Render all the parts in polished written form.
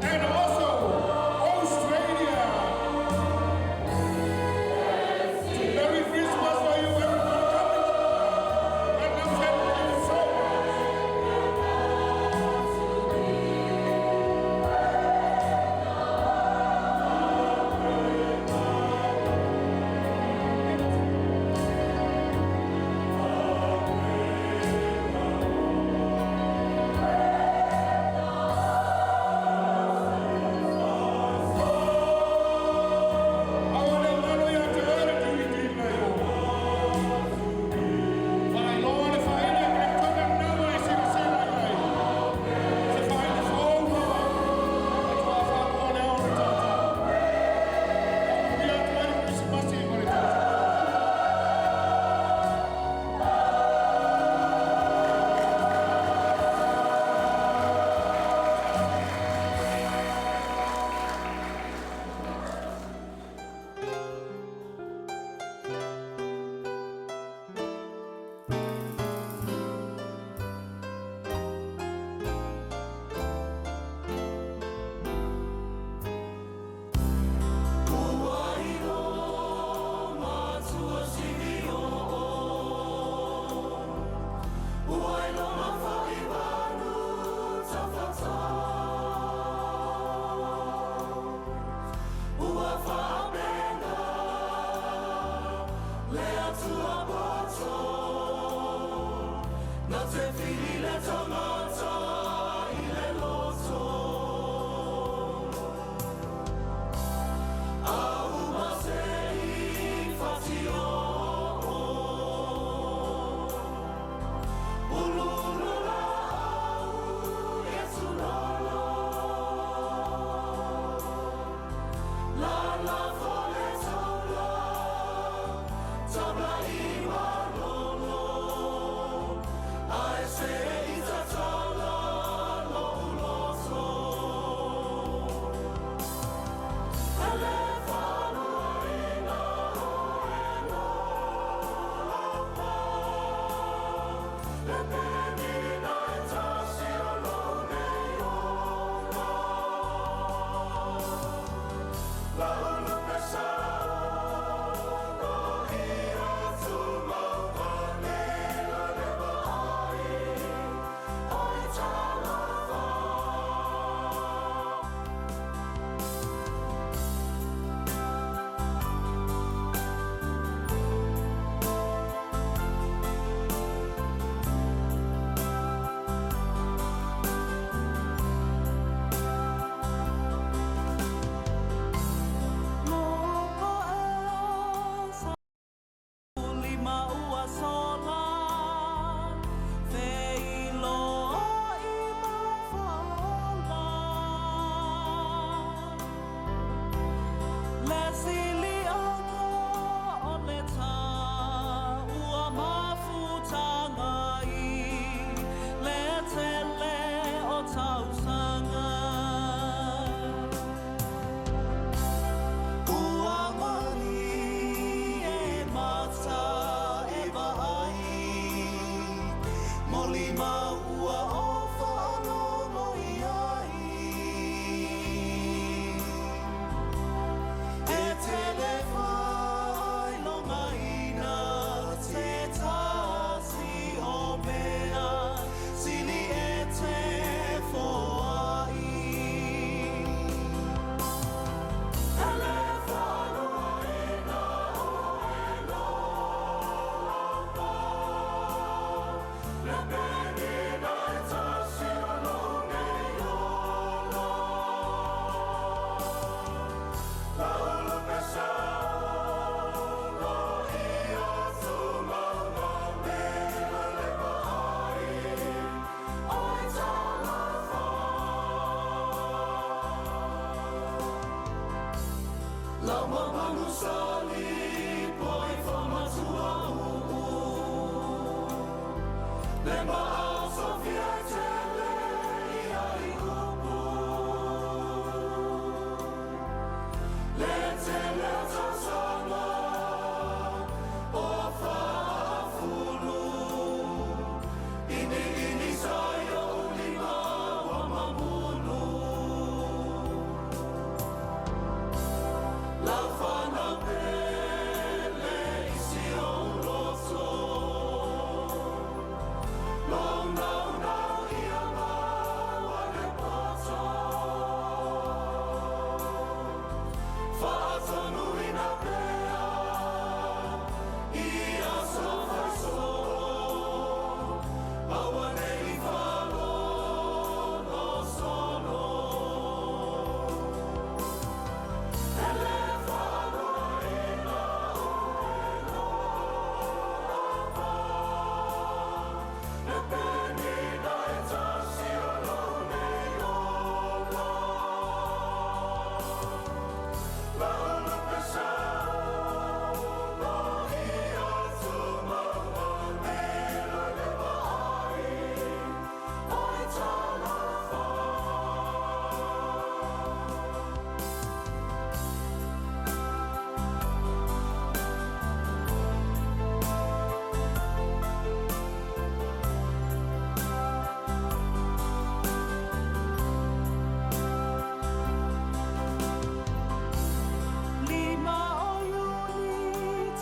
And also Australia. Merry Christmas for you, everybody coming. And I'm thank you so much.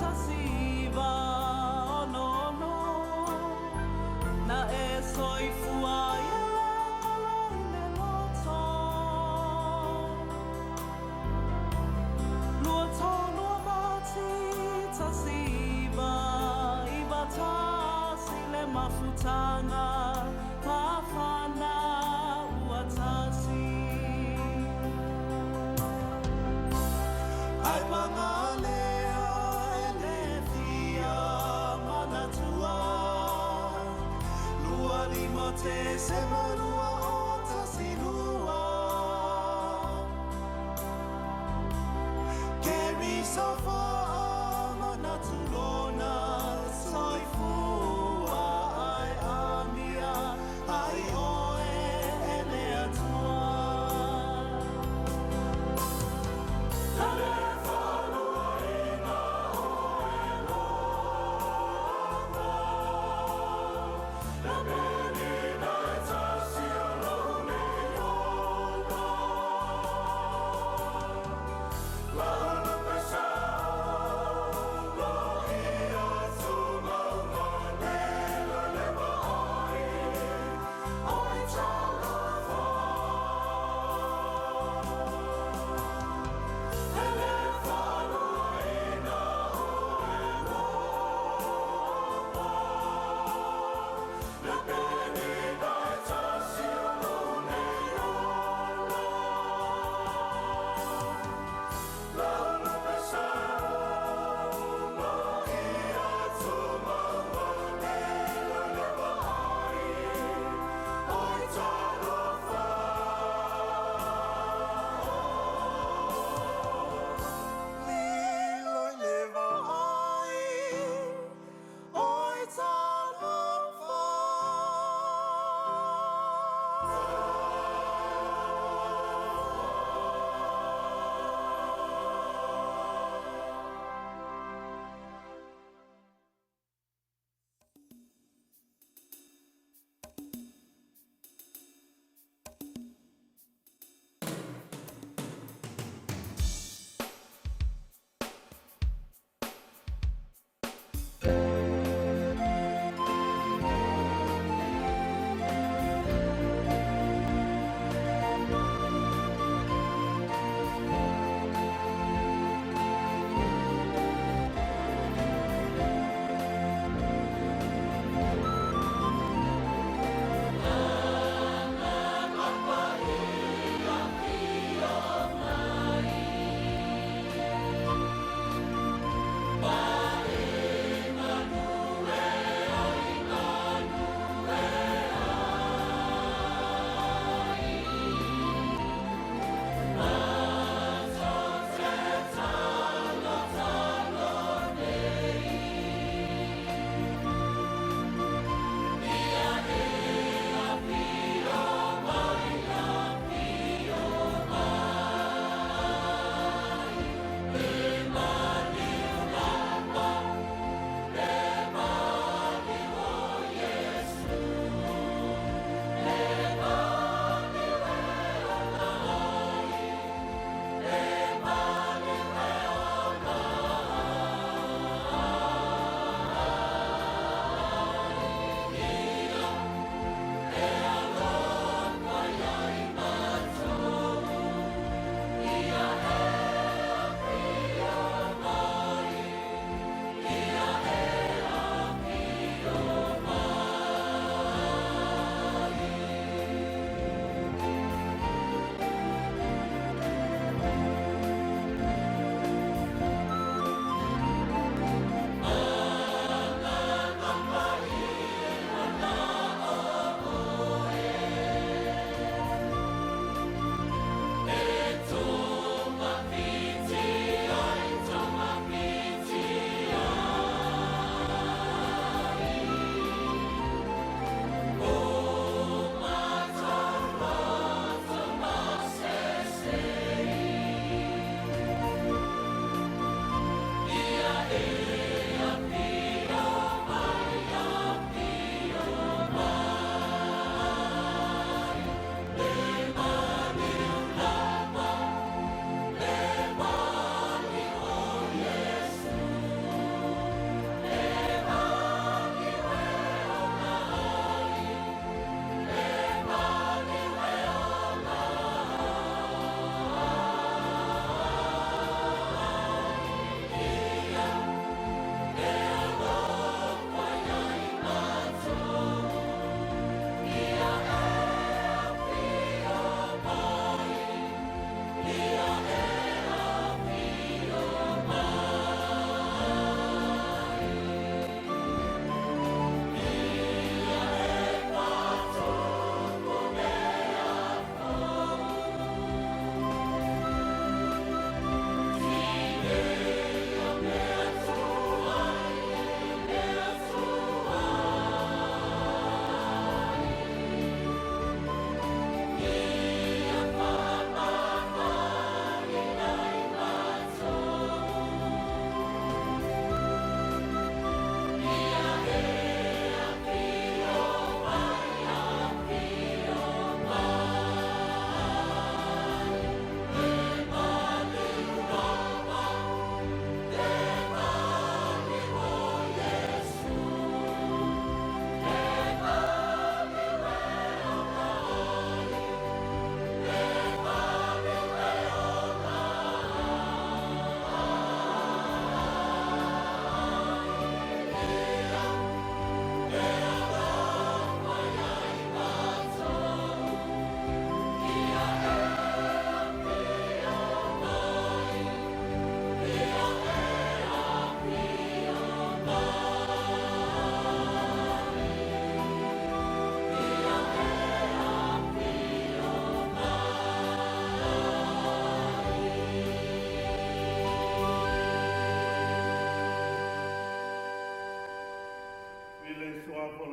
1966 Na e soifua ai e le galo i le loto. 23 Mati 1991 le mafutaga mafana ua tasi. Ai pagalea e le fia manatua 25 Tesema 2012. Kerisa faamanatu lona soifua ai amia ai oe e le Atua.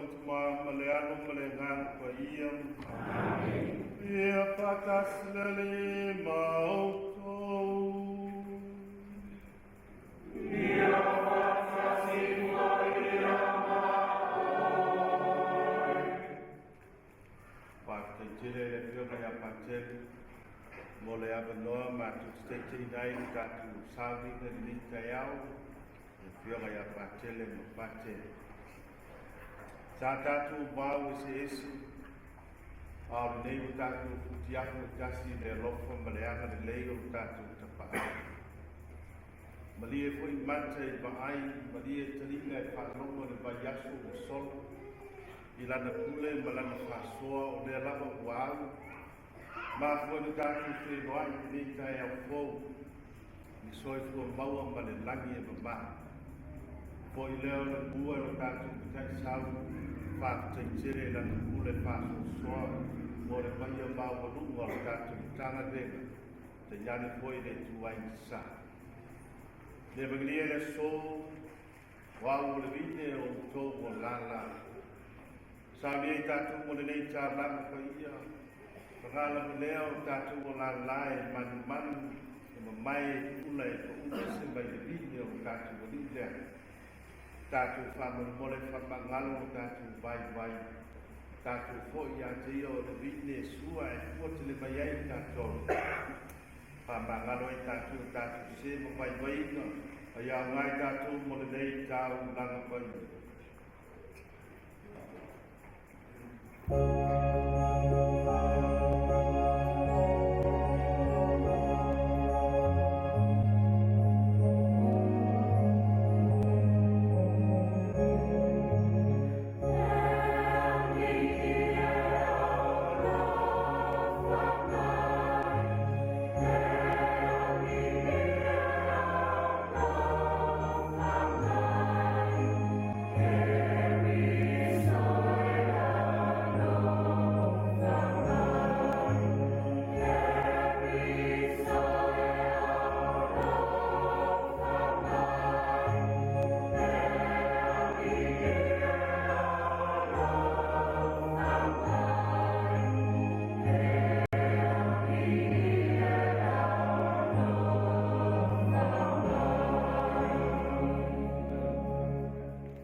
Tama ma le Alo ma le Agaga Paia. Ia faatasi le Alii ma outou. Faafetai tele i le Afioga ia Patele mo le avanoa matou te taitaiina ai le tatou sauniga i lenei taeao, le Afioga ia Patele ma Patele. Sa tatou vao eseese, a o lenei ua tatou futiafu e tasi i le alofa ma le agalelei o le tatou Tapaau. Malie foi mata i vaai, malie taliga e faalogo i le vaiaso ua sola, i lana pule ma lana faasoa o lea lava ua au, mafua ina tatou feiloai i lenei taeao fou, i le soifua maua ma le lagi e mama. Foi lea o le mua i lo tatou Mataisau, faafetai tele i lana pule faasoasoa mo le paia maualuga o le tatou Matagaluega, tainane foi le ituaiga sa. Le Evagelia i le aso, o au o le vine o outou o lala. Saunia ai tatou mo lenei taulaga paia, paga lava lea o tatou o lala e manumanu, e mamae e pula e pau ese mai le vine o le tatou Alii lea. Tatou faamolemole faamagalo o tatou vaivai. Tatou foi ia te ia o le vine e sua e fua tele mai ai tatou. Faamagalo ai tatou o tatou se ma vaivaiga, a ia aoga i tatou mo lenei taulaga paia.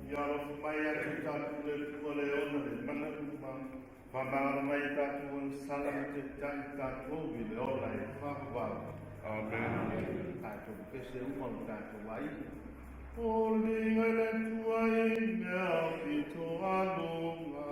Ia alofa mai ia te tatou le Atua le ona le mana uma, faamagalo mai i tatou agasala ma taitai tatou i le ola e faavavau. Amen. Tatou pese uma o tatou aiga. O le viiga i le Atua i mea aupito aluga.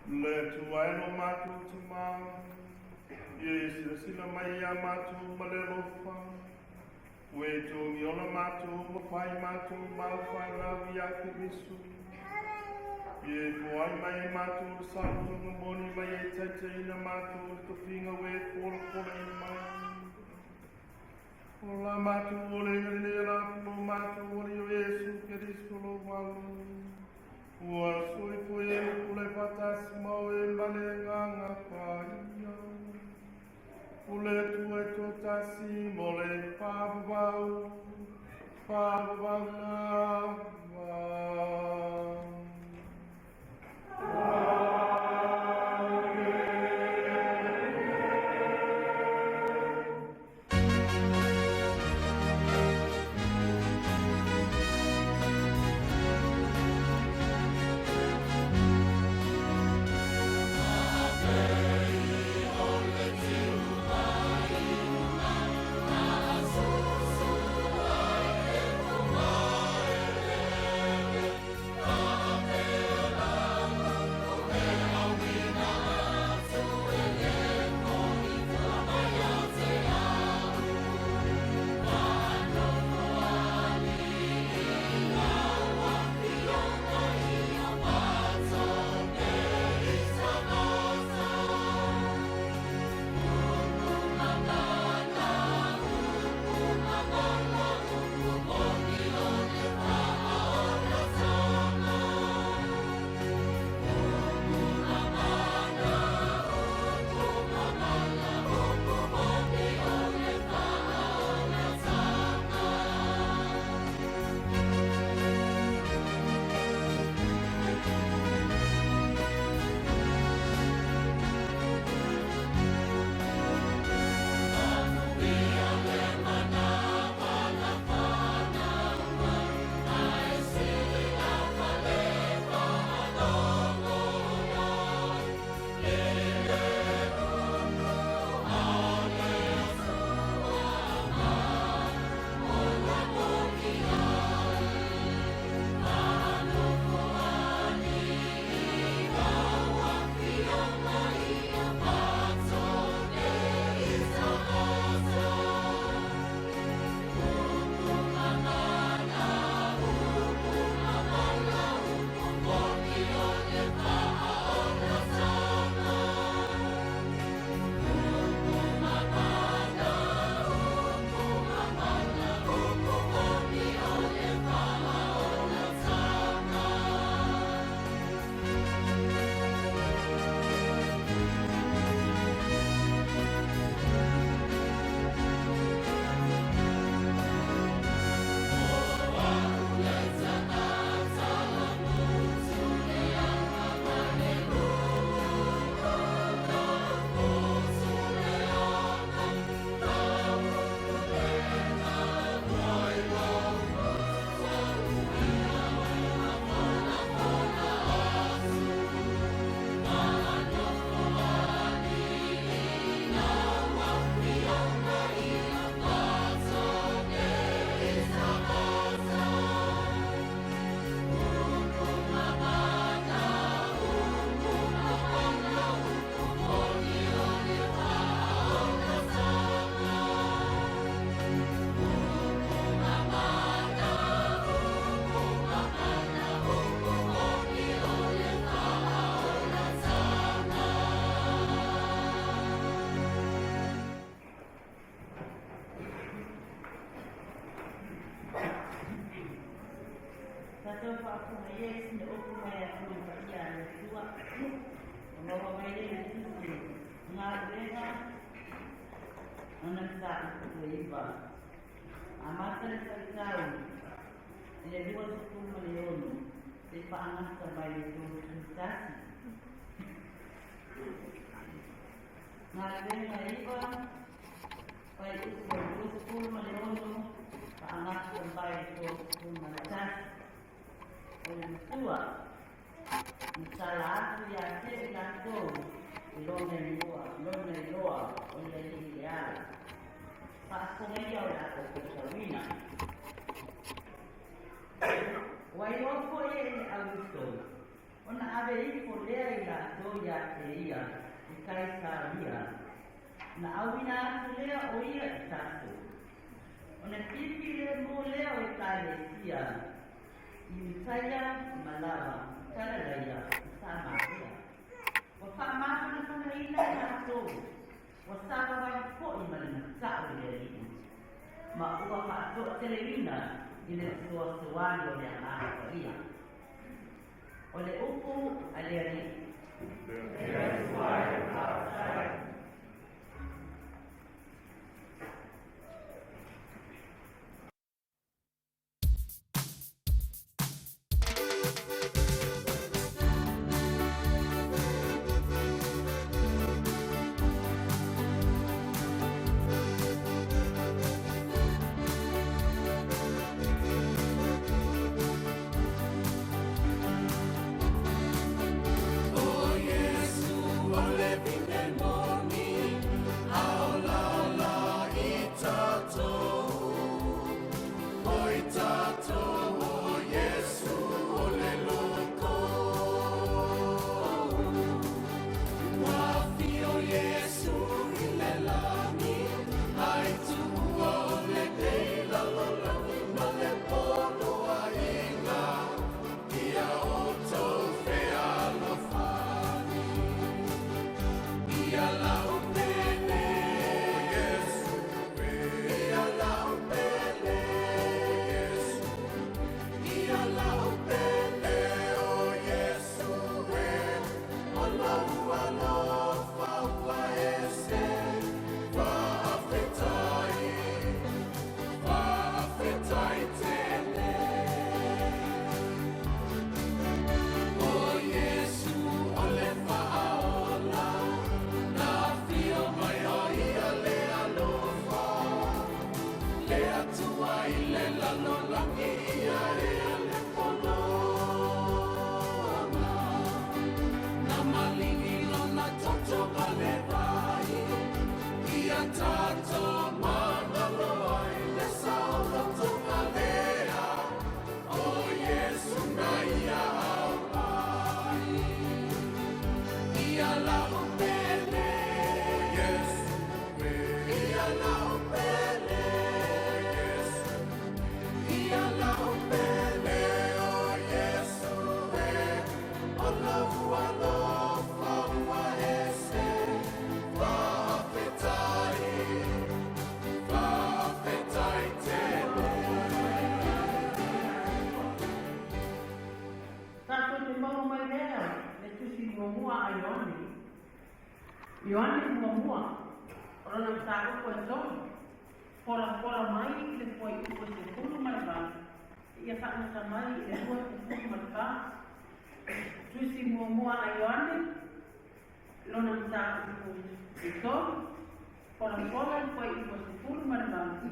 Le Atua e lo matou Tamā, ia e silasila mai iā matou ma le alofa, ua e togiola matou ma fai matou ma aufanau iā Keriso. Ia e foai mai e matou le saolotoga moni ma ia e taitaiina matou i le tofiga ua e folafolaina mai. O la matou olega lenei e lafo lo matou Alii o Iesu Keriso lou Alo, ua soifua e ma pule faatasi ma oe ma le Agaga Paia, o le Atua e toatasi mo le faavavau, faavavau lava. Tatou faafofoga ia i sina upu mai Atua Paia a le Atua, o maua mai ai le tusi o Galuega lona mataupu 9. Amata le faitau i le 26 seia faagata mai le 31. Galuega 9, fuaiupu o le 26 faagata mai le 31. O le matua na tala atu ia te i latou i lona igoa, lona iloa o le Alii i le ala. Faafofoga ia o le a outou tauina. Ua iloa foi e le Augusto ona ave ifo lea i latou e ia i Kaisaria, ona auina atu lea o ia i Taso. Ona filifilemu lea o Ekalesia i Iutaia ma Lava i Kalalaia ma Samaria. Ua faamafanafanaina tatou, ua savavali foi ma le mata'u i le Alii, ma ua faatoateleina i le fesoasoani o le Agaga Paia. O le upu a le Alii. Le Atua e faafetai. Tatou te maua mai lea le Tusi Muamua a Ioane. Ioane Muamua, o lona mataupu e tolu, polapola mai i le fuaiupu e 18 seia faagata mai i le 24. Tusi Muamua a Ioane, lona mataupu e tolu, polapola i le fuaiupu e 18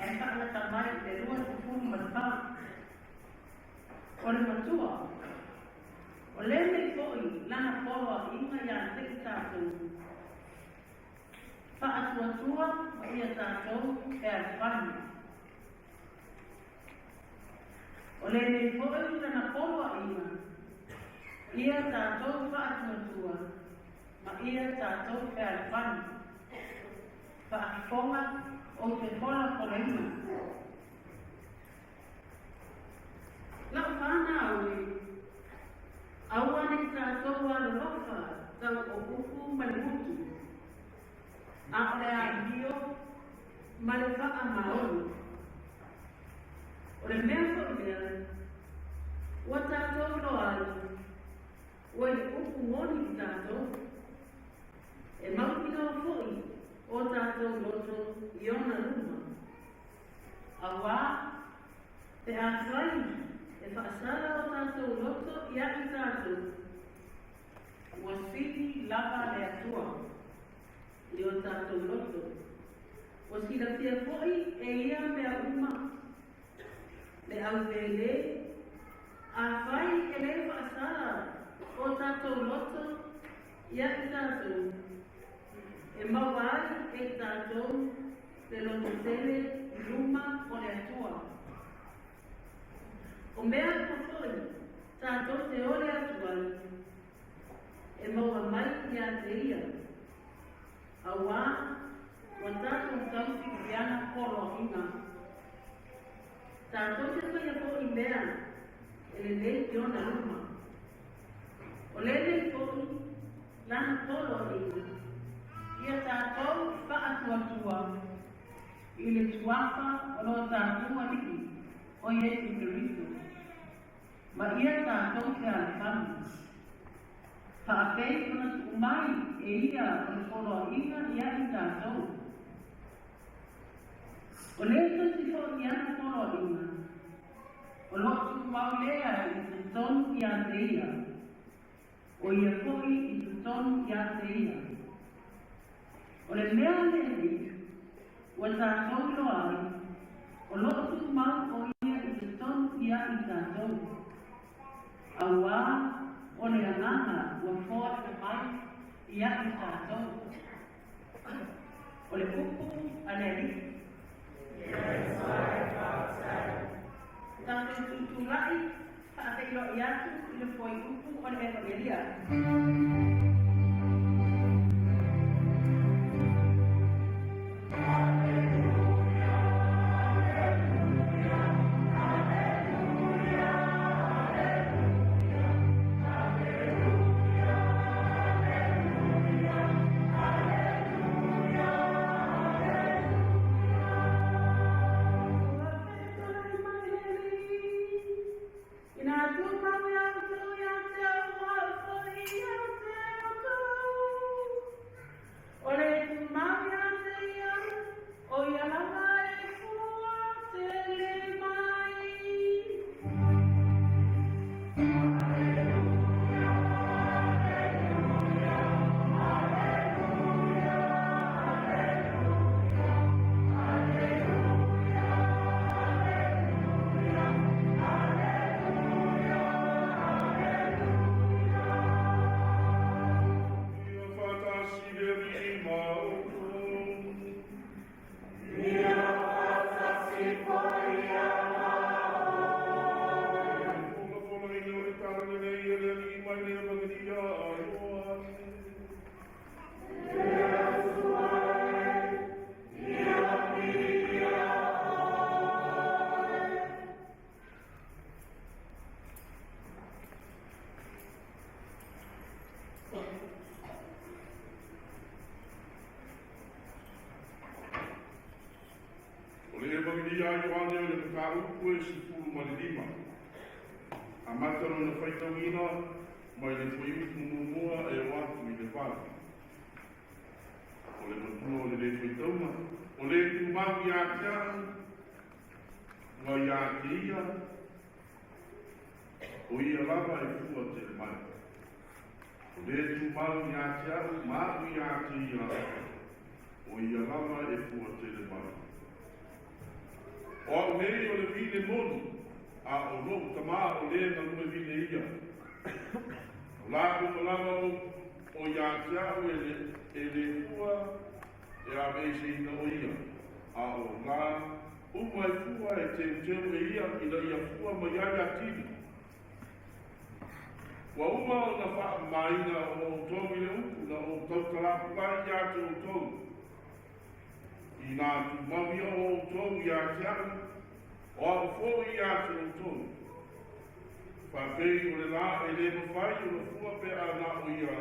ae faagata mai i le 24. O le matua, o lenei foi lana poloaiga ia te i tatou, faatuatua ma ia tatou fealofani. O lenei foi lana poloaiga ia tatou faatuatua ma ia tatou fealofani. Faafofoga ou te polapolaina. Lau fanau e, aua ne i tatou alolofa tau o upu ma le gutu, a o le amio ma le faamaoni. O le mea foi lea ua tatou iloa ai ua i le upu moni i tatou, e mautinoa foi o tatou loto i ona luma. Auā, pe afai e faasala o tatou loto ia i tatou, ua sili lava le Atua i o tatou loto, ua silafia foi e ia mea uma le auvēlē, afai e lē faasala o tatou loto ia i tatou, e maua ai e tatou le lototele i luma o le Atua. O mea uma foi tatou te ole atu ai, e maua mai Lana poloaiga, ia tatou faatuatua i le Suafa o lo tatou Alii o Iesu Keriso, ma ia tatou fealofani, faapei ona tuu mai e ia o le poloaiga ia i tatou. O le tusi foi i ana poloaiga, o lo o tumau lea i totonu ia te ia, o ia foi i totonu ia te ia. O le mea lenei ua tatou iloa ai, o lo o tumau o ia i totonu ia i tatou, auā o le Agaga ua foaiina mai ia i tatou. O le upu a le Alii. Tatou tutulai faafeiloai atu i le fuaiupu o le Evagelia. Ua fetuunai mai le Alii Ina tumau ia outou ia te au ma au foi ia te outou. O le tumau ia te ia, o ia lava e fua tele mai. Ia faatasi le Alii ma outou. Folafolaina o le Talalelei e le Alii mai le Evagelia a Ioane. O le Evagelia a Ioane o le mataupu e 15. Amata lona faitauina mai le fuaiupu muamua e oo atu i le 8. O le matua o le lē faitauga, o le tumau ia te a'u ma ia te ia, o ia lava e fua tele mai. O le tumau ia te a'u ma a'u ia te ia, o ia lava e fua tele mai. O a'u nei o le vine moni, a o lo'u Tamā o le galue vine ia. O la uma lava o o ia te a'u e le e le fua e aveeseina o ia, a o la uma e fua e teuteu e ia ina ia fua mai ai atili. Ua uma ona faamamaina o outou i le upu na ou tautala aku ai ia te outou. Inā tumau ia o outou ia te a'u, o a'u foi ia te outou. Faapei o le la e lē mafai ona fua pe a na o ia,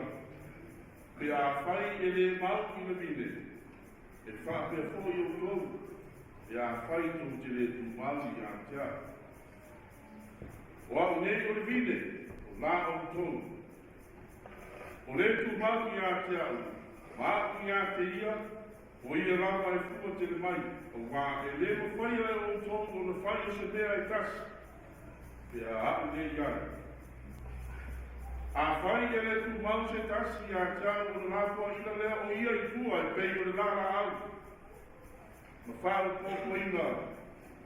pe afai e lē mau i le vine, e faapea foi outou, pe afai tou te lē tumau ia te a'u. O a'u nei o le vine, o la outou. O le tumau ia te a'u, ma a'u ia te ia, o ia lava e fua tele mai, auā e lē mafaia e outou ona faia se mea e tasi, pe a a'u lē i ai. Afai e lē tumau se tasi ia te a'u ona lafoaina lea o ia i tua e pei o le lalaau, ma faaopopoina,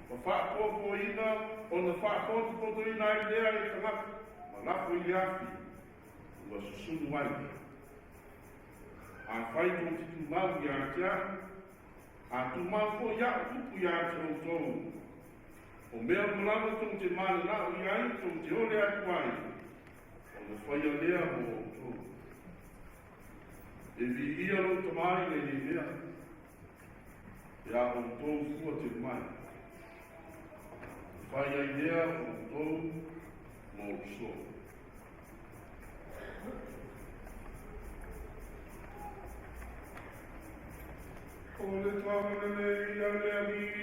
ma faapopoina ona faapotopotoina ai lea e tagata, ma lafo i le afi, ua susunu ai. Afai tou te tumau ia te a'u, a tumau foi a'u upu ia te outou, o mea uma lava tou te mananao i ai tou te ole atu ai, ona faia lea mo outou. E viia lou Tamā i lenei mea, pe a outou fua tele mai. E fai ai lea o outou ma ou soo. agalelei a le Alii.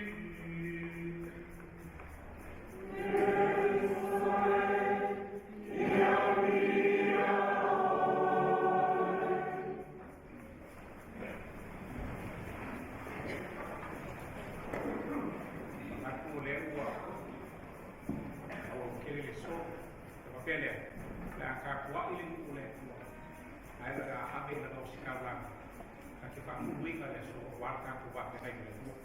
Manatu o lea ua auautele le aso. Ona faapea lea, o le a tapuai le nuu o le Atua, ae o le a ave i lana ositaulaga ta te faafuluina le aso aua le tatou vafeagai ma le Atua.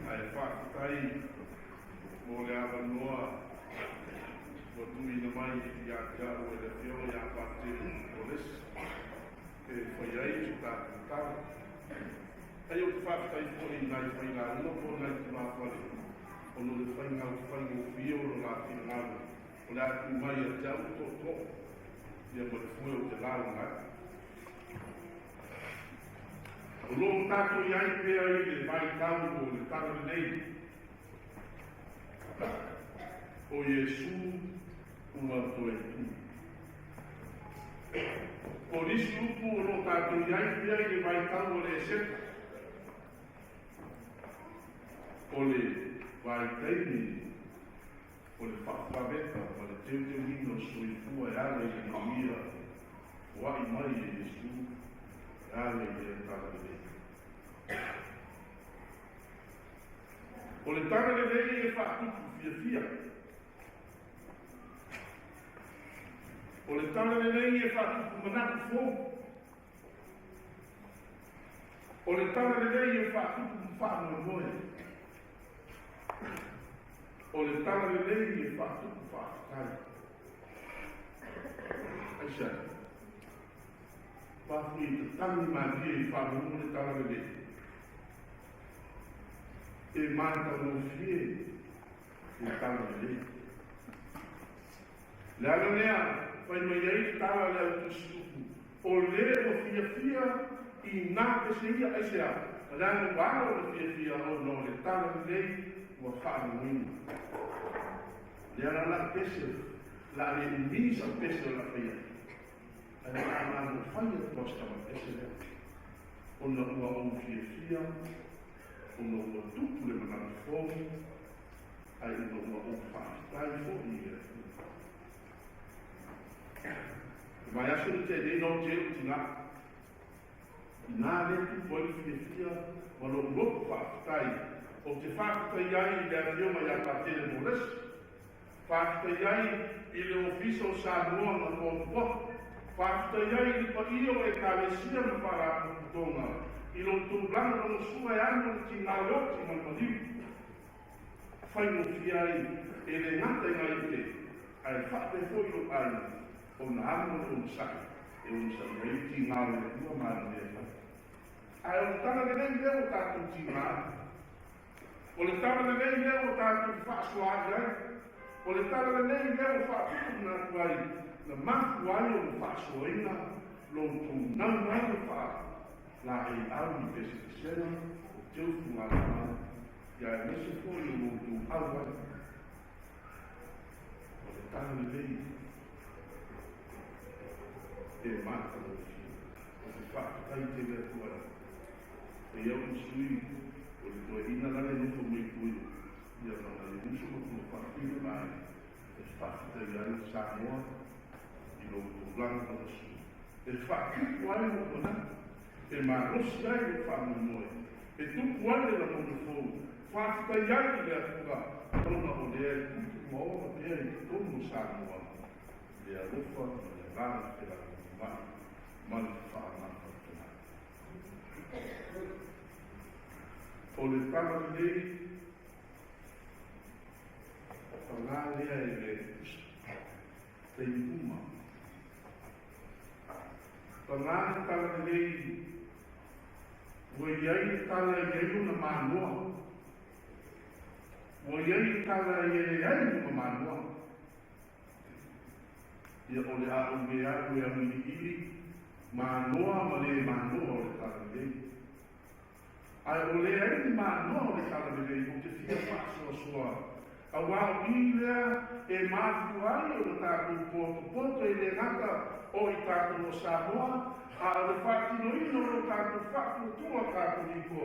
Ae faafetai mo le avanoa ua tuuina mai ia te au e le Afioga ia Patele Kolesi e fai ai so tatou tala. Ai ou te faafetai foi i nai failauga po o nai tulafale ona o le faiga faigofie o lo la finagalo o le a tuu mai ia te au le tootoo ia ma le foe ou te lauga ai. O lo o tatou i ai pea i le vaitau o le tala lelei o Iesu ua toe tu. O nisi upu o lo o tatou i ai pea i le vaitau o le Eseta, o le vaitaimi o le faafuaveta ma le teuteuina o soifua e ala i le manuia foai mai e Iesu e ala i lea tala lelei. O le tala lelei e faatupu fiafia. O le tala lelei e faatupu manatu fou. O le tala lelei e faatupu faamoemoe. O le tala lelei e faatupu faafetai. Aisea? Mafua i tatagi malie i faalogo le tala lelei. E matagofie le tala lelei. Le ala lea fai mai ai le tala a le au tusitupu, o le ua fiafia i nā pese ia, aisea? Leaga ua ala ona fiafia ona o le tala lelei ua faalogoina. Lea la la'u pese, o le a le umi sa'u pese o le a fai ai, ae o le a malo fai atu lava si tama pese lea, ona ua ou fiafia, ona ua tupu le manatu fou, ae ona ua ou faafetai foi i le Atua. Le vaiaso na tea nei na ote ai lou tinā, inā lea tupu ai le fiafia ma lou loto faafetai, ou te faafetai ai i le Afioga ia Patele Molesi, faafetai ai i le Ofisa o Samoa na toatuaha, faafetai ai i le paia o Ekalesia ma Faalapotopotoga i lo outou lagolagosua e ano le tinā o le oti ma le maliu. Faigofie ai, e le gata i nai ute, ae faapea foi lou aiga, ona amo le onosai, e onosai ai le tiga o le Atua ma ana mea e fai. Ae o le tala lelei lea ua tatou tiga ai. O le tala lelei lea ua tatou faasoaai ai. O le tala lelei lea ua faatupu atu ai, na mafua ai ona faasoaina lo outou naunau e faa-laeiau i pesepesega o teufugalemau. Ia aemaise foi o lo outou auai o le tala lelei e matagofie. Ou te faafetai tele atu ai e au sui o le toeaina la le nofo mai tua ia ma nai uso ma tuma faafine ma aiga e faafetai ai Samoa i lo outou lagolagosua e faatupu ai lou manatu, e malosi ai lou faamoemoe, e tupu ai le lagona fou, faafetai ai i le Atua ona o lea e tupu ma ola pea i totonu o Samoa le alofa ma le agaga felagolagomai ma le faamamafatana. O le tala lelei paga lea e le tusa. Taimi uma. Paga le tala lelei ua i ai le tala e i ai lona manoa. Ua i ai le tala e leai lona manoa. Ia o le a ou le alu e auiliili. Manoa ma lē manoa o le Talalelei. Ae o leai ni manoa o le Talalelei ou te fia faasoasoa, auā o i lea e mafua ai ona tatou potopoto e le gata o i tatou o Samoa, a o le faatinoina o lo tatou faatuatua Katoliko,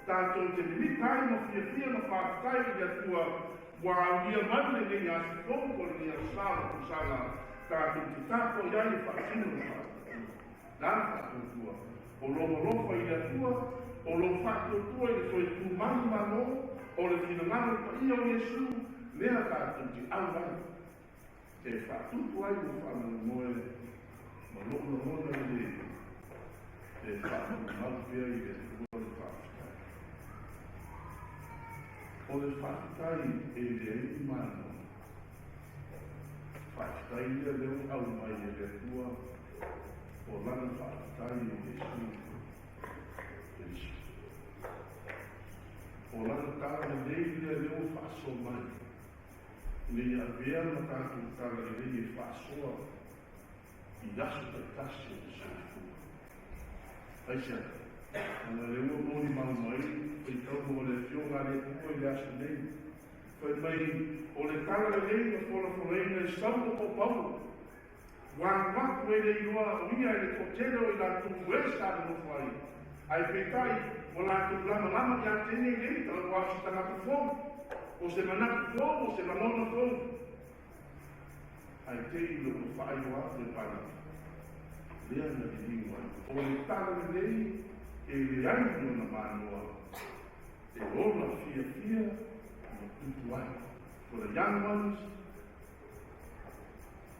tatou te mimita ai ma fiafia ma faafetai i le Atua ua aulia mai lenei aso fou po o lenei aso sa o le tausaga tatou te tapuai ai e faatino le faatuatua. Na le faatuatua o lou alofa i le Atua, o lou faatuatua i le toe tu mai i Malo, o le finagalo paia o Iesu, lea tatou te au ai, e faatupu ai lou faamoemoe ma lou lagona lelei e faatumau pea i le Atua le faafetai. O le faafetai e leai ni manoa. Faafetai ia lea ua aumai e le Atua o Lana faafetai o Iesu Keriso. O Lana tala lelei lea lea ua faasoa mai, ina ia avea ma tatou tala lelei e faasoa i aso taitasi o le soifua. Aisea? Leaga lea ua molimau mai faitauga o le Afioga a le Atua i le aso nei, Fai mai, o le tala lelei na folafolaina e Saulo po o Paulo, ua alu atu e le iloa o ia i le toatele o i latou e sa nonofo ai, ae peitai ua latou lamalama ia te ia i le ita aua o se tagata fou, o se manatu fou, o se lagona fou. Ae te i ua faailoa atu e Pailata, lea na liliu ai, o le tala lelei e leai ni ona manoa. E ola fiafia ma tupu ai. For the young ones,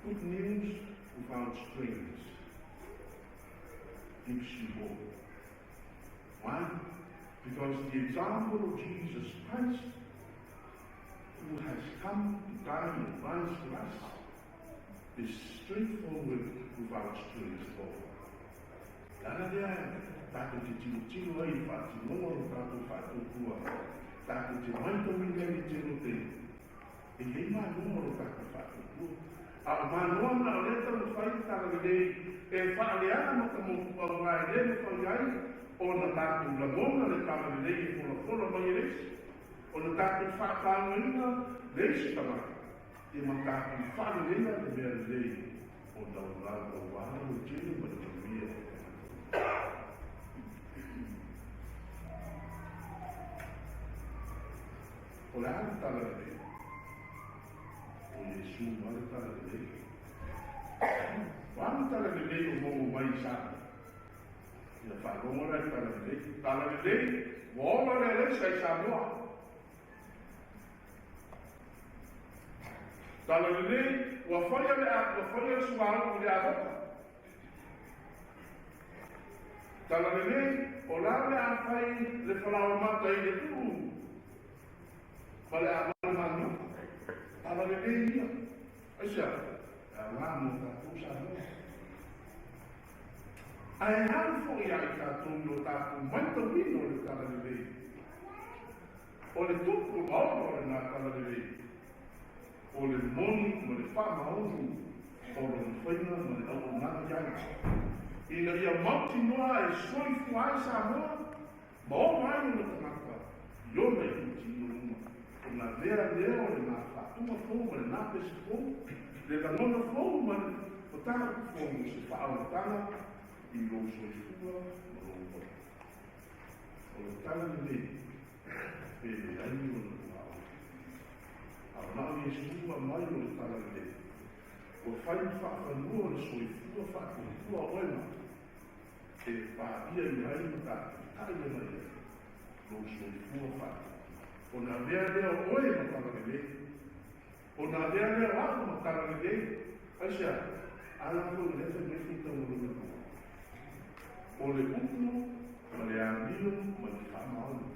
good news without strings gives you hope. Why? Because the example of Jesus Christ, who has come to die and rise for us, is straightforward without strings at all. Le ala lea tatou te tilotilo ai i le faatinoga o lo tatou faatuatua, tatou te maitauina ai le tele o taimi, e i ai manoa o lo tatou faatuatua. A o manoa na o lea e taumafai le talalelei e faaleaga ma ka motu auā e le mafai ai ona tatou lagona le talalelei e folafola mai e le isi, ona tatou faatauaina le isi tagata, ia ma tatou faaleleia le mea lelei o laulau auā le tele ma le manuia o tagata uma. O le a le tala lelei? O Iesu ma le tala lelei. O a le tala lelei o maua mai i Samoa? Ia faalogo la i tala lelei. Tala lelei, ua ola le alaisa i Samoa. Tala lelei, ua faia le a, ua faia le suauu i le alofa. Tala lelei, o la le a fai le falaoamata i le uu ma le a manu. Tala lelei ia. Aisea? E aoga mo tatou Samoa. Ae alu foi ia i tatou i lo tatou maitauina o le tala lelei. O le tupu ma ola o lena talalelei, o le moni ma le faamaoni o lona faiga ma le auaunaga i ai, ina ia mautinoa e soifua ai Samoa ma ola ai ona tagata i ona itutino uma. O na lea lea o lena faatuga fou ma lena pese fou, le lagona fou ma le mataupu fou o se faaolataga i lou soifua ma lou ola. O le tala lenei e leai ni ona tuaoi. A o na o Iesu aumai o le tala lenei, ua fai ma faafanua o le soifua faatuatua oe ma e paia ia ai ma tatou taia mai ai lou soifua faatuatua. Ona avea lea o oe ma tala lelei. Ona avea lea o a'u ma tala lelei. Aisea? Ala foi o lea fai mai faitauga lona lua. O le upu ma le amio ma le faamaoni.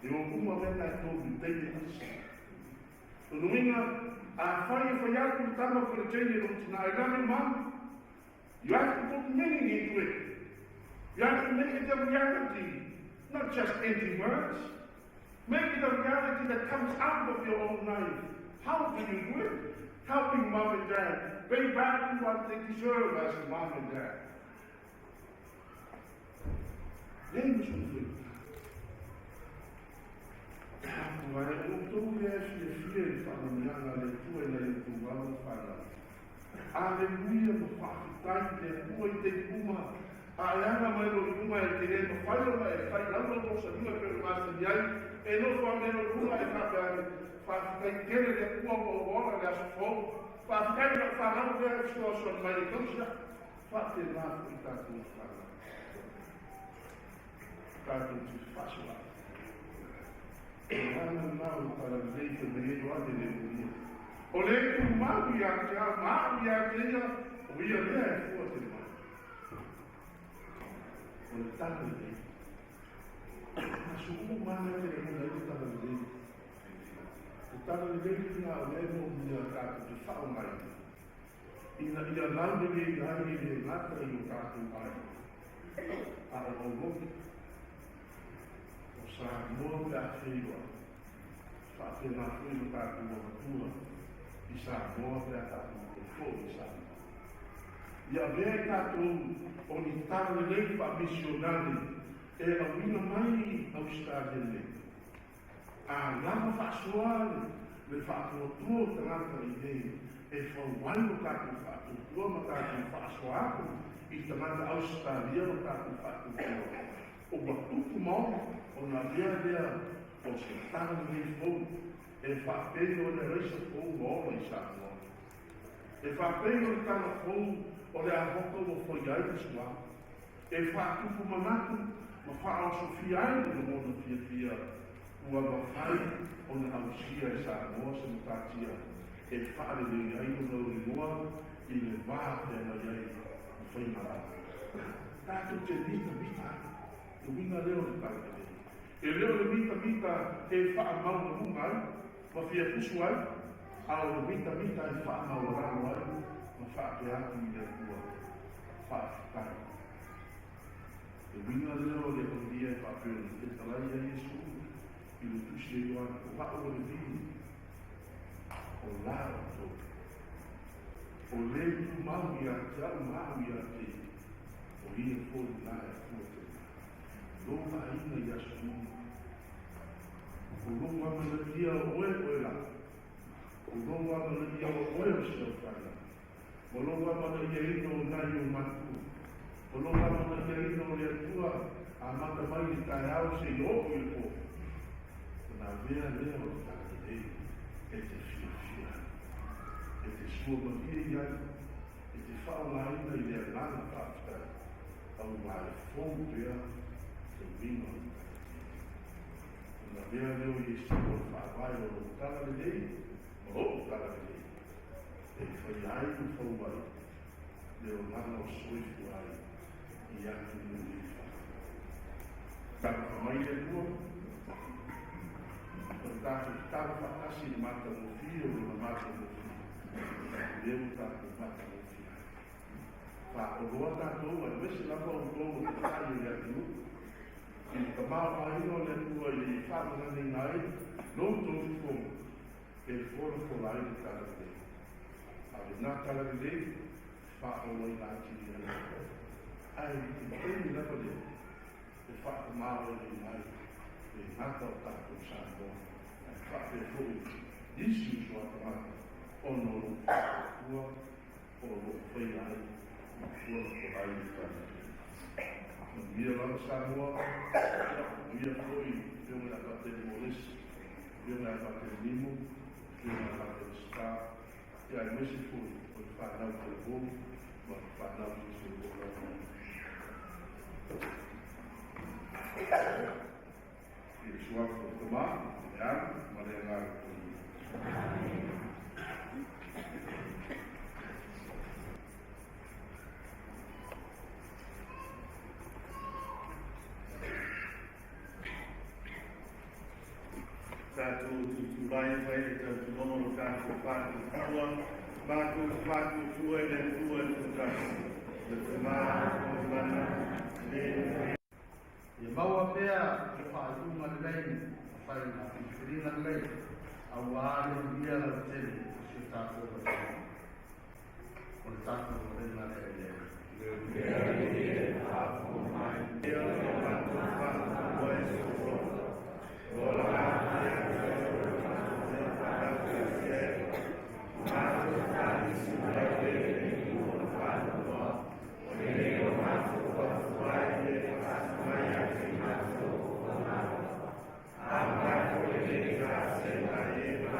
E o uma mea tatou i taimi e tasi. Lona uiga, afai e fai atu le tama po le teine i lou tina, I love you mom, you have to put meaning into it. You have to make it a reality, not just empty words. Make it a reality that comes out of your own life. How do you do it? Helping mom and dad pay back to what they deserve as mom and dad. Leai ma sona faigata. Tatou ae o outou lea e fiafia i le faamanuiaga a le Atua i nai outou alo ma fanau. Aleluia ma faafetai i le Atua i taimi uma, a e aga mai lou iuga e te le mafai ona e fai lau lau mausaliga e pei ona masani ai, e nofo ane lou iuga e faapea ane, Faafetai tele i le Atua ua ou ola i le aso fou, faafetai i lau fanau lea e fesoasoani mai e tausi au. Faapena foi tatou fanau. Tatou te fefaasoaai. O le ala lena o le talalelei fai mai ai Ioane le Uluia. O le tumau ia te au ma au ia te ia, o ia lea e fua tele mai. O le talalelei. Aso uma lava e te lagona ai le talalelei. O le talalelei lena o lea e moomia tatou te faaaogaina ina ia laulelei ai e le gata i o tatou aiga, a o auauna. O Samoa pe a feiloai, faapena foi lo tatou avatua i Samoa pe a tatou toe foi i Samoa. Ia avea i tatou o ni talalelei faamisionare e auina mai Ausetalia nei. A lava faasoa le faatuatua o tagata i inei e fau ai lo tatou faatuatua ma tatou faasoa atu i tagata Ausetalia lo tatou faatuatua, ua tupu ma ono ona avea lea o se tala lenei fou e faapei o le raisa fou ma ola i Samoa. E faapei o le tala fou o le ahoka ua faia ai le suafa. E faatupu manatu ma faaosofia ai le lagona fiafia ua mafai ona ausia e Samoa se matatia e faalelei ai lona uliloa i le va feagai ai ma faiga. Tatou te mitamita ai. Le uiga lea o le talalelei. E le o le mitamita e faamaualuga ai ma fiafusu ai, a o le mitamita e faamaualalo ai ma faapea atu i le Atua, Faafetai. Le uiga lea o le aulia e faapea ona fetalai ai Iesu i le tusi a Ioane, O a'u o le vine, o la outou. O le tumau ia te a'u ma a'u ia te ia, o ia foi lena e fua tele mai. Lou aiga i aso uma. O lou amanaia o oe oe la. O lou amanaia o oe o si au fanau. O lou amanaiaina o nai ou matua. O lou amanaiaina o le Atua amata mai i le taeao seia oo i le po. Ona avea lea o le talalelei e te fiafia ai, e te suamalie i ai, e te faaaogaina i le agaga faafetai. Aua e fou pea te uiga o le talalelei. Ona avea lea o Iesu o le faavae o lou talalelei ma lou talalelei, e faia ai ma fou ai le olaga o soifua ai i atunuu i fafo. Talofa mai le Atua, o le tatou tatalo faatasi i le matagofie o Lona matagofie, lea ua tatou matagofie ai. Faaoloa tatou, aemaise lava outou o taitai o le atunuu, i le tamaoaiga o le Atua ina ia faamaganaina ai lo outou fofoga e folafola ai le talalelei. A o lena talalelei, faaoloaina atili ai outou. Ae i le taimi lava lea e faatamaoaigaina ai le gata o tatou Samoa, ae faapea foi nisi uso a tagata ona o lou faatuatua o lo o faia ai ma folafola ai le talalelei. Manuia lava Samoa, manuia foi Afioga ia Patele Molesi, Afioga ia Patele Nimo, Afioga ia Patele Star, ia aemaise foi o le fanau talavou ma le fanau i o lava. I le suafa o le Tama, ma le Alo, ma le Agaga Paia. Tatou tutulai e fai le tautunoga o lo tatou faatuatua, matou faatuatua i le Atua e toatasi, le Tama, le Mana, le Ia maua pea le faaiuga lelei ma faiga filifiliga lelei auā le manuia lautele o si o tatou atunuu. O le tatou galuega lea i le.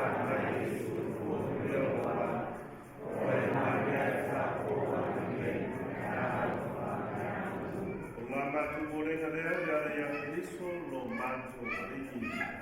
O la matou molega lea o le ala ia Keriso lo matou Alii.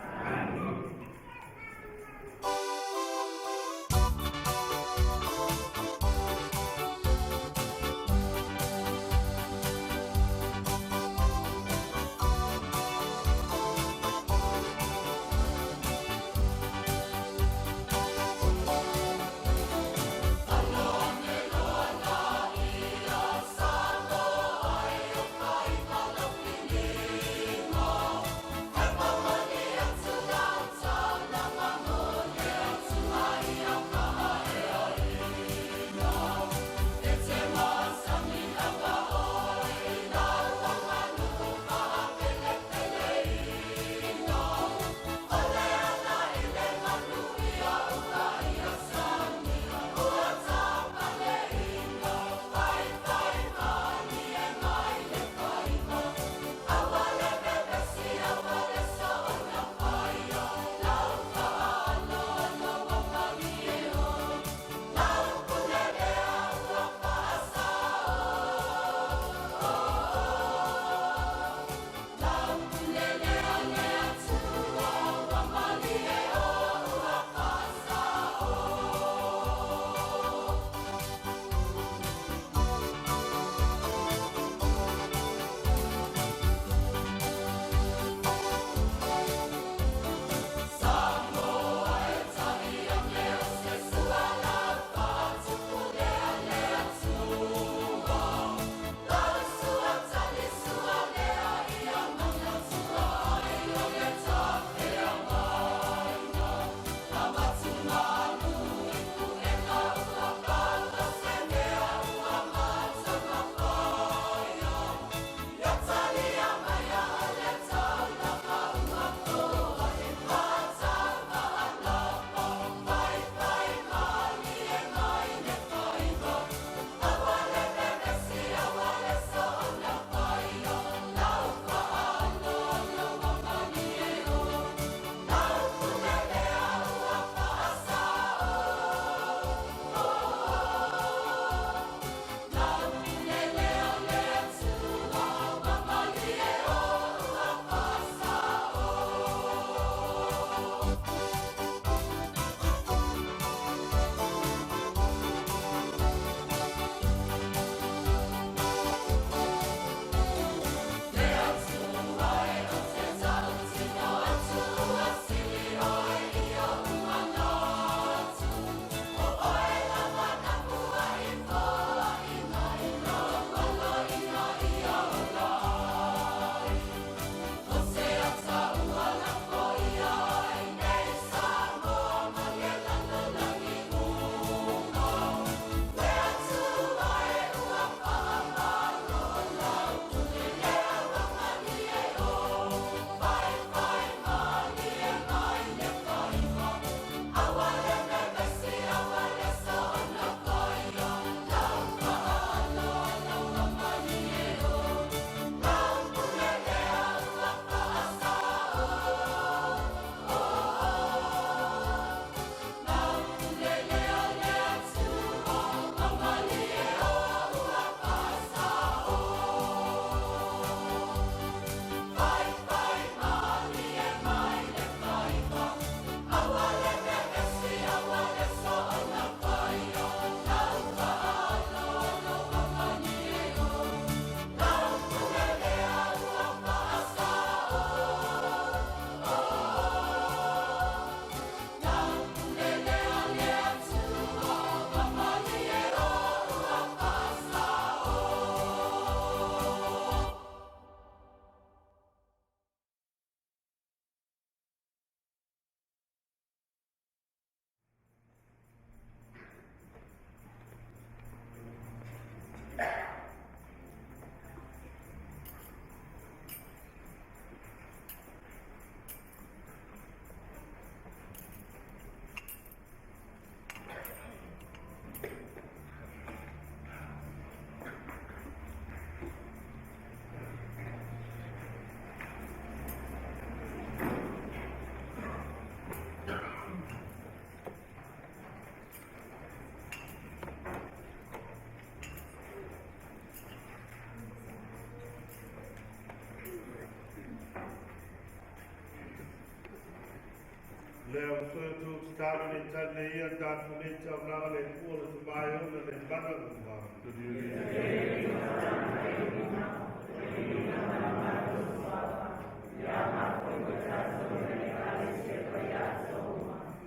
toe tu te tālo nei tali nei ia tātou nei taulaga le pua le tamae ona le mana o mā.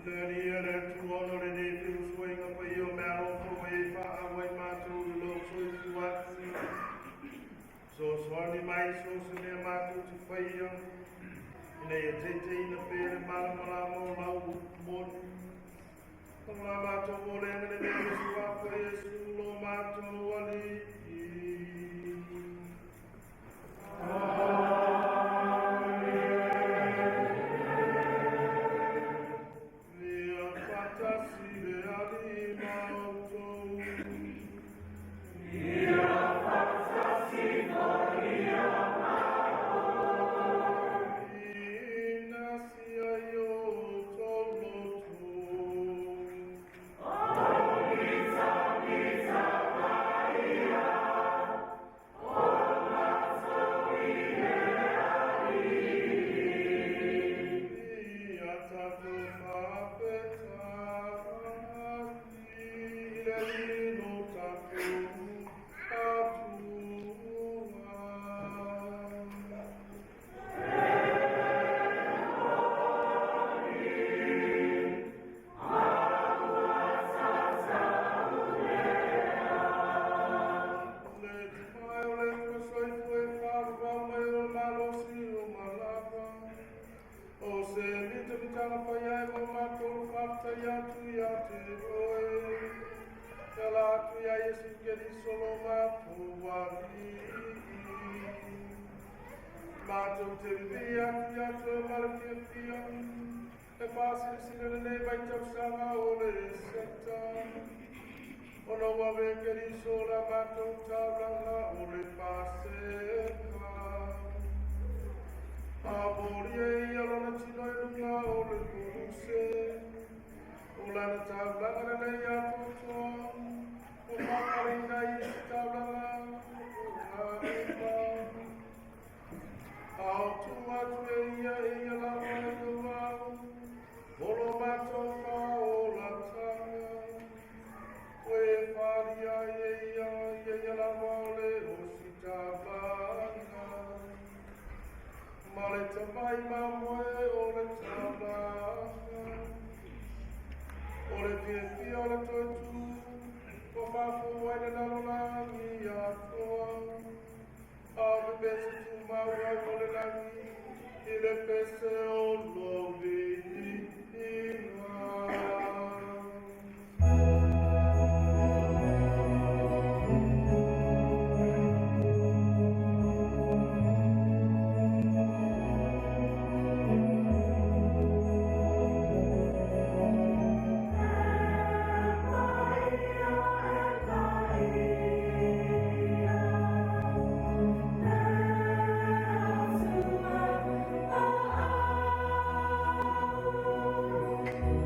Le ria le tuono le nei whiu suenga pa i o mea roko e wha awai mātou le lo sui fuati. So soani mai so se mea mātou te whaia. Ina ia teite ina pere mala mala mo lau moni. Tanga la mātou o le ngane nei Yesu apo Yesu lo mātou ali. Ia whatasi le ali mātou. Ina sia i o tō loto. Ia tātou whapetari le rino tātou atua. Le te mai o le masoifo e wharua mai o malosi o malapa. O se mita mitana whai ai mo mātou whaptai atu ia te oe. Te la atu ia Yesu Keriso lo mātou wali. Mātou te vivia atu ia te mara fia. E whāsirisina le nei vai tausanga o le seta. Ona ua ve Keriso la mātou tauranga o le paseka. A mori e ia lona tino i lunga o le kuruse. O lana taulanga le nei a totoa. O whakarina i se taulanga o ngā uma. Ao tu atu e ia e ia lava i o au. Molo mātou whaolatanga. Koe wharia e ia e ia lava o le ositaulanga. Ma le tamai mamoe o le taulanga. O le fiafia o le toitu. Ko whafo ai le lalolangi atoa. A me pese tu mau ai mo le langi. I le pese o lo viinga. Oh.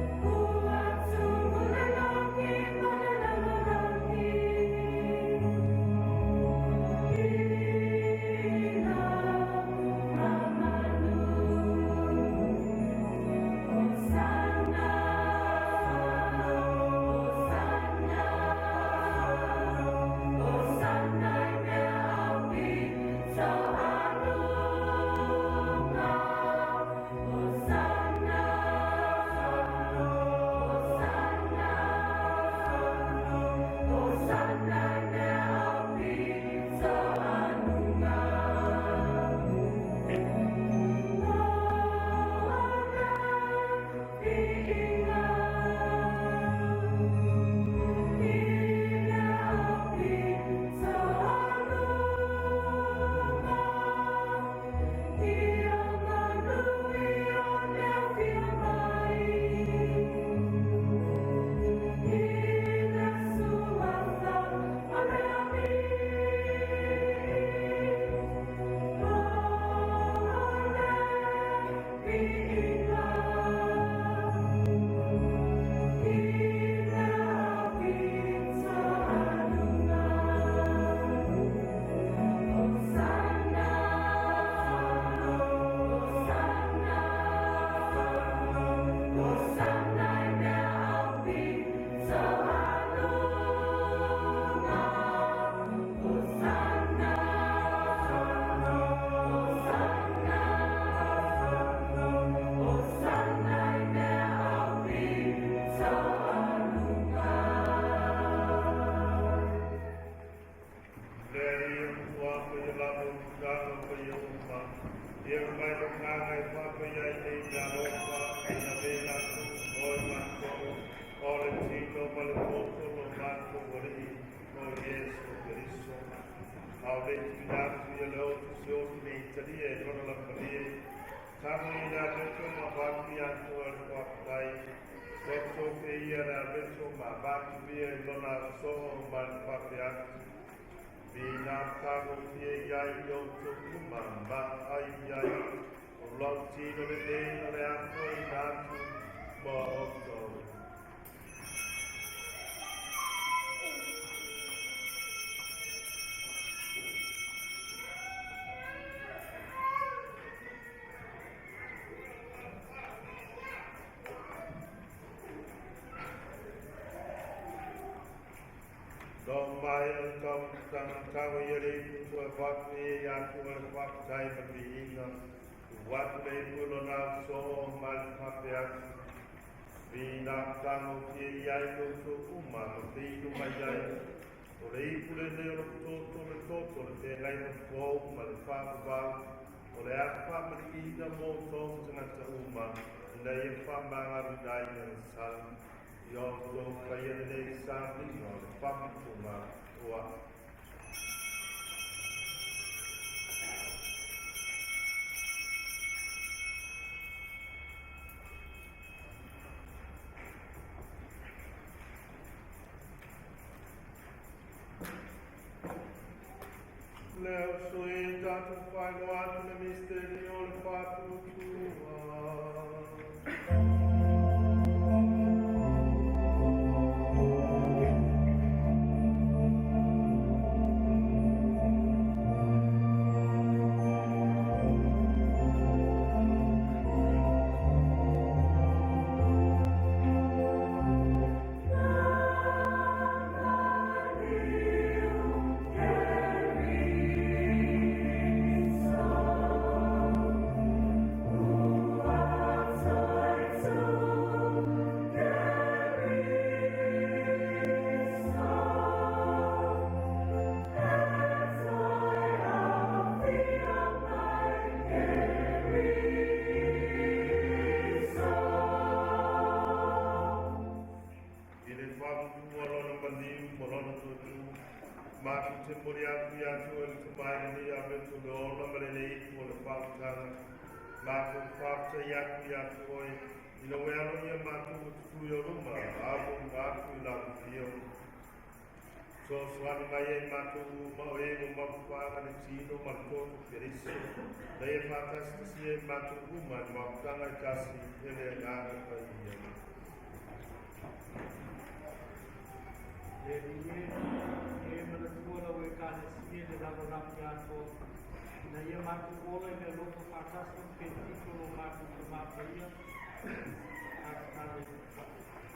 aveto ma vatu ia tua le faafetai. Totofe ia le aveto ma vatu ia i lona soo ma le faafeatu. Viiga fagofie ai i outou uma ma ai ai o lou tino lenei o le afoina atu mo outou. Do mai o le tau ia le ipu tua vatu e ia tua le faafetai ma viiga. Ua atu le ipu lona soo ma le faafeatu. Viiga fagofie ai i outou uma ma fiinu mai ai. O le ipu lenei o le toto le toto le feagaiga fou ma le faavavau. O le a faamaliiina mo outou ma tagata uma ina ia faamagaloina ai le agasala. Ia outou faia lenei sauniga o le faamapuga o a'u. Le uso e tatou faailoa atu le misteri o le faatuatua. I le faamutua lona maliu ma lona tuatu, matou te momoli atu ia te oe le tomai lenei aveto le ola ma lenei ipu o le faautaga. Matou faafetai atu ia te oe, ina ua e aloaia matou ua tutū i ou luma, a ua uma atu i lau afio. Fesoasoani mai ai matou uma o e ua mafuaaga le tino ma le toto o Keriso, ina ia faatasitasia ai matou uma i le mafutaga e tasi e le Agaga Paia. Le Alii e, ia e manatua lau Ekalesia i le lalolagi atoa, ina ia matou ola i le alofa faatasi ma Petikiko lo matou Tamā Paia, Katinale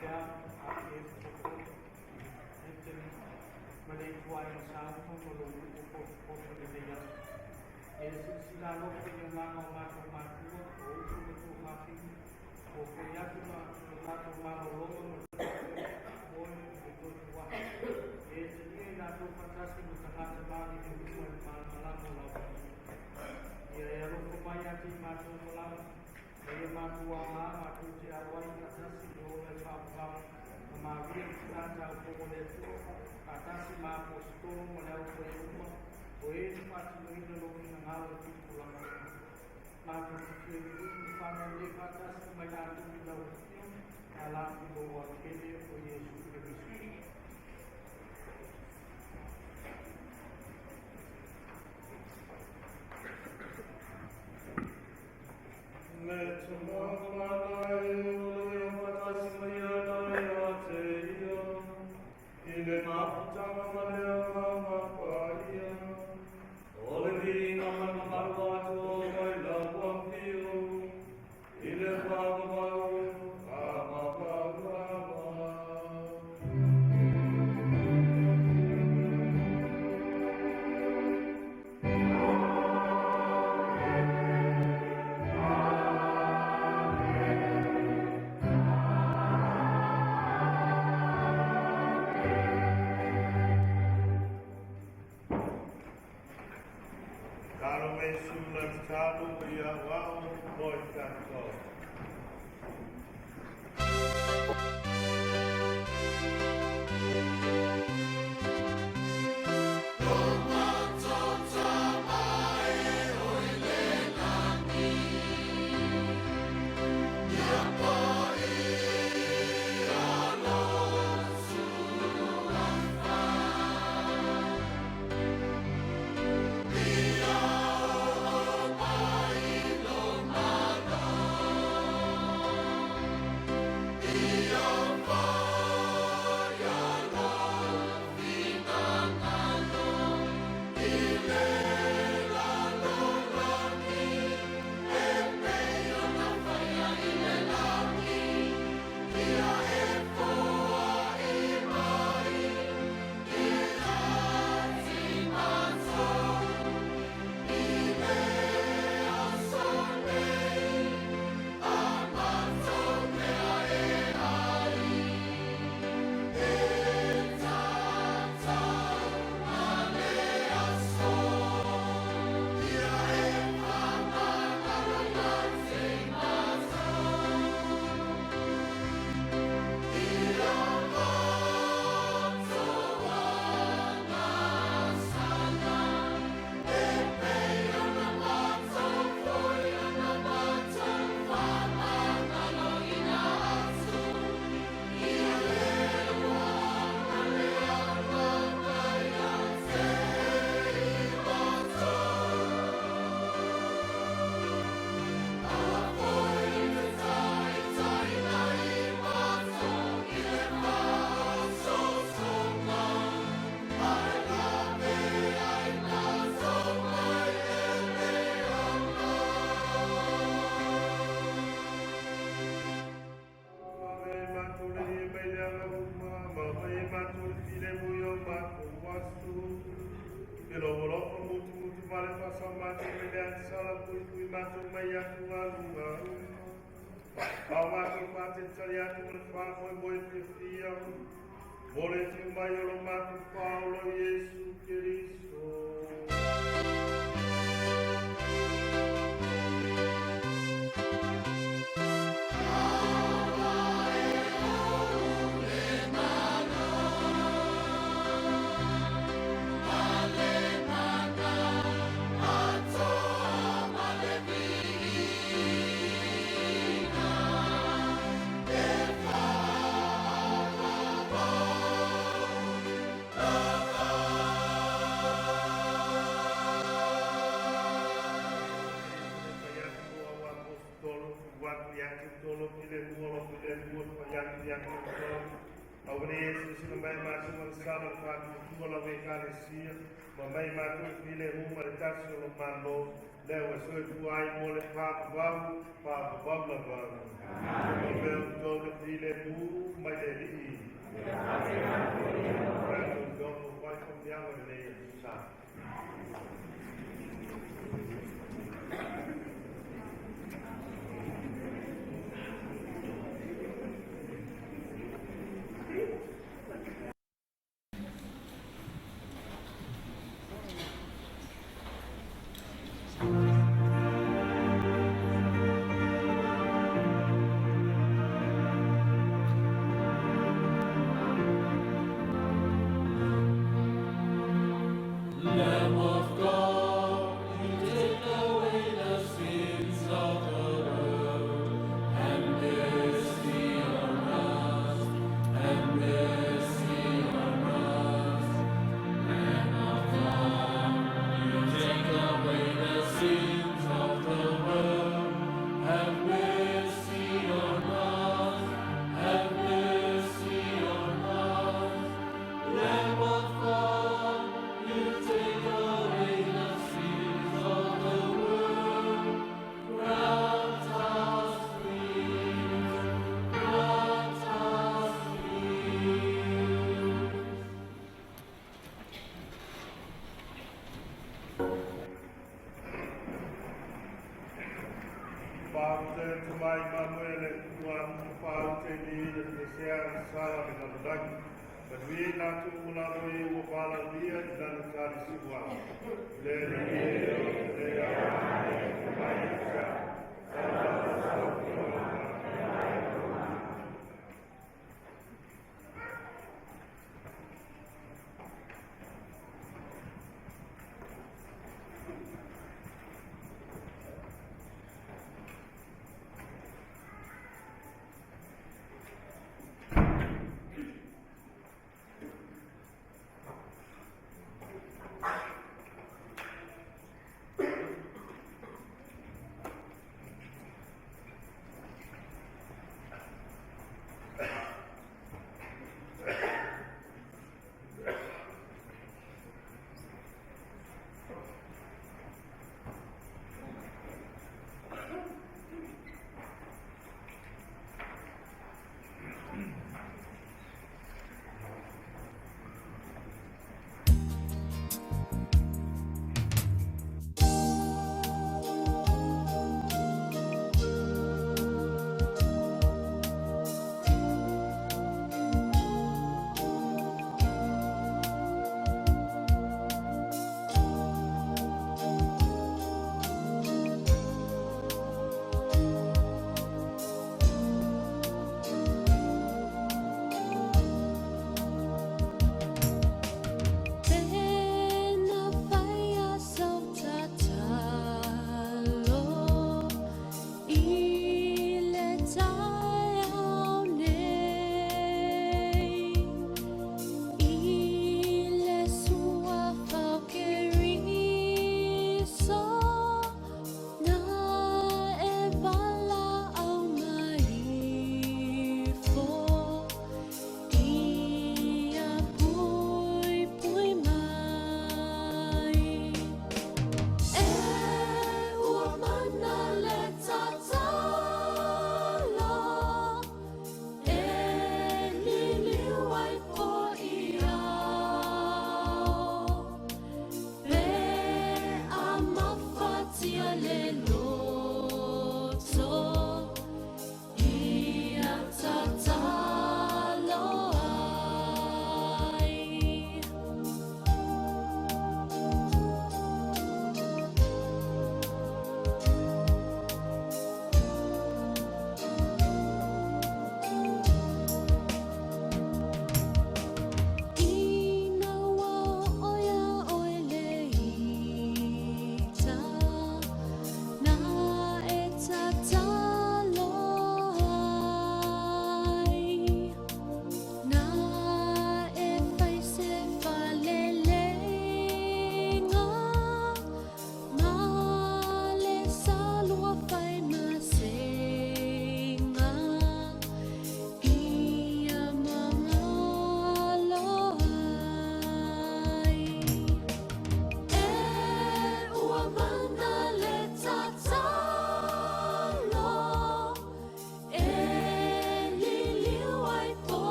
Peau A.F. Popoto Anthony, ma le ituaiga Sauma ma lou nuu potopoto lenei aso. Ia silasila alofa i agaga o matou matua, o uso ma tuafafine, ua foi atu ma le latou malologa ma le oe le toetuaha. Ia e talia i latou faatasi ma tagata maliliu uma i le malamalama o lau Paia. Ia e alofa mai ia te i matou ma lava, ma ia matou aoga matou te auai faatasi i le ola e faavavau ma maria i tina taupou o le Atua, faatasi ma aposetolo ma le aufaia uma o e na faatinoina lou finagalo i tupulaga uma. Matou te fia vilui ma faanonē faatasi ma i latou i lau afio e ala atu i lou Alatele o Iesu Keriso. Le Tama e o le faatasi mai ana ia te ia, i le mafutaga ma le Agaga Paia. O le viiga ma le mamalu atoa mai lau afio, i le faavavau, faavavau lava. Talo mai sula tatalo ia auao mo i tatou. mea uma, ma mai e mātou le filemu i o mātou aso. E lo alofa mutumutu ma le faasao mātou mai le agasala puipui mātou mai atugaluga uma. A o mātou faatalitali atu ma le faamoemoe fiafia, mo le tiu mai o lo mātou Faaola Iesu Keriso. Ma mai mātou filemu ma le tasi o lo Malo, le ua soifua ai mo le faavavau, faavavau lava. O mea o outou le filemu mai le Alii. Tatou nofo fai faamanuiaga lenei aso sa. Lamb of God, you take away the sins of the world. Have mercy on us, have mercy on us. Lamb of God, you take away the sins of the world. Have mercy on us, have mercy on us. Lamb of God, you take away the sins of the world. Grant us peace, grant us peace. Faafetai atu mai Manuele ua faaute ni le pesea na sala me lalolagi. Manuia i latou ua lalo e ua valaaulia i lana talisiua. Le Alii e, le Ao, mai ia.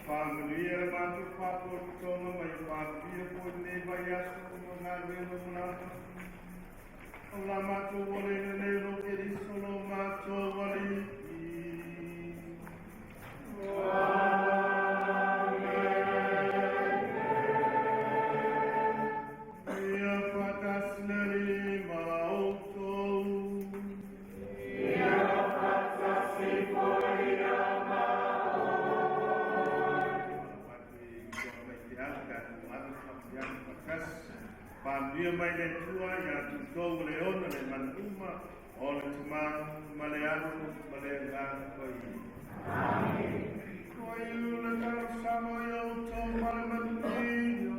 Faamanuia le matou faapotopotoga ma ia faamanuia foi lenei vaiaso ma galuega mo latou. O la matou olaina nei o Keriso lo matou Alii. Ia faatasi le Alii ma outou. Faamanuia mai le Atua ia toutou le ona le mana uma o le Tamā ma le Alo ma le Agaga Paia. Ua iu le talosaga ia outou ma le manuia.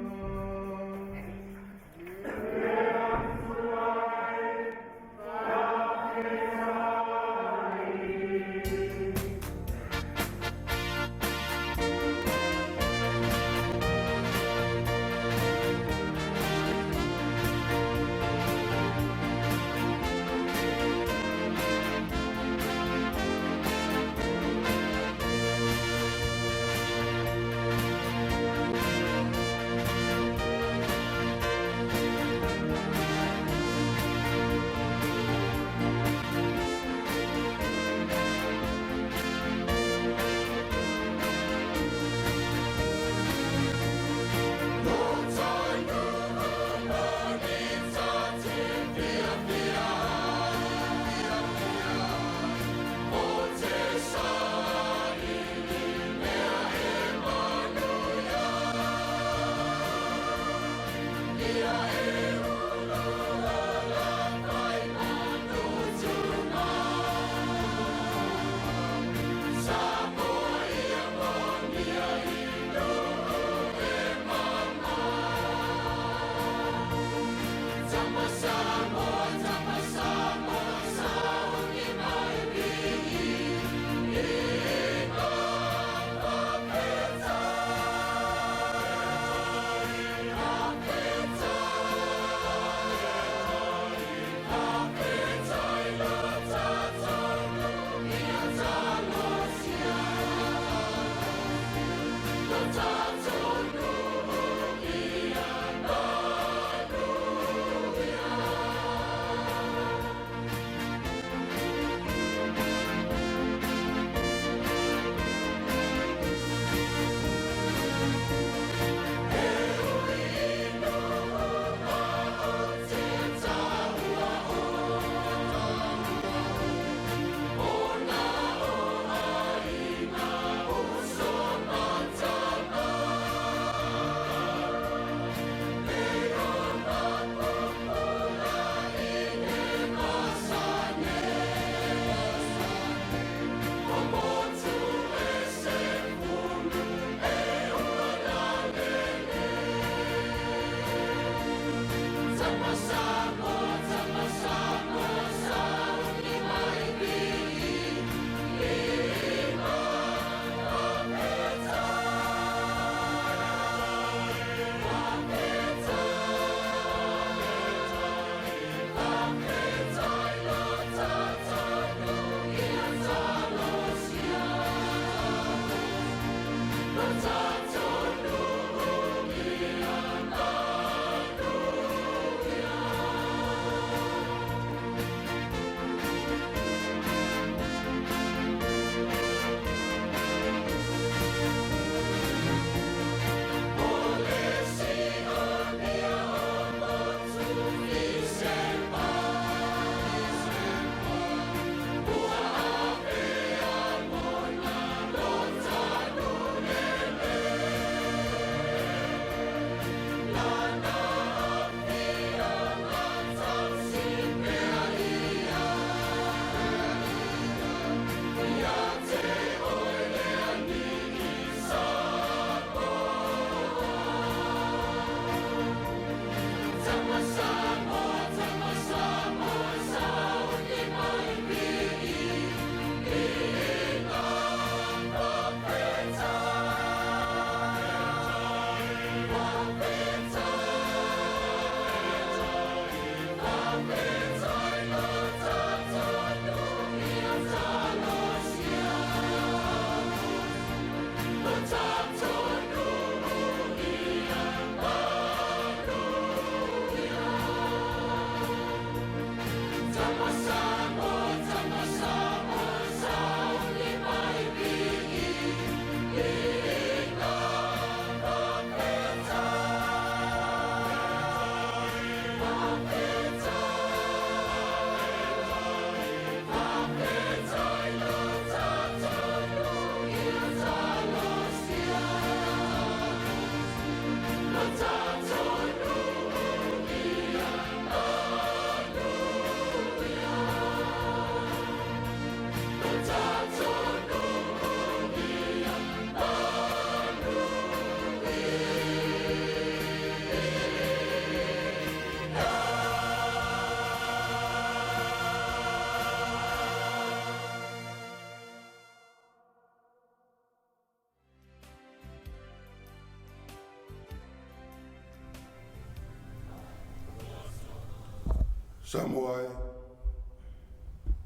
Samoa e,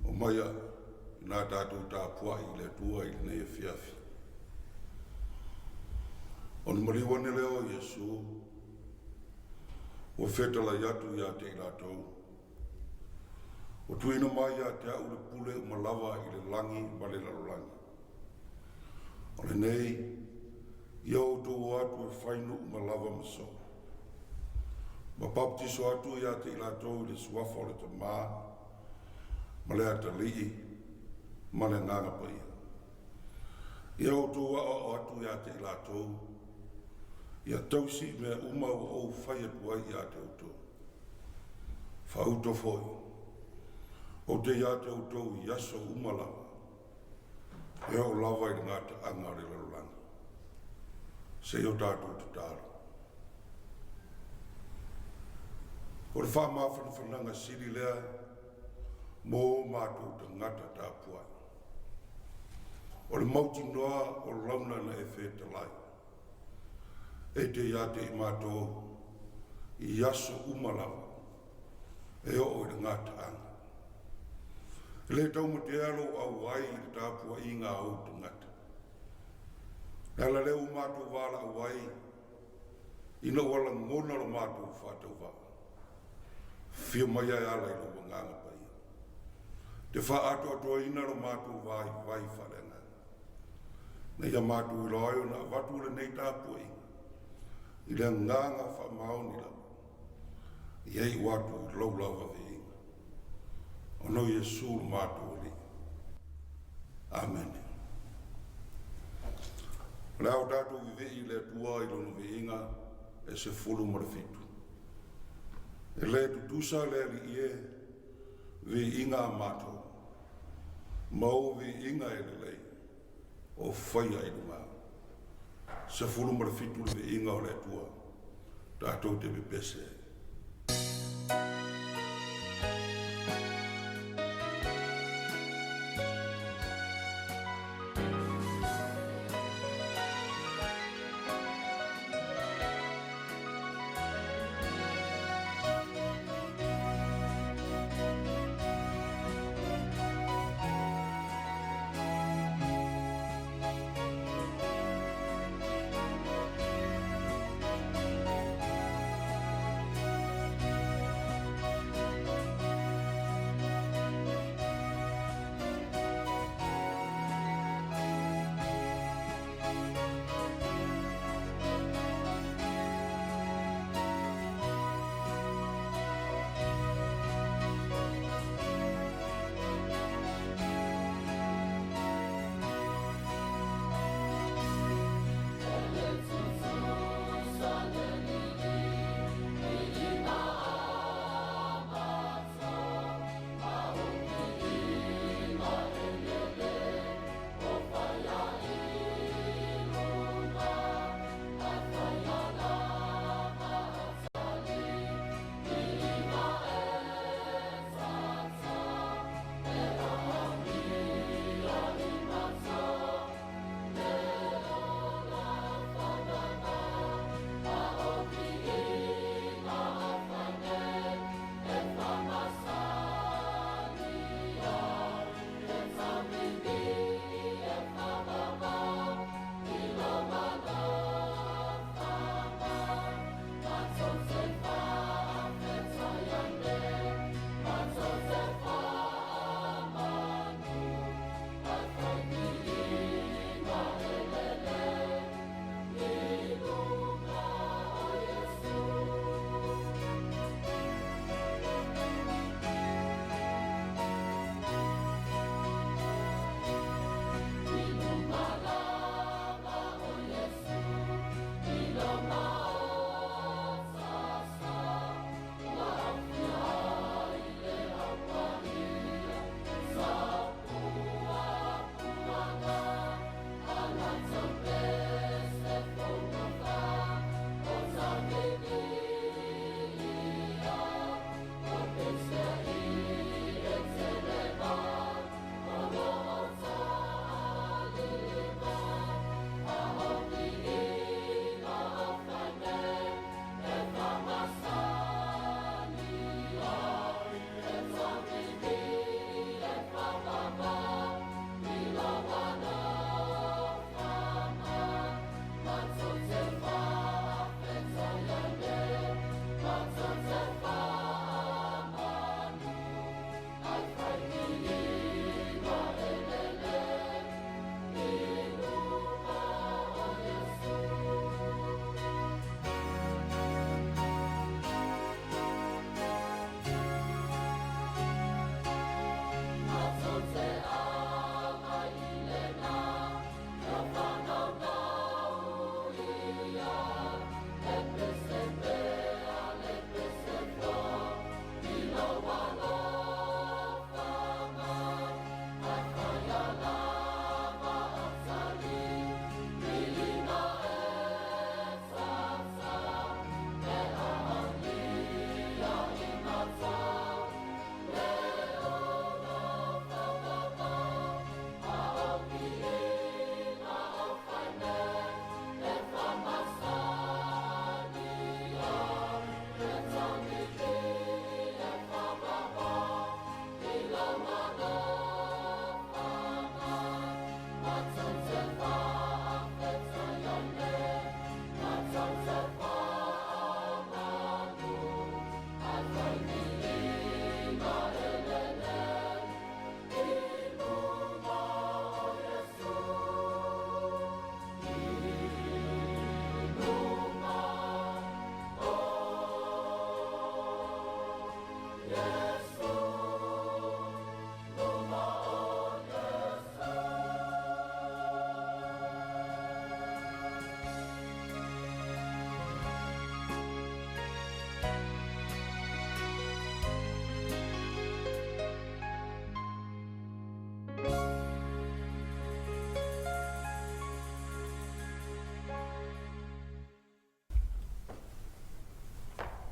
omaia ina tatou tapua'i i le Atua i lenei afiafi. Ona maliu ane lea o Iesu, ua fetalai atu ia te i latou, Ua tuuina mai ia te a'u le pule uma lava i le lagi ma le lalolagi. O lenei, ia outou o atu e fai nuu uma lava ma soo. Ma papatiso atu ia te i latou i le suafa o le Tamā, ma le Atalii, ma le Agaga Paia. Ia outou aoao atu ia te i latou, ia tausi i mea uma ua ou fai atu ai ia te outou. Faauto foi, ou te ia te outou i aso uma lava, e oo lava i le gataaga o le lalolagi. Se i o tatou tatalo. O le faamafanafanaga sili lea mo o matou tagata tapuai. O le mautinoa o launa na e fetalai, e te ia te i matou i aso uma lava, e oo i le gataaga. E le taumatea lou auai i le tapuaiga a ou tagata. E ala lea ua matou valaau ai ina ua lagona lo matou faatauvaa. Afio mai e ala i lou Agaga Paia. Te faaatoatoaina lo matou vaivai faaleagaga. Na ia matou iloa ai ona avatu lenei tapuaiga i le agaga faamaoni lava. Ia iu atu i lou lava viiga. Ona o Iesu lo matou Alii. Amene. O le a o tatou vivii i le Atua i lona viiga e 17. E le tutusa le Alii e, viiga a matou, ma ou viiga e lelei, o faia i luga. 17 le viiga o le Atua, tatou te pepese ai.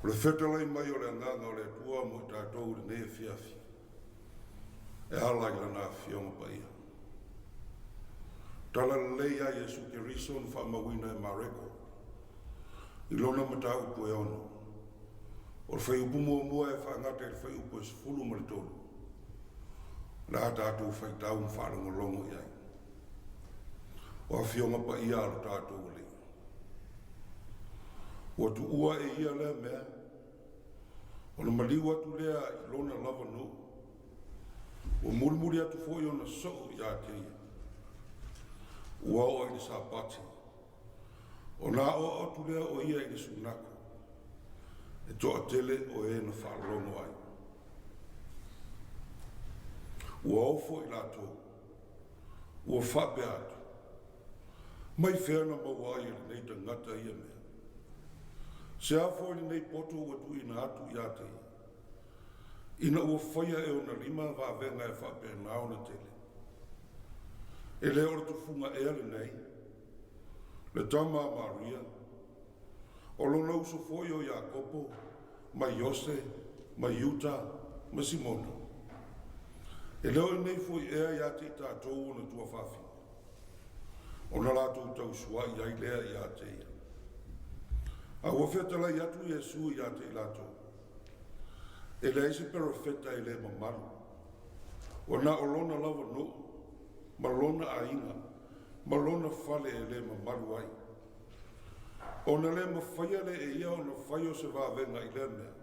O le fetalai mai o le Agaga o le Atua mo i tatou i lenei afiafi, e ala i Lana Afioga Paia. Tala lelei a Iesu Keriso na faamauina e Mareko i lona mataupu e ono. O le fuaiupu muamua e faagata i le fuaiupu e 13, o le a tatou faitau ma faalogologo i ai. O Afioga Paia a lo tatou Alii. Ua tuua e ia lea mea, ona maliu atu lea i lona lava nuu, ua mulimuli atu foi ona soo ia te ia. Ua oo i le Sapati, ona aoao atu lea o ia i le sunako, e toatele o e na faalogo ai. Ua ofo i latou, ua faapea atu, Mai fea na maua ai e lenei tagata ia mea? Se a foi lenei poto ua tuuina atu ia te ia, ina ua faia e ona lima vavega e faapena ona tele? E le o le tufuga ea lenei, le tama a Maria, o lona uso foi o Iakopo, ma Iose, ma Iuta, ma Simona? E le o i nei foi ea ia te i tatou ona tuafafine? Ona latou tausua'i ai lea ia te ia. A ua fetalai atu Iesu ia te i latou, E leai se perofeta e le mamalu, ua na o lona lava nuu, ma lona aiga, ma lona fale e le mamalu ai. Ona le mafaia lea e ia ona fai o se vavega i lea mea,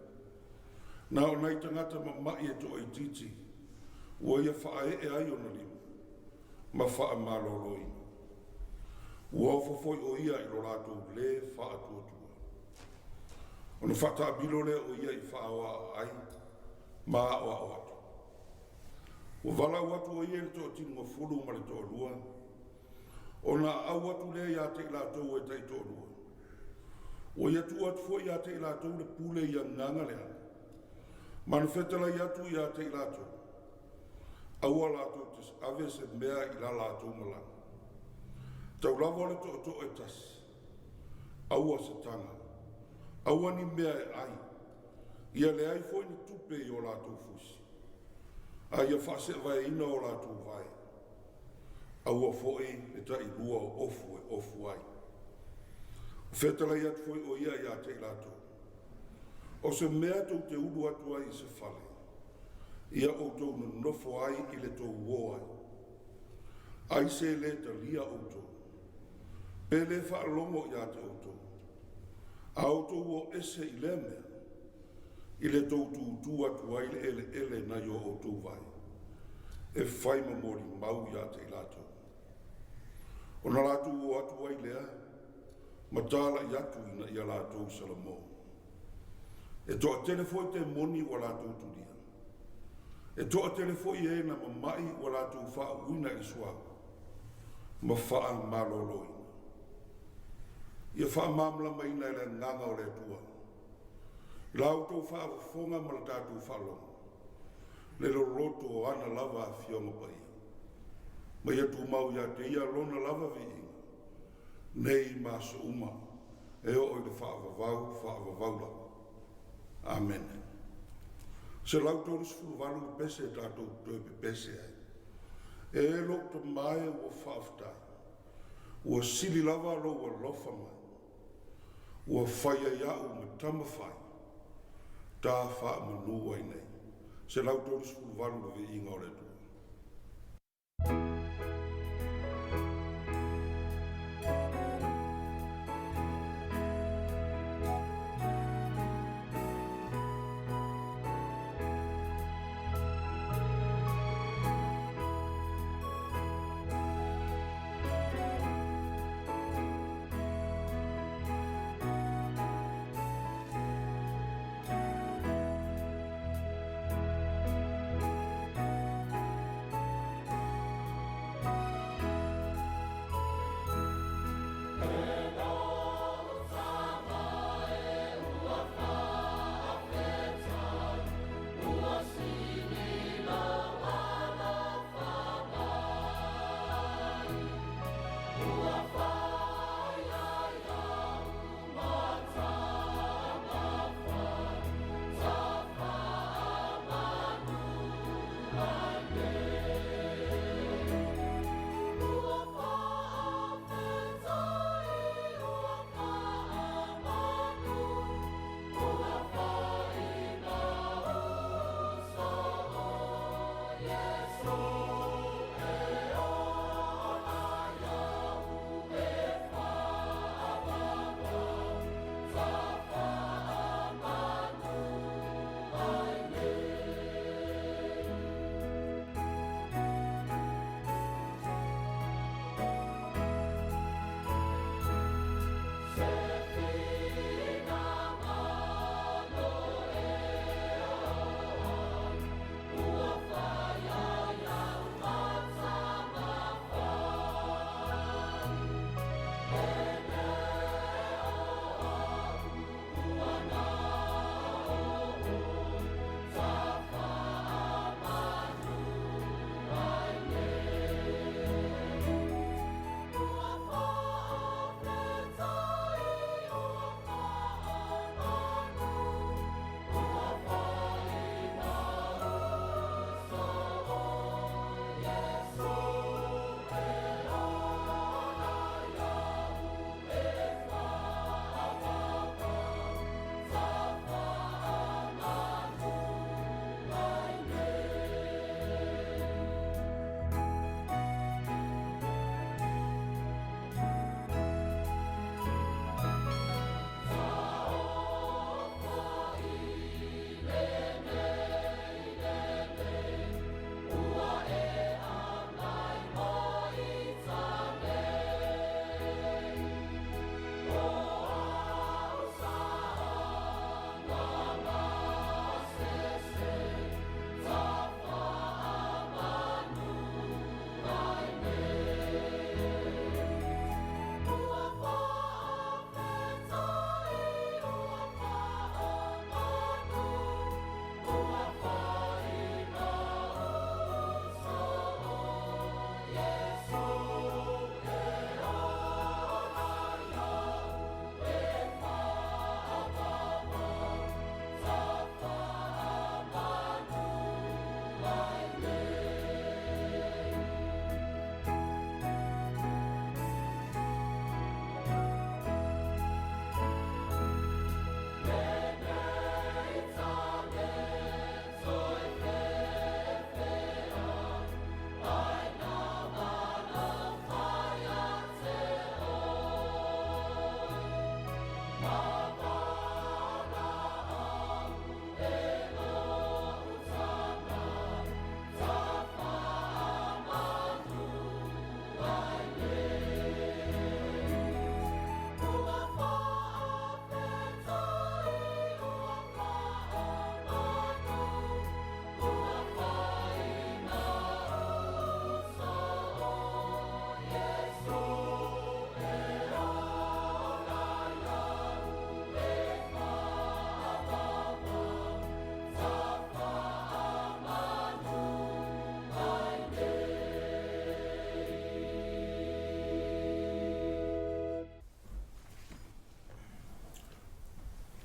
na o nai tagata mama'i e toaitiiti ua ia faaee ai ona lima, ma faamaloloina. Ua ofo foi o ia i lo latou lē faatuatua. Ona faataamilo lea o ia i faaoa ai ma aoao atu. Ua valaau atu o ia i le toatinugafulu ma le toalua, ona aau atu lea ia te i latou e taitoalua. Ua ia tuu atu foi ia te i latou le pule i agaga leaga, ma na fetalai atu ia te i latou, Aua latou te ave se mea i la latou malaga. Tau lava o le tootoo e tasi. Aua se taga. Aua ni mea e ai. Ia leai foi ni tupe i o latou fusi. A ia faaseevaeina o latou vae. Aua foi le tailua o ofu e ofu ai. Ua fetalai atu foi o ia ia te i latou. O se mea tou te ulu atu ai i se fale, ia outou nonofo ai i le tou ō ai. Ai se lē talia outou, pe lē faalogo ia te outou, a outou ō ese i lea mea, i le tou tūtū atu ai le eleele nai o outou vae, e fai ma molimau ia te i latou. Ona latou ō atu ai lea, ma talaʻi atu ina ia latou salamo. E toatele foi temoni ua latou tulia. E toatele foi e na mama'i ua latou faauuina i le suauu ma faamaloloina. Ia faamalamalamaina e le Agaga o le Atua i la outou faafofoga ma le tatou faalogo le loloto o ana lava Afioga Paia, ma ia tumau ia te ia lona lava viiga nei ma aso uma e oo i le faavavau faavavau lava. Amene. 138 le pese tatou toe pepese ai. E lou tama e ua faafetai. Ua sili lava lou alofa mai. Ua fai ai au ma tama fai. Ta faamanu ai nei. 138 le viiga o le Atua.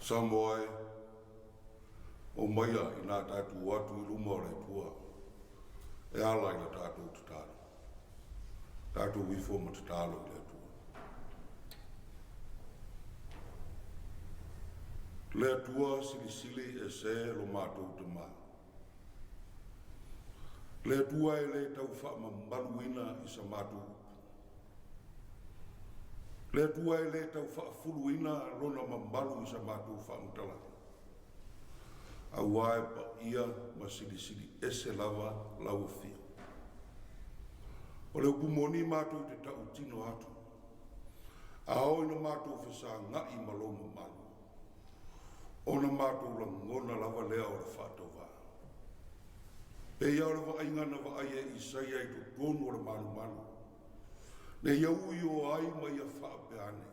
Samoa e, omaia inā tatou o atu i luma o le Atua e ala i la tatou tatalo. Tatou ifo ma tatalo i le Atua. Le Atua silisili ese lo matou tamā. Le Atua e le tau faamamaluina i sa matou upu. Le Atua e le tau faafuluina lona mamalu i sa matou faamatalaga. Auā e paia ma silisili ese lava lau afio. O le upu moni matou te tautino atu, a oo ina matou fesaga'i ma lou mamalu, ona matou lagona lava lea o le faatauvaa. Pei lava o le vaaiga na vaai e Isaia i totonu o le malumalu, ne i ui o ai ma ia faapea ane,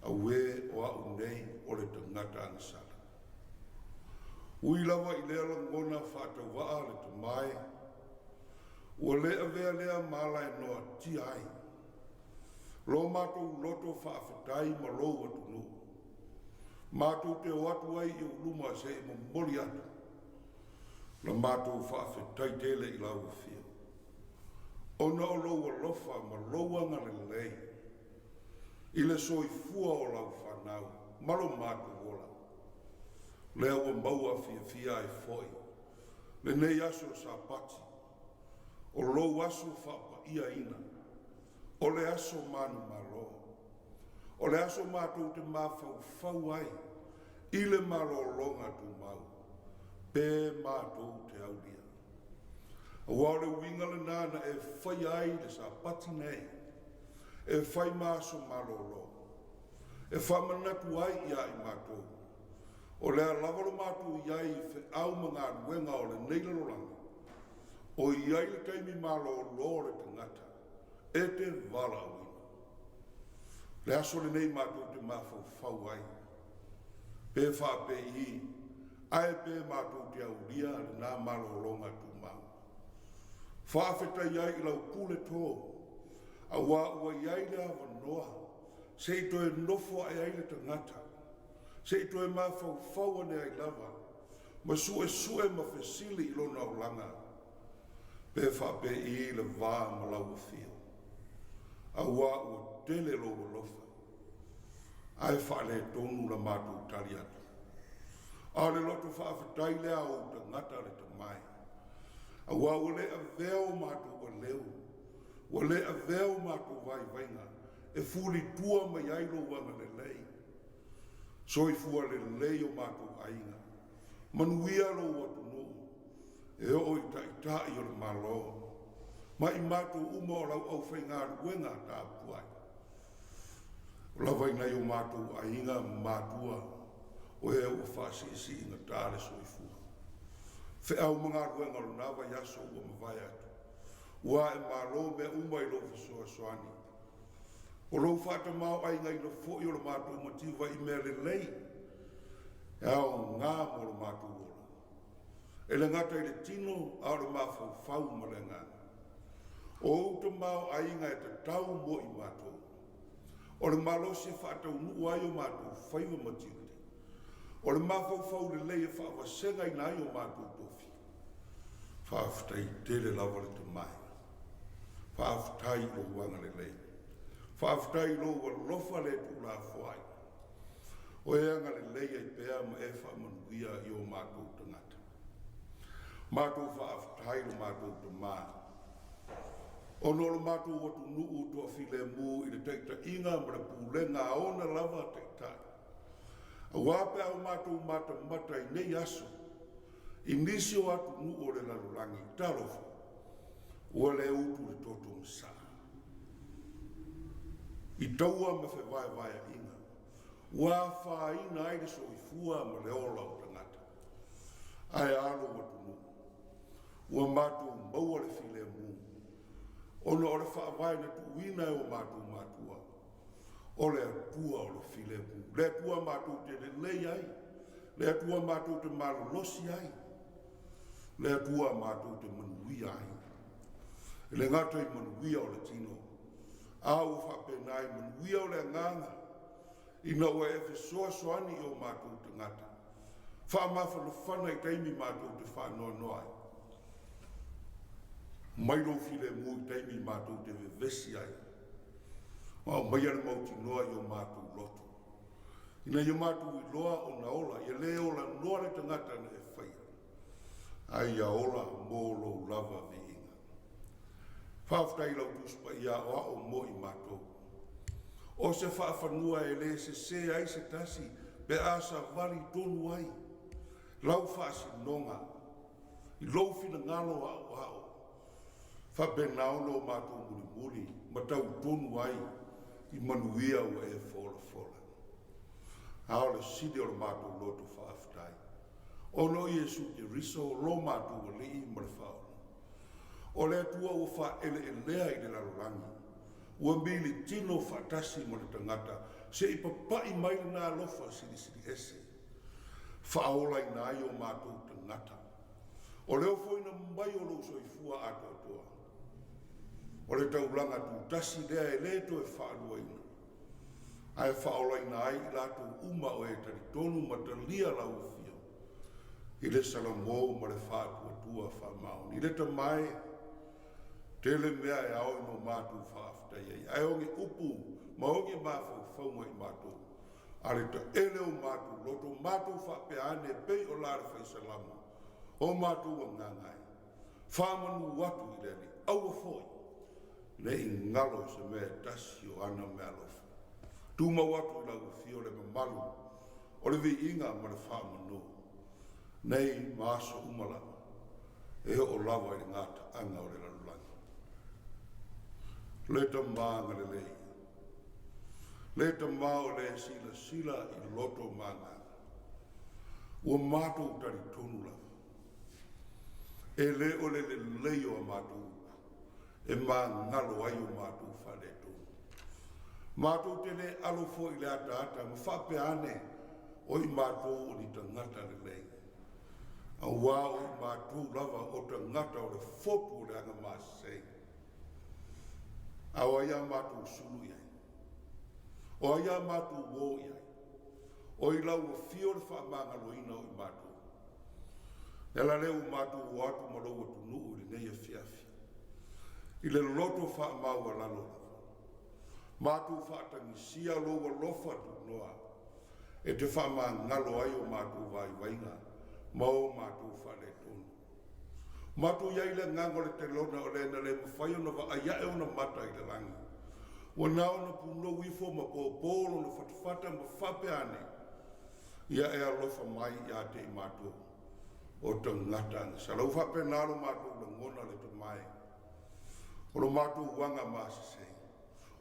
Auē o a'u nei o le tagata agasala. Ui lava i lea lagona faatauvaa le tamae, ua le avea lea ma ala e noatia ai lo matou loto faafetai ma lou atunuu. Matou te o atu ai i ou luma se i momoli atu la matou faafetai tele i lau afio, ona o lou alofa ma lou agalelei i le soifua o lau fanau ma lo matou ola, lea ua maua fiafia ai foi. Lenei aso Sapati, o lou aso faapa'iaina, o le aso manumalo, o le aso matou te mafaufau ai i le malologa tumau, pe matou te aulia. Auā o le uiga lenā na e faia ai le Sapati nei, e fai ma aso malōlō, e faamanatu ai iā i matou, o le a lava lo matou i ai i feau ma galuega o lenei lalolagi, o i ai le taimi malōlō o le tagata e te valaauina. Le aso lenei matou te mafaufau ai, pe faapei ae pe matou te aulia lenā malōlōga tumau. Faafetai ai i lau pule tō, auā ua i ai le avanoa se i toe nofo ae ai le tagata, se i toe mafaufau ane ai lava, ma suesue ma fesili i lona olaga, pe faapei le va ma lau afio, auā ua tele lou alofa, ae faaletonu la matou tali atu. A o le loto faafetai lea a ou tagata le tamae, auā ua le avea o matou aleu, ua le avea o matou vaivaiga e fulitua mai ai lou agalelei. Soifua lelei o matou aiga, manuia lou atunuu, e oo i taʻitaʻi o le Malo, ma i matou uma o lau aufaigaluega tapuai. O lava i nai o matou aiga ma matua, o e ua faasiisiigatā le soifua. Feau ma galuega o lenā vaiaso ua mavae atu, ua ae malo mea uma i lou fesoasoani. O lou faatamāo'aigaina foi o le matou mativa i mea lelei e aogā mo lo matou ola. E le gata i le tino a o le mafaufau ma le agaga. O ou tamaoaiga e tatau mo i matou. O le malosi e faataunuu ai o matou faiva ma tiute. O le mafaufau lelei e faavasegaina ai o matou tofi. Faafetai tele lava le tamae. Faafetai i lou agalelei. Faafetai i lou alofa le tuulafoai. O e agalelei ai pea ma e faamanuia i o matou tagata. Matou faafetai lo matou tamā, ona o lo matou atunuu toafilemu i le taitaiga ma le pulega a ona lava taitai. Auā pe a o matou matamata i nei aso i nisi o atunuu o le lalolagi, talofa, ua le utu le toto masaa i taua ma fevaevaeaʻiga ua afaina ai le soifua ma le ola o tagata. Ae a lou atunuu, ua matou maua le filemu ona o le faavae na tuuina e o matou matua, o le Atua o le filemu, le Atua matou te lelei ai, le Atua matou te malolosi ai, le Atua matou te manuia ai. E le gata i manuia o le tino, a ua faapena i manuia o le agaga, ina ua e fesoasoani i o matou tagata, faamafanafana i taimi matou te faanoanoa ai, mai lou filemu i taimi matou te vevesi ai, ma aumaia le mautinoa i o matou loto, ina ia matou iloa ona ola, ia le ola noa le tagata na e faia, ae ia ola mo lou lava viiga. Faafetai i lau Tusi Paia aoao mo i matou. O se faafanua e le sesē ai se tasi pe a savali tonu ai lau faasinoga i lou finagalo aoao, faapena ona o matou mulimuli ma tau tonu ai i manuia ua e folafola. A o le sili o le matou loto faafetai, ona o Iesu Keriso lo matou Alii ma le Faaola. O le Atua ua faaeleelea i le lalolagi, ua militino faatasi ma le tagata se i papaʻi mai lena alofa silisiliese, faaolaina ai o matou tagata. O le ofoina mai o lou soifua atoatoa, o le taulaga tutasi lea e le toe faaluaina, ae faaolaina ai i latou uma o e talitonu ma talia lau afio i le salamo ma le faatuatua faamaoni. I le tamae, tele mea e ao i no matou faafetai ai, ae o ni upu ma o ni mafaufauga i matou, a le taele o matou loto, matou faapea ane e pei o la le fai salamo. O matou agaga e, faamanu atu i le Alii, aua foi ne i galo se mea e tasi o ana meaalofa. Tumau atu i lau afio le mamalu o le viiga ma le faamanu, nei ma aso uma lava, e oo lava i le gataaga o le lalolagi. Le Tama agalelei, le Tama o le silasila i loto ma agaga, ua matou talitonu lava, e le o le lelei o a matou upu e magalo ai o matou faaletonu. Matou te le alo foi i le ataata ma faapea ane o i matou o ni tagata lelei, auā o i matou lava o tagata o le fotu o le agamasei. A o ai a matou sulu i ai? O ai a matou uō i ai? O i lau afio le faamagaloina o i matou. Le ala lea ua matou o atu ma lou atunuu i lenei afiafi, i le loto faamaualalo lava. Matou faatagisia lou alofa tunoa e te faamagalo ai o matou vaivaiga ma o matou faaletonu. Matou i ai i le agaga o le telona o le na le mafai ona vaai ae ona mata i le lagi. Ua na ona punou ifo ma pōpō lona fatafata ma faapea ane, Ia e alofa mai ia te i matou o tagata agasala. Ua faapena lo matou lagona le tamae o lo matou uaga masesei,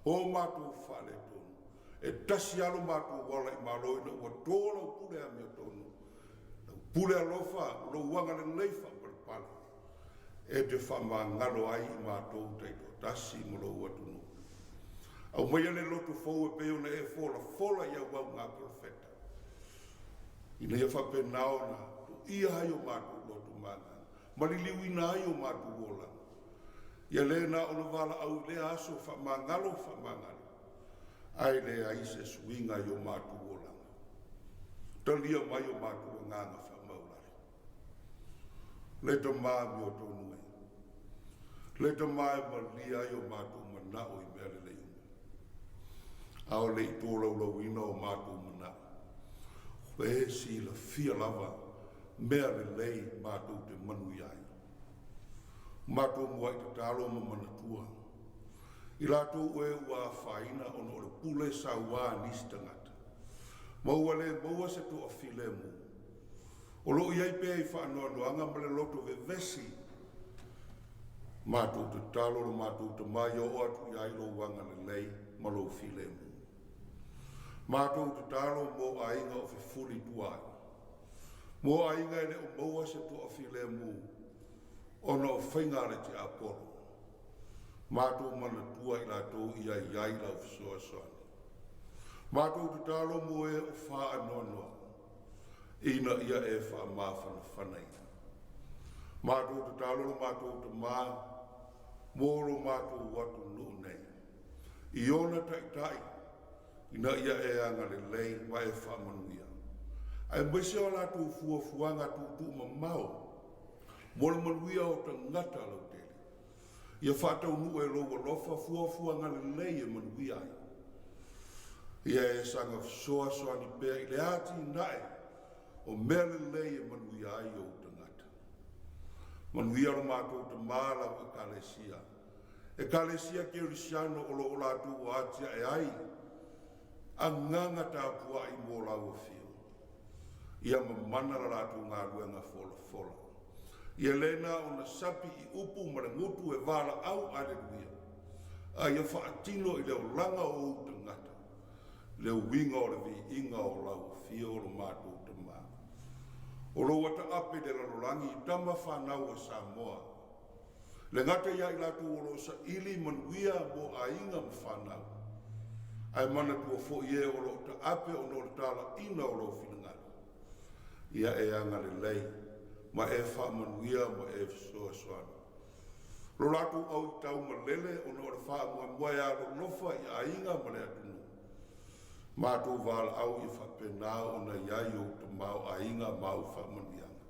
o matou faaletonu, e tasi lava lo matou ala i Malo ina ua tō lau pule amiotonu, lau pule alofa, lou agalelei faapalepale, e te faamagalo ai i matou taitoatasi ma lou atunuu. Aumaia le loto fou e pei ona e folafola i auauga a polofeta, ina ia faapena ona tuia ai o matou loto ma agaga, ma liliuina ai o matou olaga. Ia le na ona valaau i lea aso faamagalo faamagalo, ae leai se suiga i o matou olaga. Talia mai o matou agaga faamaulalo. Le Tama amiotonu e. Le Tama e malia ai o matou manao i mea lelei uma. A o le i tolaulauina o matou manao, ua e silafia lava mea lelei matou te manuia ai. Matou muai tatalo ma manatua i latou e ua afaina ona o le pule sauā a nisi tagata, ma ua le maua se toafilemu. O lo o i ai pea i faanoanoaga ma le loto vevesi. Matou tatalo lo matou Tama ia oo atu i ai lou agalelei ma lou filemu. Matou tatalo mo aiga o fefuli tua ai, mo aiga e le o maua se toafilemu ona o faiga a le tiapolo. Matou manatua i latou ia i ai lau fesoasoani. Matou tatalo mo e o faanoanoa ina ia e faamafanafanaina. Matou tatalo lo matou Tama mo lo matou atunuu nei, i ona taitai ina ia e agalelei ma e faamanuia, aemaise o a latou fuafuaga tuutuumamao mo le manuia o tagata lautele. Ia faataunuu e lou alofa fuafuaga lelei e manuia ai. Ia e saga fesoasoani pea i le atinae o mea lelei e manuia ai ou tagata. Manuia lo matou Tama lau Ekalesia, Ekalesia Kerisiano o lo o latou atiae ai agaga tapuai mo lau afio. Ia mamana la latou galuega folafola. Ia le na ona sapi i upu ma le gutu e valaau aleluia, a ia faatino i le olaga o ou tagata le uiga o le viiga o lau afio lo matou Tama. O lou ataape i le lalolagi i tama fanau a Samoa, le gata ia i latou o lo o saili manuia mo aiga ma fanau, ae manatua foi e o lo o taape ona o le talaiina o lou finagalo. Ia e agalelei ma e faamanuia ma e fesoasoani. Lo latou au i taumalele ona o le faamoemoe alolofa i aiga ma le atunuu. Matou valaau ia faapena ona i ai ou tamaoaiga ma au faamanuiaga.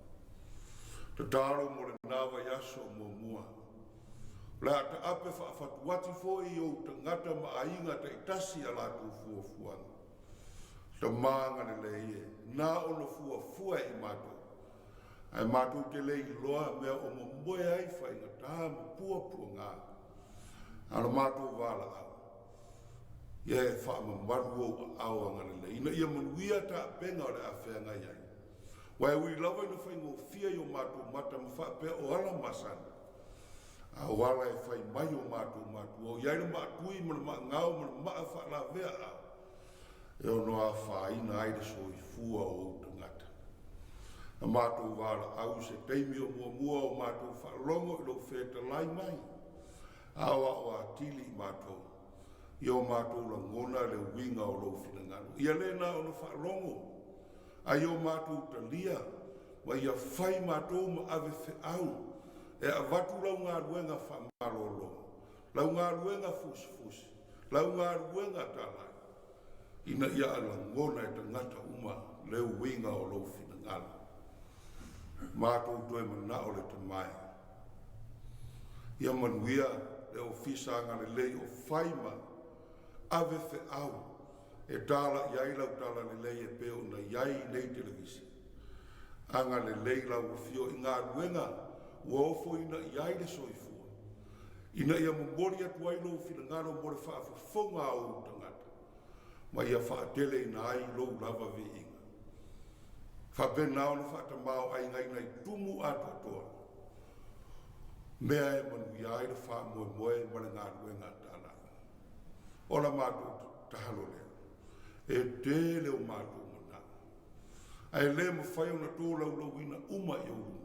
Tatalo mo lena vaiaso muamua. O le a taape faafatuati foi i ou tagata ma aiga taitasi a latou fuafuaga. Tama agalelei e, na ona fuafua e i matou. Ae matou te le iloa mea o momoe ai faigata ma puapuaga a lo matou valaau. Ia e faamamalu ou aao agalelei ina ia manuia tapena o le a feagai ai. Aua e ui lava ina faigofie i o matou mata ma faapea o ala masani, a o ala e fai mai o matou matua o i ai le maatui ma le maagao ma le maa faalavea aao e ono afaina ai le soifua o ou tagata. Na matou valaau i se taimi o muamua o matou faalogo i lou fetalai mai, a aoao atili i matou, i o matou lagona le uiga o lou finagalo. Ia le na ona faalogo, a ia o matou talia, ma ia fai matou ma ave feau e avatu lau galuega faamalolo, lau galuega fusifusi, lau galuega talai, ina ia lagona e tagata uma le uiga o lou finagalo. Matou toe manao le tamae. Ia manuia le ofisa agalelei o fai ma ave feau e tala i ai lau talalelei e pei ona i ai nei televise. Agalelei lau afio i galuega ua ofoina i ai le soifua, ina ia momoli atu ai lou finagalo mo le faafofoga a ou tagata, ma ia faateleina ai lou lava viiga. Faapena ona faatamāo'aigaina i tumu atoatoa mea e manuia ai le faamoemoe ma le galuega a talai. O la matou tatalo lea, e tele o matou manao, ae le mafai ona tolaulauina uma i ou luma,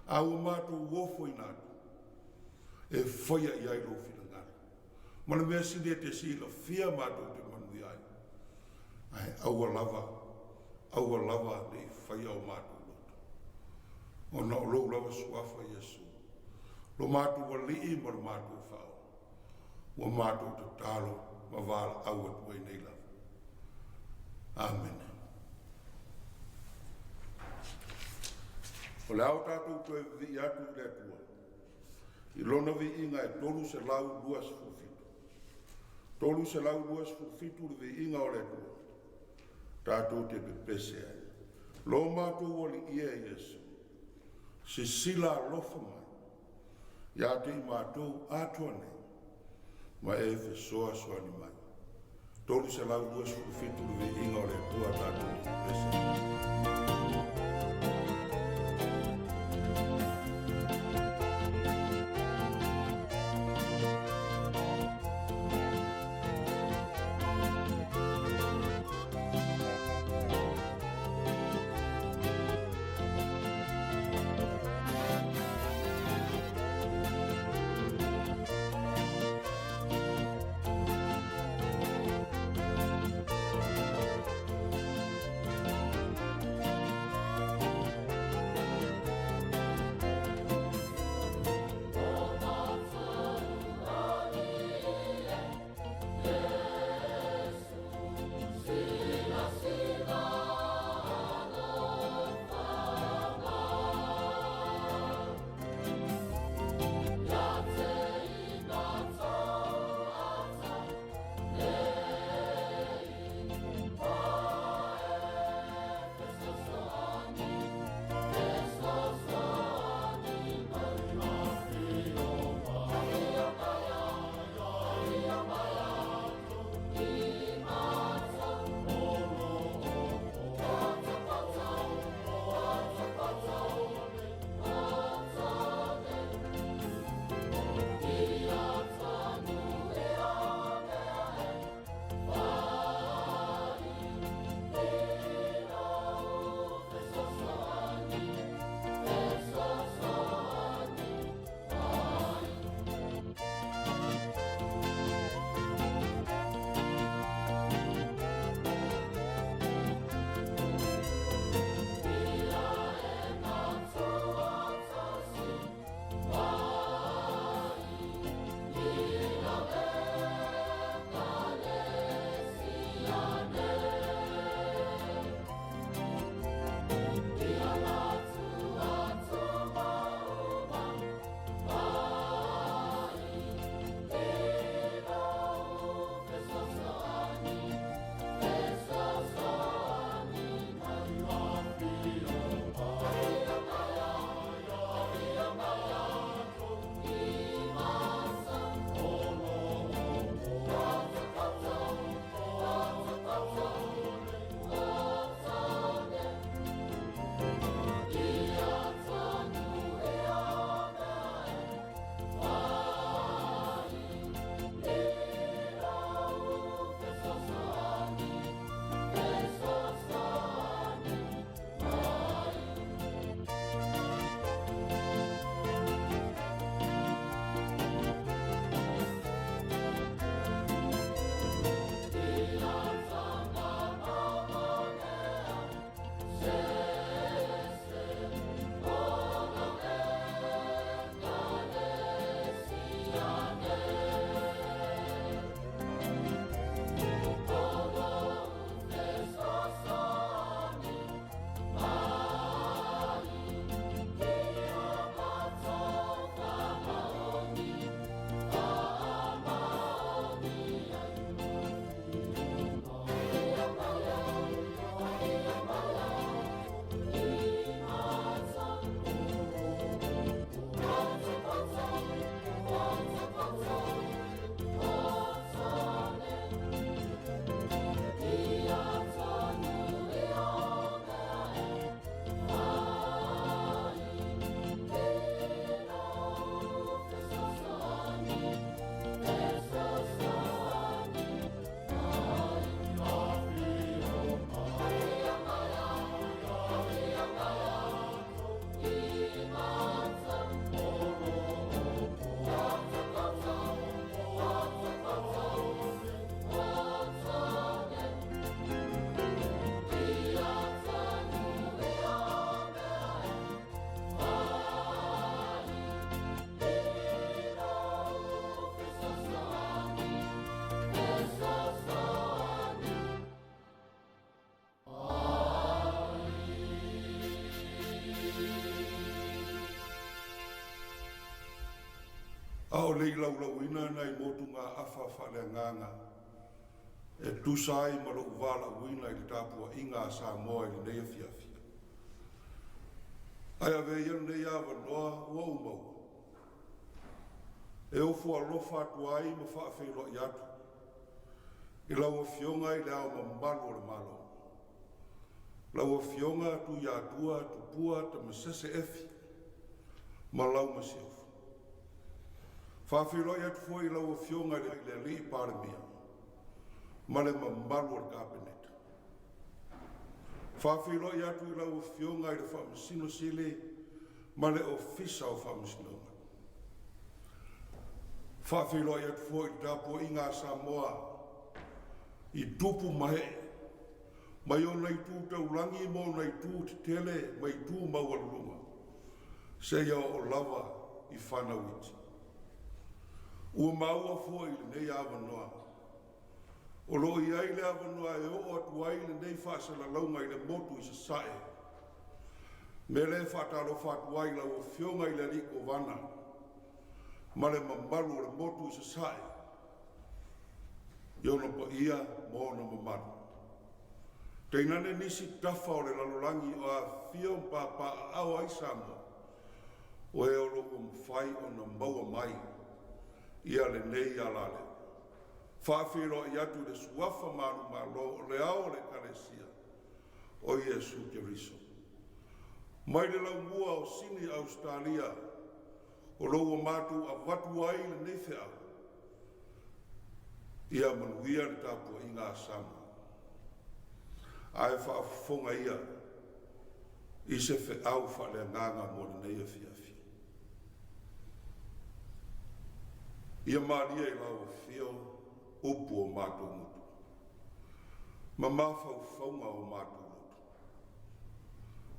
a ua matou ofoina atu e faia i ai lou finagalo. Ma le mea sili e te silafia matou te manuia ai, ae aua lava, aua lava ne i faia o matou loto, ona o lou lava suafa Iesu, lo matou Alii ma lo matou Faaola, ua matou tatalo ma valaau atu ai nei lava. Amene. O le a o tatou toe vivii atu i le Atua i lona viiga e 327. 327 le viiga o le Atua tatou te pepese ai. Lo matou Alii e Iesu, sisila alofa mai ia te i matou atoa nei, ma e fesoasoani mai. 327 le viiga o le Atua tatou te pepese ai. A o le i laulauina nai motugaafa faaleagaga e tusa ai ma lou valaauina i le tapuaiga a Samoa i lenei afiafi, ae avea ia lenei avanoa ua ou maua e ofo alofa atu ai ma faafeiloai atu i lau Afioga i Le Ao Mamalu o le Malo, lau Afioga Tuiatua Tupua Tamasese Efi ma lau Masiofo. Faafeiloai atu foi i lau Afioga i le Alii Palemia ma le mamalu o le Kapeneta. Faafeiloai atu i lau Afioga i le Faamasino Sili ma le Ofisa o Faamasinoga. Faafeiloai atu foi i le tapuaiga a Samoa i tupu ma ee, mai ona itu taulagi ma ona itu tetele ma itu maualuluga, seia oo lava i fanau iti. Ua maua foi i lenei avanoa, o lo o i ai le avanoa e oo atu ai lenei faasalalauga i le motu i Sasae. Mea lea e faatalofa atu ai i lau Afioga i le Alii Kovana ma le mamalu o le motu i Sasae i ona paia ma ona mamalu. Tainane nisi tafa o le lalolagi o afifio ma papaaao ai Samoa, o e o lo o ua mafai ona maua mai ia lenei alaleo. Faafeiloai atu i le Suafa Manumalo o le Ao o le Ekalesia o Iesu Keriso. Mai le laumua o Sini Ausetalia o lo ua matou avatu ai lenei feau, ia manuia le tapuaiga a Samoa. Ae faafofoga ia i se feau faaleagaga mo lenei afiafi. Ia malie i lau afio upu o matou gutu ma mafaufauga o matou loto.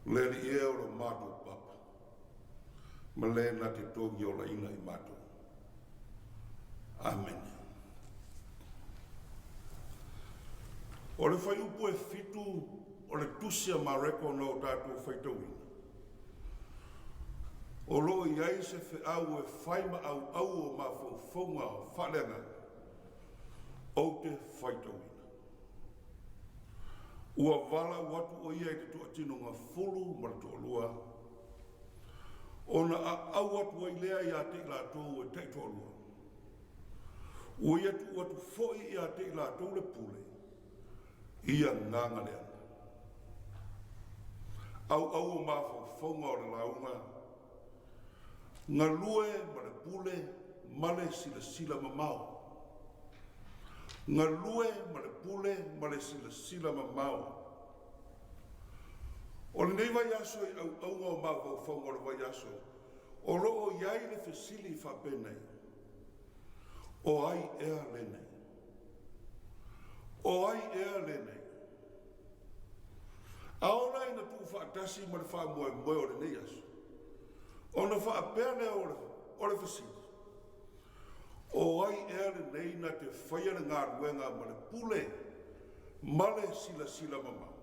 Le Alii e o lo matou papa, ma le na te togi olaina i matou. Amene. O le fuaiupu e 7 o le Tusi a Mareko na o tatou faitauina, o lo o i ai se feau e fai ma auau o mafaufauga faaleagaga ou te faitauina. Ua valaau atu o ia i le toatinoga fulu ma le toalua, ona aau atu ai lea ia te i latou e taitoalua. Ua ia tuu atu foi ia te i latou le pule i agaga leaga. Auau o mafaufauga o le lauga, galue ma le pule ma le silasila mamao. Galue ma le pule ma le silasila mamao. O lenei vaiaso i auauga o mafaufauga o le vaiaso, o lo o i ai le fesili faapenei, O ai ea lenei? O ai ea lenei? A ola ina tuufaatasi ma le faamoemoe o lenei aso, ona faapea lea o le fesili, O ai ea lenei na te faia le galuega ma le pule ma le silasila mamao?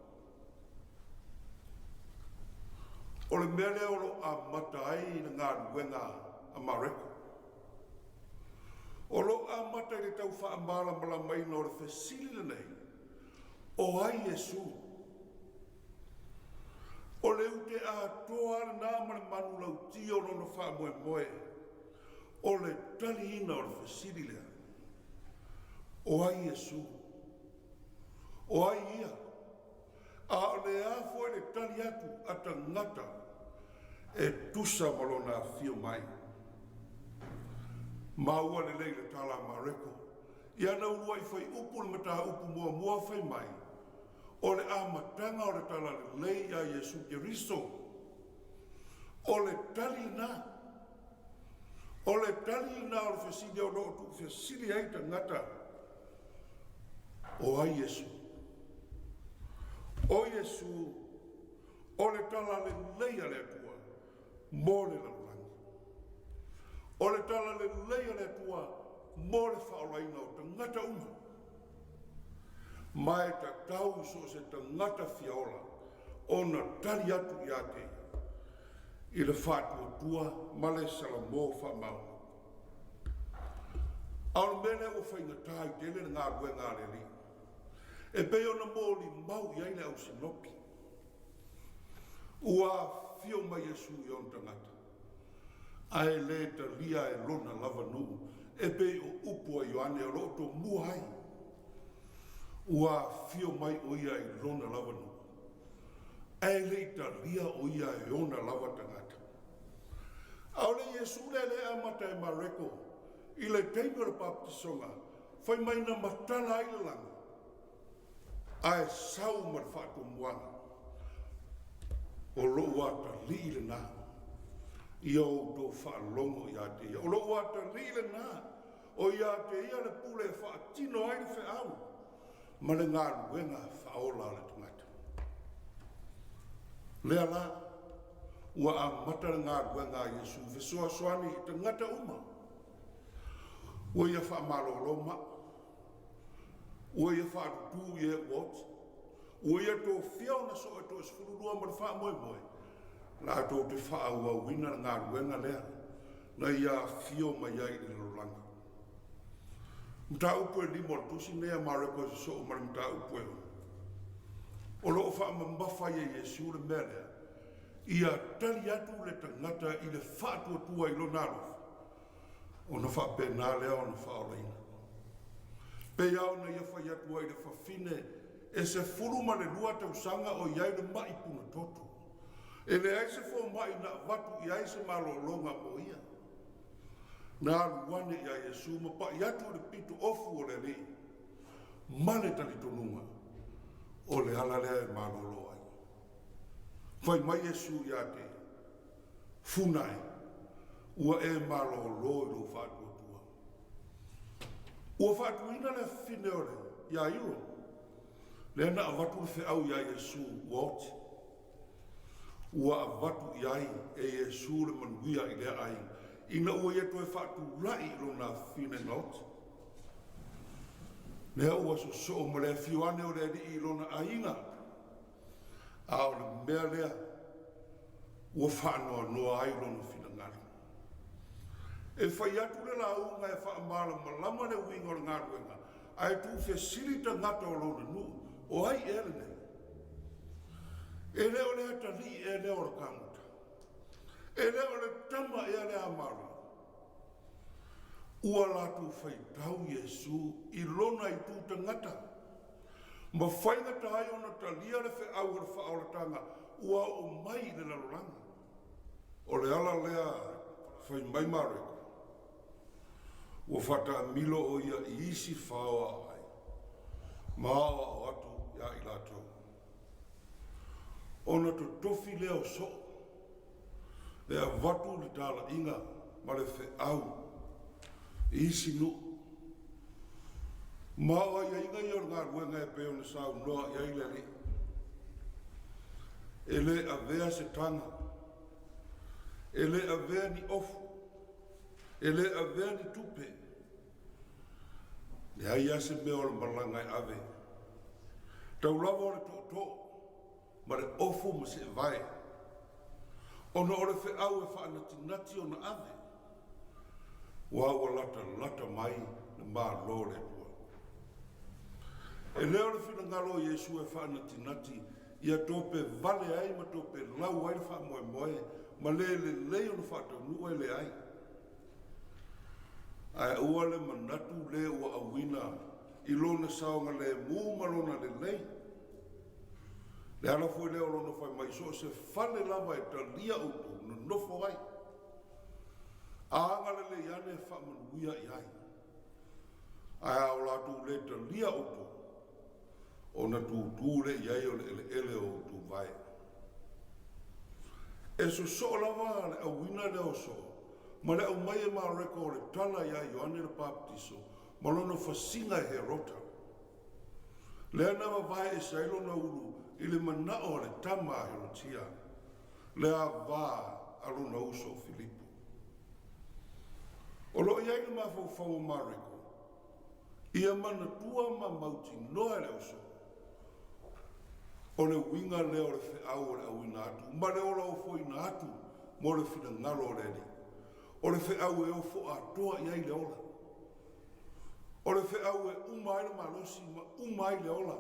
O le mea lea o lo o amata ai le galuega a Mareko. O lo o amata i le tau faamalamalamaina o le fesili lenei, O ai Iesu? O le ute atoa lena ma le manulauti o lona faamoemoe, o le taliina o le fesili lea, O ai Iesu? O ai ia? A o le a foi le tali atu a tagata e tusa ma lona afio mai? Maua lelei le tala a Mareko i ana uluai faiupu le mataupu muamua fai mai, o le amataga o le talalelei ia Iesu Keriso. O le tali lena. O le tali lena o le fesili o lo o tuufesili ai tagata, o ai Iesu? O Iesu o le talalelei a le Atua mo le lalolagi. O le talalelei a le Atua mo le faaolaina o tagata uma. Ma e tatau i so o se tagata fia ola ona tali atu ia te ia i le faatuatua ma le salamo faamaoni. A o le mea lea ua faigata ai tele le galuega a le Alii, e pei ona molimau i ai le au sinopi. Ua afio mai Iesu i ona tagata, ae le talia e lona lava nuu, e pei o upu a Ioane o lo o tomua ai. Ua afio mai o ia i lona lava nuu, ae le i talia o ia e ona lava tagata. A o le Iesu lea lea e amata e Mareko i le taimi o le papatisoga, fai mai na matala ai le lagi, ae sau ma le faatomuaga, O lou atalii lenā, ia outou faalogo ia te ia. O lou atalii lenā, o ia te ia le pule e faatino ai le feau ma le galuega faaola a le tagata. Lea la, ua amata le galuega a Iesu i fesoasoani i tagata uma. Ua ia faamalolo ma'i, ua ia faadudu i e ua oti, ua ia tofia ona soo e toa-12 ma le faamoemoe latou te faaauauina le galuega lea na ia afio mai ai i le lalolagi. Mataupu e lima o le tusi lenei a Mareko e sosoo ma le mataupu e 6. O lo o faamamafa ai e Iesu le mea lea, ia tali atu le tagata i le faatuatua i lona alofa, ona faapena lea ona faaolaina. Pei lava ona ia fai atu ai i le fafine e 12 tausaga o i ai le ma'i punatoto, e leai se fomai na avatu i ai se malologa mo ia. Na alu ane iā Iesu ma pa'i atu i le pito ofu o le Alii ma le talitonuga o le ala lea e malolo ai. Fai mai Iesu iā te ia, Funa e, ua e malolo i lou faatuatua. Ua faatuina le afafine o le Iairo, lea na avatu le feau iā Iesu ua oti. Ua avatu i ai e Iesu le manuia i lea aiga, ina ua ia toe faatula'i i lona afafine na oti. Lea ua sosoo ma le afio ane o le Alii i lona aiga, a o le mea lea ua faanoanoa ai lona finagalo. E fai atu le lauga e faamalamalama le uiga o le galuega, ae tuufesili tagata o lona nuu, o ai ea lenei? E le o le atalii ea lea o le kamuta? E le o le tama ea lea a Maria? Ua latou faitau Iesu i lona itu tagata, ma faigata ai ona talia le feau o le faaolataga ua oo mai i le lalolagi. O le ala lea fai mai Mareko, ua faataamilo o ia i isi faoa ai, ma aoao atu iā i latou. Ona totofi lea o soo, e avatu le talaiga ma le feau i isi nuu. Ma o aiaiga ia o le galuega e pei ona saunoa i ai le Alii. E le avea se taga, e le avea ni ofu, e le avea ni tupe, leai lava se mea o le malaga e ave. Tau lava o le tootoo ma le ofu ma seevae, ona o le feau e faanatinati ona ave, aua ua latalata mai le Malo o le Atua. E le o le finagalo o Iesu e faanatinati ia tope vale ai ma tope lau ai le faamoemoe ma le lelei ona faataunuu e leai. Ae aua le manatu le ua auina i lona saogalemu ma lona lelei. Le ala foi lea o lona fai mai, so o se fale lava e talia outou, nonofo ai. A agalelei ane e faamanuia i ai. Ae a o latou le talia outou, ona tutū lea i ai o le eleele o outou vae. E sosoo lava le auina lea o soo, ma le aumai e Mareko o le tala iā Ioane le Papatiso ma lona fasiga e Herota. Lea na vavae ese ai lona ulu i le manao o le tama a Herotia, le ava a lona uso o Filipo. O lo o i ai le mafaufau o Mareko, ia manatua ma mautinoa e le ausoo, o le uiga lea o le feau o le auina atu ma le ola ofoina atu mo le finagalo o le Alii, o le feau e ofo atoa i ai le ola. O le feau e uma ai le malosi ma uma ai le ola,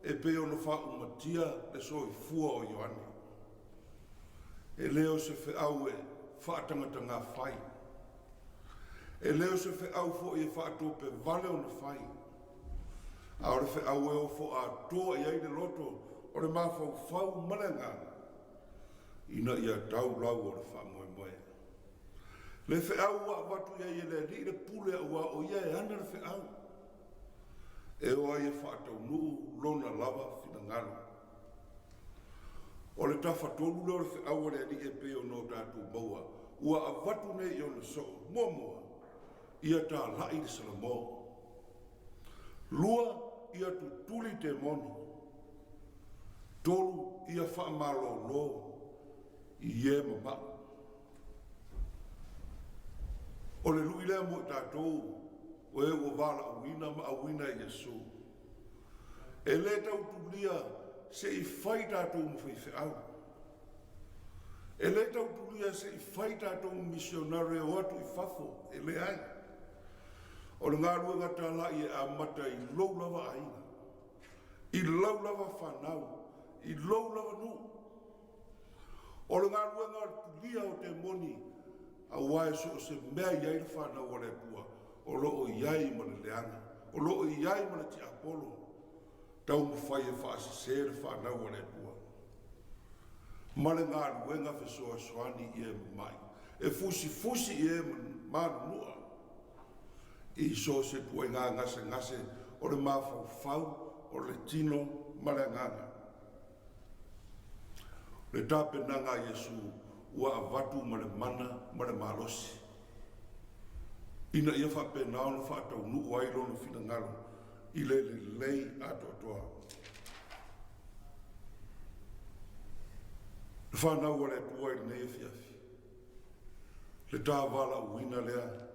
e pei ona faaumatia le soifua o Ioane. E le o se feau e faatagatagafai. E le o se feau foi e faatopevale ona fai, a o le feau e ofo atoa i ai le loto o le mafaufau ma le agaga, ina ia tau lau o le faamoemoe. Le feau ua avatu i ai e le Alii le pule auā o ia e ana le feau, e o ai e faataunuu lona lava finagalo. O le tafatolu lea o le feau a le Alii e pei ona o tatou maua, ua avatu nei i ona soo, muamua, ia talai le Salamo. Lua, ia tutuli temoni. Tolu, ia faamalolo i e mamaʻu. O le lui lea mo i tatou o e ua valaauina ma auina e Iesu. E lē tau tulia se i fai tatou ma faifeau. E lē tau tulia se i fai tatou ma misionare e o atu i fafo, e leai. O le galuega talai e amata i lou lava aiga, i lau lava fanau, i lou lava nuu. O le galuega o le tulia o temoni, auā e so o se mea i ai le fanau a le Atua, o lo o i ai ma le leaga, o lo o i ai ma le tiapolo, taumafai e faasese le fanau a le Atua. Ma le galuega fesoasoani i e mamaʻi, e fusifusi i e manunua, i so o se ituaiga gasegase o le mafaufau, o le tino ma le agaga. Le tapenaga a Iesu ua avatu ma le mana ma le malosi, ina ia faapena ona faataunuu ai lona finagalo i le lelei atoatoa. Le fanau a le Atua i lenei afiafi, le ta valaauina lea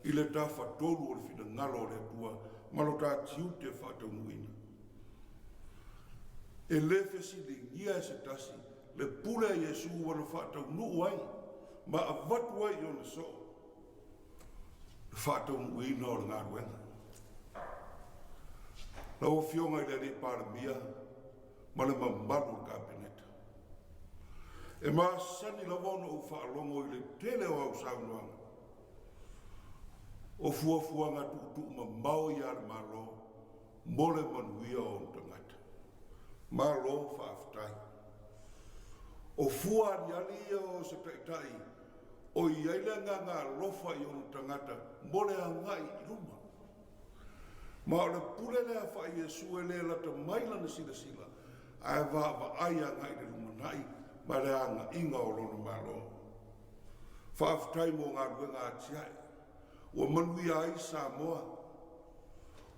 i le tafatolu o le finagalo o le Atua ma lo ta tiute faataunuuina. E lē fesiligia e se tasi le pule a Iesu ua na faataunuu ai ma avatu ai i ona soo le faataunuuina o le galuega. Lau Afioga i le Alii Palemia ma le mamalu o le Kapeneta, e masani lava ona ou faalogo i le tele o au saunoaga o fuafuaga tuutuumamao ia a le Malo mo le manuia o ona tagata. Malo faafetai. O fua aliali ia o se taitai o i ai le agaga alofa i ona tagata mo le agai i luma. Ma o le pule lea faa-Iesu e le lata mai lana silasila ae vaavaai agai i le lumanai ma le agaiga o lona Malo. Faafetai mo galuega atiae ua manuia ai Samoa.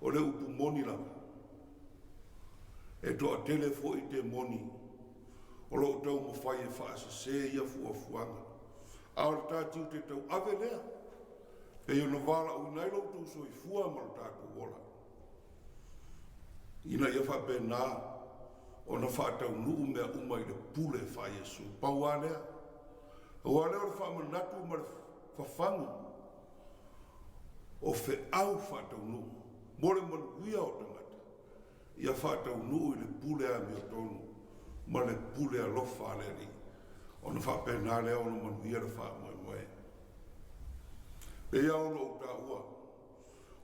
O le upu moni lava, e toatele foi temoni o lo o taumafai e faasese ia fuafuaga, a o le ta tiute tauave lea, pei ona valaauina ai lo outou soifua ma lo tatou ola, ina ia faapena ona faataunuu mea uma i le pule faa-Iesu. Pau lava lea, aua lea o le faamanatu ma le fafagu o feau faataunuu mo le manuia o tagata, ia faataunuu i le pule amiotonu ma le pule alofa a le Alii, ona faapena lea ona manuia le faamoemoe. Pei lava ona ou taua,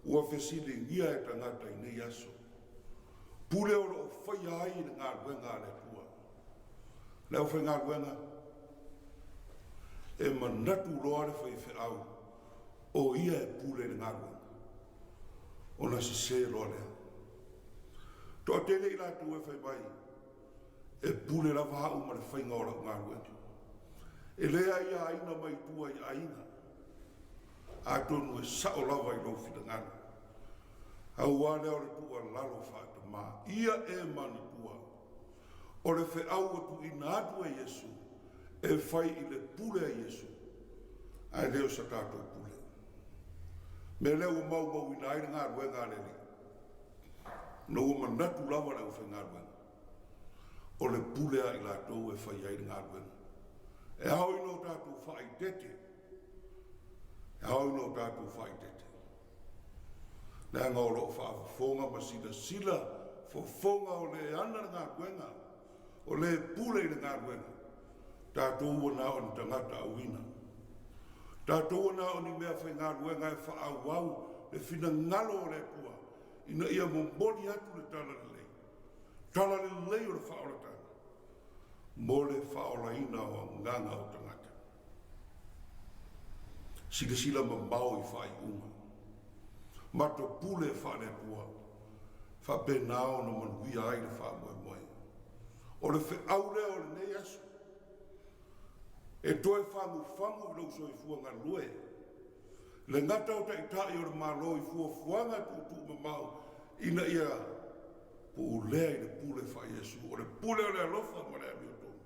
ua fesiligia e tagata i nei aso, pule o lo o faia ai le galuega a le Atua. Le aufaigaluega, e manatu loa le faifeau o ia e pule i le galuega, ona sese loa lea. Toatele i latou e fai mai, e pule lava au ma le faiga o lau galuega. E le aiaina mai tua i aiga, atonu e sao lava i lou finagalo. Auā lea o le tuualalo faatamā, ia e manatua, o le feau ua tuuina atu e Iesu e fai i le pule a Iesu, ae le o sa tatou pule. Mea lea ua maumauina ai le galuega a le Alii, ona ua manatu lava le aufaigaluega, o le pule a i latou e fai ai le galuega. E ao ina o tatou faaeteete, e ao ina o tatou faaeteete. Leaga o lo o faafofoga ma silasila fofoga o le ana le galuega, o le pule i le galuega. Tatou ua na o ni tagata auina. Tatou ua na o ni mea faigaluega e faaauau le finagalo o le Atua ina ia momoli atu le tala lelei, tala lelei o le faaolataga mo le faaolaina o agaga o tagata. Silasila mamao i faaiuga. Matapule faale-Atua, faapena ona manuia ai le faamoemoe. O le feau lea o lenei aso, e toe fagufagu i lou soifua galue, le gata o Taitai o le Malo i fuafuaga tuutuumamao ina ia puulea i le pule faa-Iesu, o le pule o le alofa ma le amiotonu,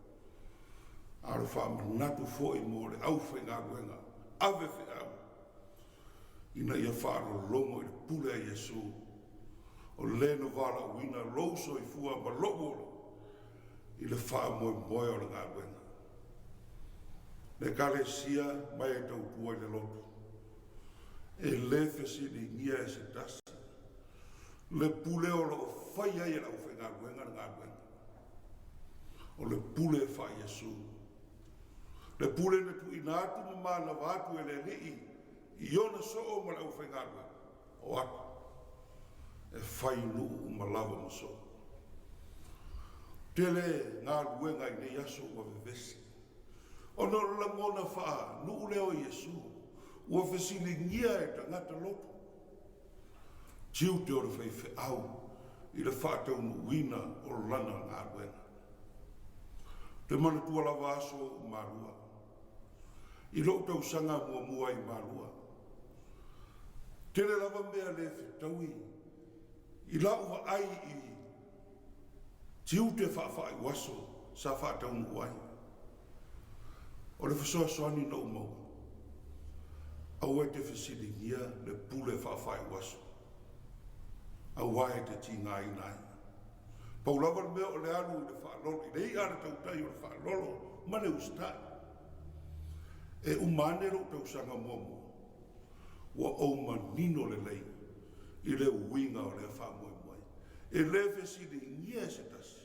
a o le faamanatu foi mo le aufaigaluega ave feau ina ia faalologo i le pule a Iesu, o le na valaauina lou soifua ma lou ola i le faamoemoe o le galuega. Le Ekalesia mai e tautua i le lotu, e le fesiligia e se tasi le pule o lo o fai ai e le aufaigaluega le galuega. O le pule faa-Iesu. Le pule na tuuina atu ma manava atu e le Alii i ona soo ma le aufaigaluega, o atu, e fai nuu uma lava ma soo. Tele galuega i nei aso ua vevesi, ona o le lagona faa-nuu lea o Iesu, ua fesiligia e tagata loto. Tiute o le faifeau i le faataunuuina o lana galuega. Ou te manatua lava aso o Malua. I lou tausaga muamua i Malua, tele lava mea le fetaui i lau vaai i tiute faafaaiuaso sa faataunuu ai. O le fesoasoani na ou maua, aua e te fesiligia le pule faafaaiuaso, aua e te tigaina ai. Pau lava le mea o le alu i le faalolo, i le i'a a le tautai o le faalolo ma le usitai. E uma ane lou tausaga muamua, ua ou manino lelei i le uiga o lea faamoemoe. E le fesiligia e se tasi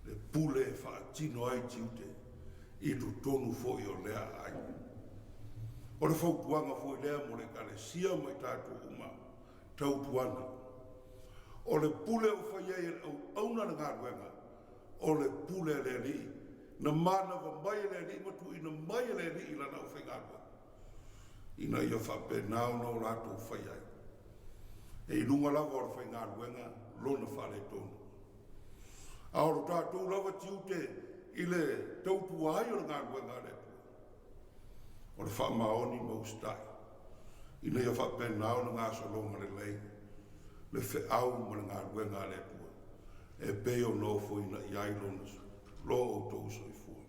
le pule e faatino ai tiute i totonu foi o lea aai. O le fautuaga foi lea mo le Ekalesia ma i tatou uma, tautuana. O le pule o fai ai e le auauna le galuega, o le pule a le Alii, na manava mai e le Alii ma tuuina mai e le Alii i lana aufaigaluega, ina ia faapena ona o latou fai ai. E i luga lava o le faigaluega lona faaletonu. A o lo tatou lava tiute i le tautua ai o le galuega a le Atua, o le faamaoni ma usitai, ina ia faapena ona gasologa lelei le feau ma le galuega a le Atua, e pei ona ofoina i ai lona lo outou soifua.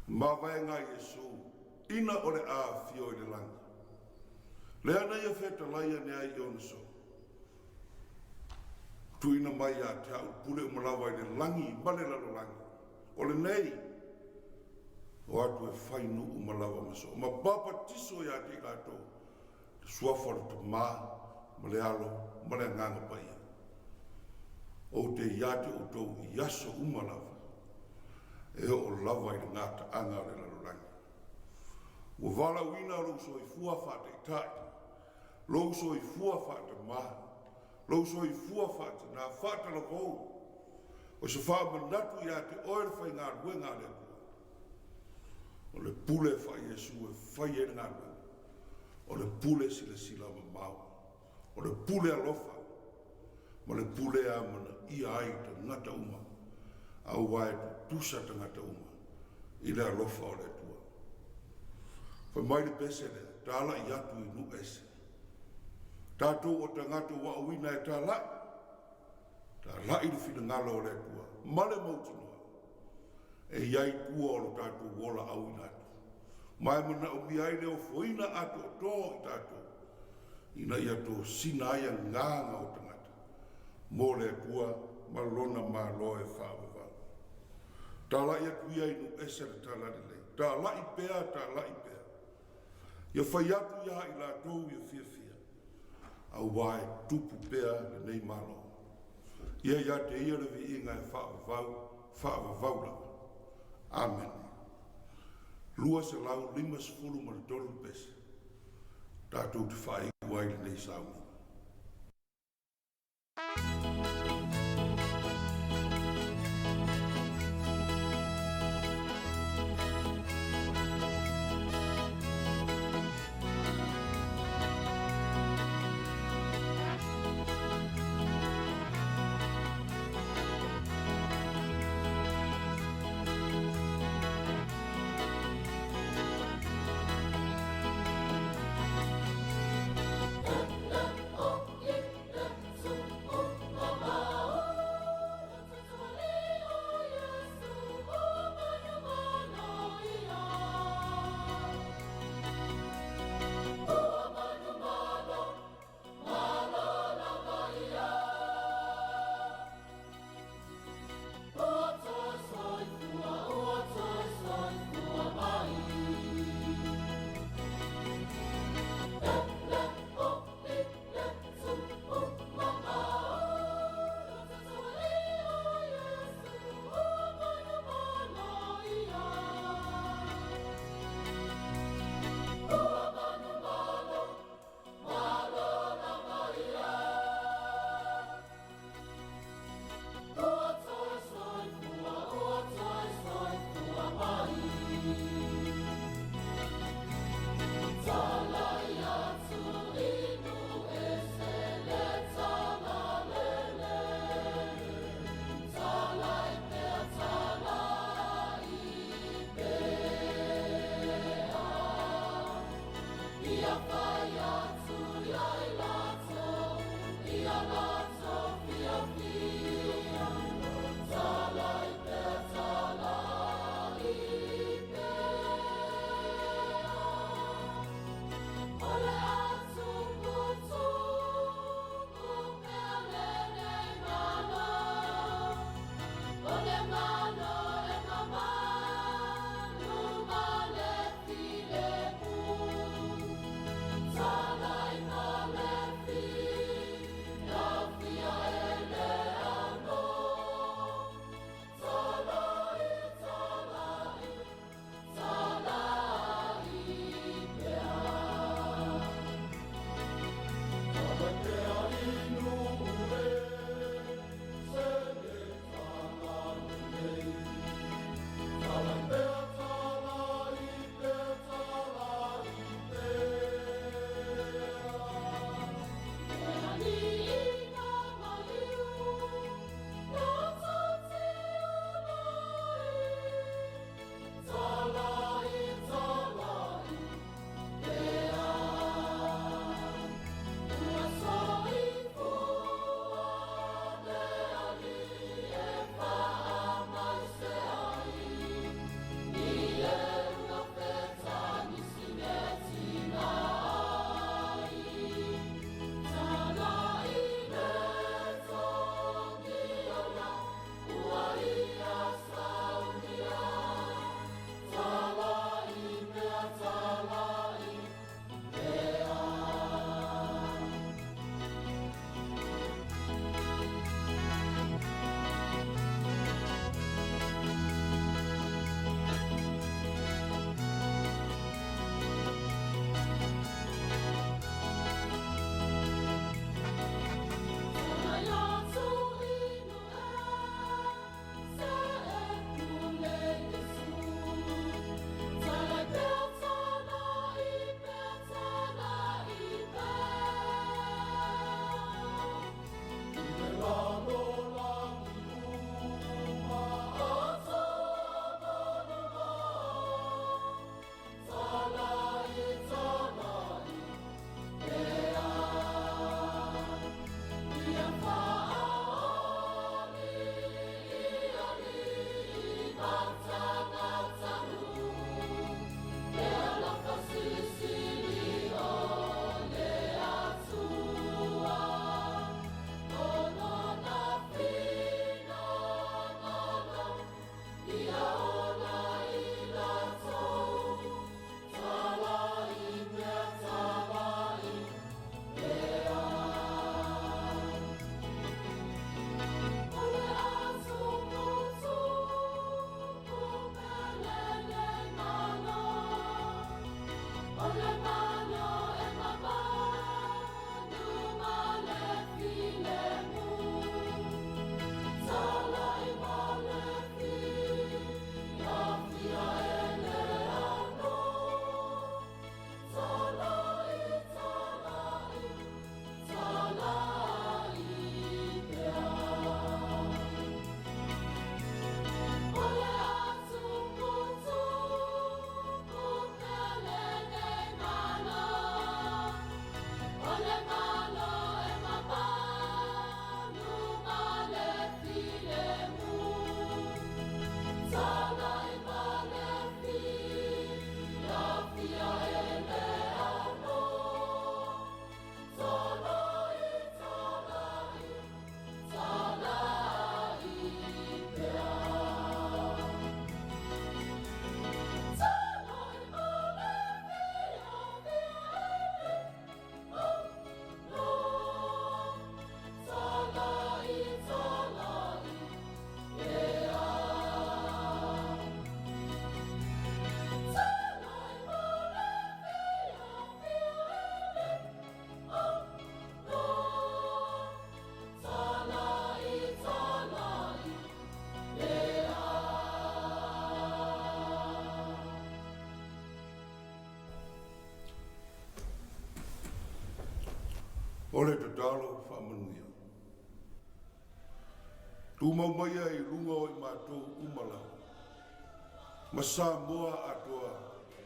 Mavaega a Iesu, ina o le a afio i le lagi, lea na ia fetalai ane ai i ona soo, Tuuina mai ia te au pule uma lava i le lagi ma le lalolagi. O lenei, o atu e fai nuu uma lava ma soo, ma papatiso ia te i latou le suafa o le Tama ma le Alo ma le Agaga Paia. Ou te ia te outou i aso uma lava, e oo lava i le gataaga o le lalolagi. Ua valaauina lou soifua faataitai, lou soifua faatamā, lou soifua faatinā, faatalavou, o se faamanatu ia te oe le faigaluega a le Atua. O le pule faa-Iesu e fai ai le galuega, o le pule silasila mamao, o le pule alofa, ma le pule e amanaia ai tagata uma, aua e tutusa tagata uma i le alofa o le Atua. Fai mai le pese lea, Talaʻi atu i nuu ese. Tatou o tagata ua auina e talaʻi, talaʻi le finagalo o le Atua ma le mautinoa e i ai tua o lo tatou ola auina atu, ma e manaomia ai le ofoina atoatoa o i tatou ina ia tosina ai agaga o tagata mo le Atua ma Lona Malo e faavavau. Talaʻi atu ia i nuu ese le tala lelei. Talaʻi pea, talaʻi pea. Ia fai atu iā i latou ia fiafia. Auā e tupu pea lenei Malo. Ia ia te ia le viiga e faavavau, faavavau lava. Amene. 253 pese tatou te faaiu ai lenei sauniga. O le tatalo faamanuia. Tumau maia i luga o i matou uma lava, ma Samoa atoa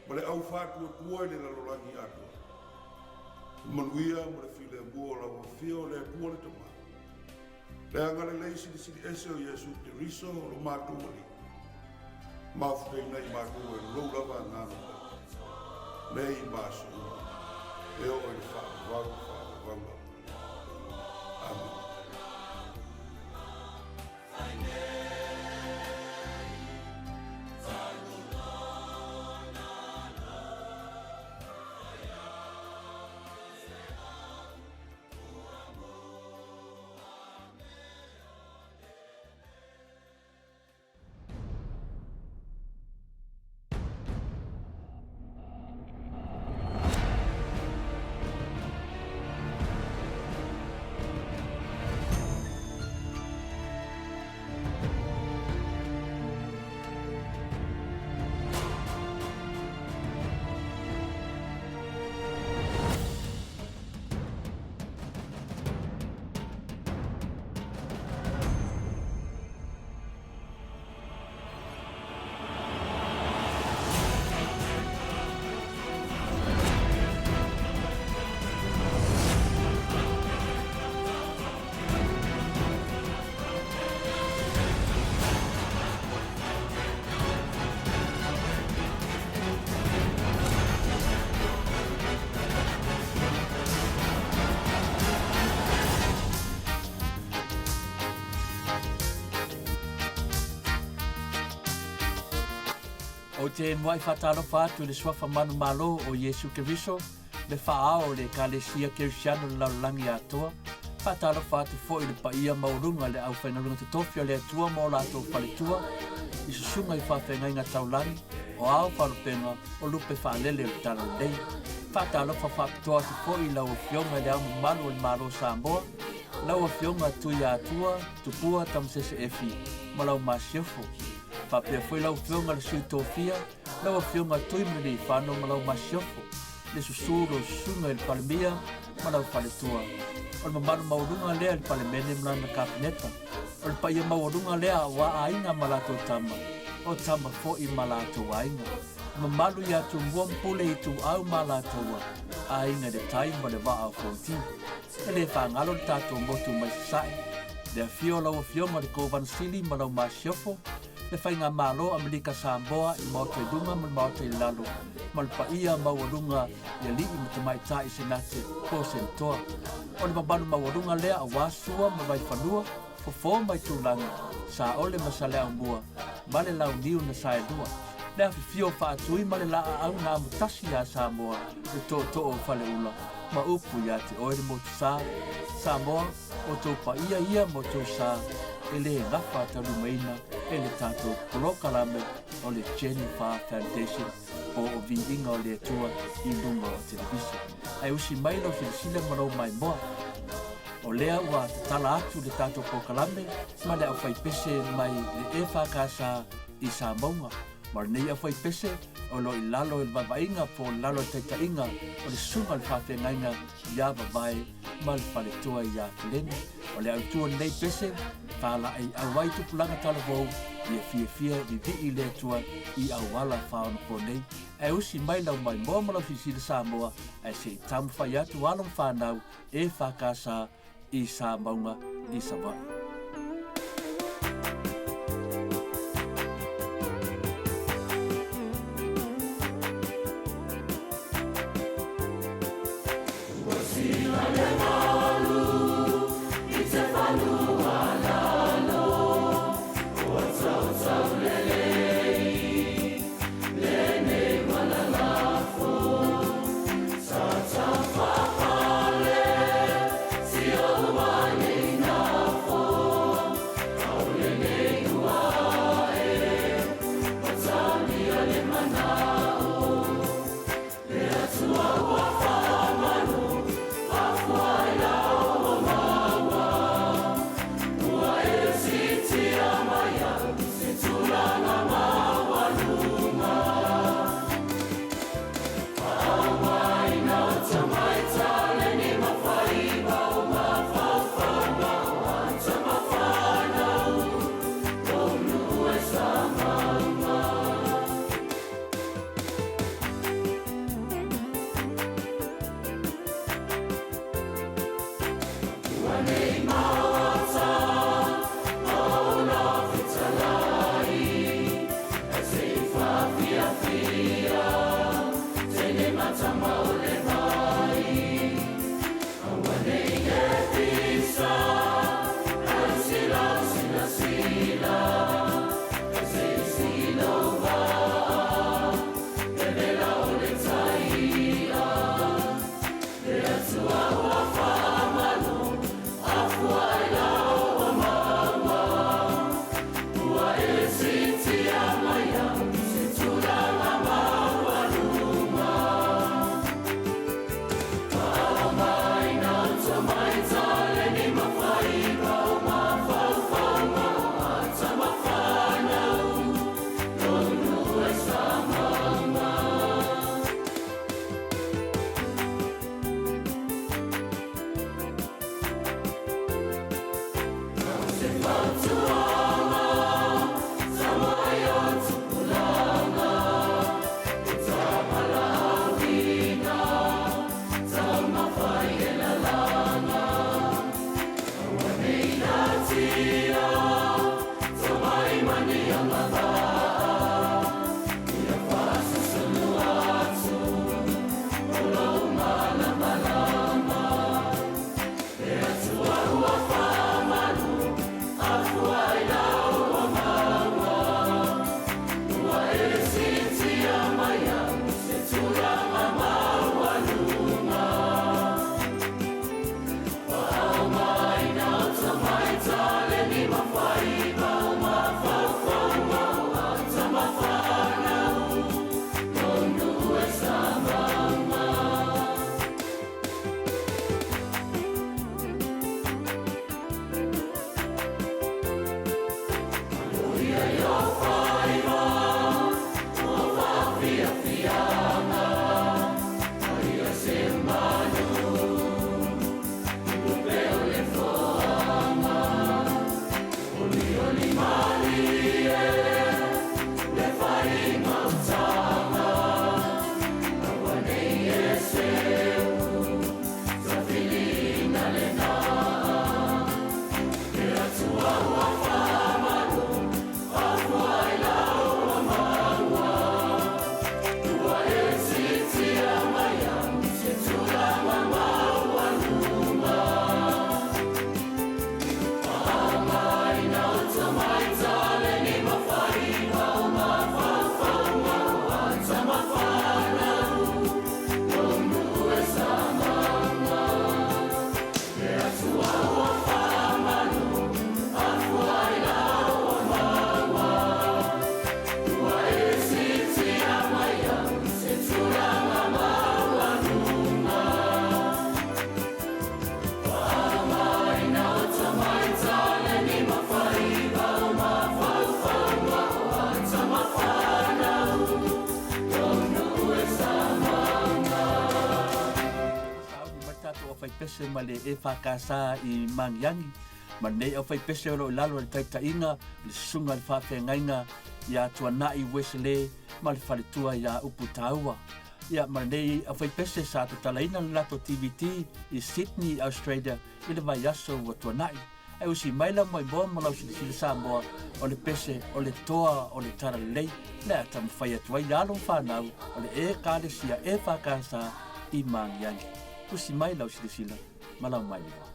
ma le au faatuatua i le lalolagi atoa. Le manuia ma le filemu o lau Afio o le Atua le Tama, le agalelei silisili ese o Iesu Keriso lo matou Alii, mafutaina i matou e lou lava Agaga Paia, nei ma aso uma, e oo i le faavavau faavavau lava. Amene. Ou te muai whātalofa atu i le suafa manumalo o Iesu Keriso, le faaao o le Ekalesia Kerisiano i le lalolagi atoa. Faatalofa atu foi i le paia maualuga i le aufaigaluega totofi a le Atua ma o latou faletua, i susuga i faafeagaiga taulagi, o ao faalupega, o lupe faalele o le Talalelei. Faatalofa faapitoa atu foi i lau Afioga i Le Ao Mamalu o le Malo o Samoa, lau Afioga Tuiatua Tupua Tamasese Efi ma lau Masiofo. Faapea foi lau Afioga i le Sui Tofia, lau Afioga Tuimalealiifano ma lau Masiofo, le susu lau susuga i le Palemia ma lau faletua. O le mamalu maualuga lea i le Palemene ma lana Kapeneta. O le paia maualuga lea aua aiga ma latou tama, o tama foi ma latou aiga. Le mamalu ia Tumua ma Pule Ituau ma Alataua, aiga i le tai ma le vaa o Fonoti. E le faagalo le tatou motu mai Sasae, le afio o lau Afioga i le Kovana Sili ma lau Masiofo, le Faigamalo Amelika Samoa i le Maota i luga ma le Maota i lalo, ma le paia maualuga i alii ma tamaitai Senate po o Senatoa. O le mamalu maualuga lea aua Sua ma Vaifanua, Fofo ma Itulagi, Saole ma Saleaaumua, ma le Launiu na Saelua. Le afifio faatui ma le laaau na amotasi iā Samoa, le tootoo o Faleula, ma upu iā te oe le Motusa. Samoa, o tou paia ia ma tou sa, e le gafa taulimaina e le tatou polokalame o le Jennifer Foundation po o Viiga o le Atua i luga o televisa. Ae usi mai lau silasila ma lou maimoa. O lea ua tatala atu le tatou polokalame ma le aufaipese mai le EFKS i Samauga. Ma o lenei aufaipese o lo o i lalo i le vaavaaiga po o lalo i le taitaiga o le susuga i le faafeagaiga iā Vavae ma le faletua iā Feleni. O le autu o lenei pese, faalaeiau ai tupulaga talavou ia fiafia vivii i le Atua i auala faaonaponei. Ae usi mai lau maimoa ma lau silasila Samoa ae se i taumafai atu alo ma fanau EFKS i Samauga i Savaii. Pese ma le EFKS i Magiagi ma lenei aufaipese o loo i lalo o le taitaiga le susuga le faafeagaiga iā Tuanai Wesley ma le faletua iā Upu Taua. Ia ma lenei aufaipese sa tatalaina le latou TVT i Sydney, Australia i le vaiaso ua tuanai. Ae usi mai lau maimoa ma lau silasila Samoa o le pese o le toa o le talalelei le a taumafai atu ai alo ma fanau o le Ekalesia EFKS i Magiagi. Usi mai lau silasila ma lau maimoa.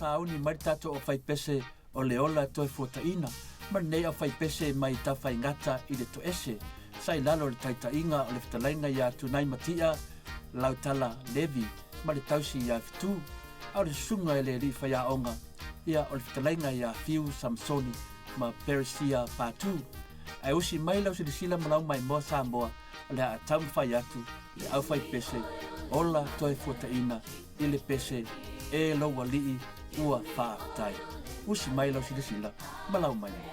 sauni mai le tatou aufaipese o le ola toefuataiga ma lenei aufaipese mai Tafaigata i le Toese sa i lalo o le taitaiga o le fetalaiga ia Tunai Matia Lautala Levi ma le tausi ia Fetu, a o le susuga i le alii faiaoga ia o le fetalaiga ia Fiu Samsoni ma Peresia Patu. Ae usi mai lau silasila ma lau maimoa Samoa o le a taumafai atu le aufaipese ola toefuataiga i le pese e lou alii ua faafetai. Usi mai lau silasila ma lau maimoa.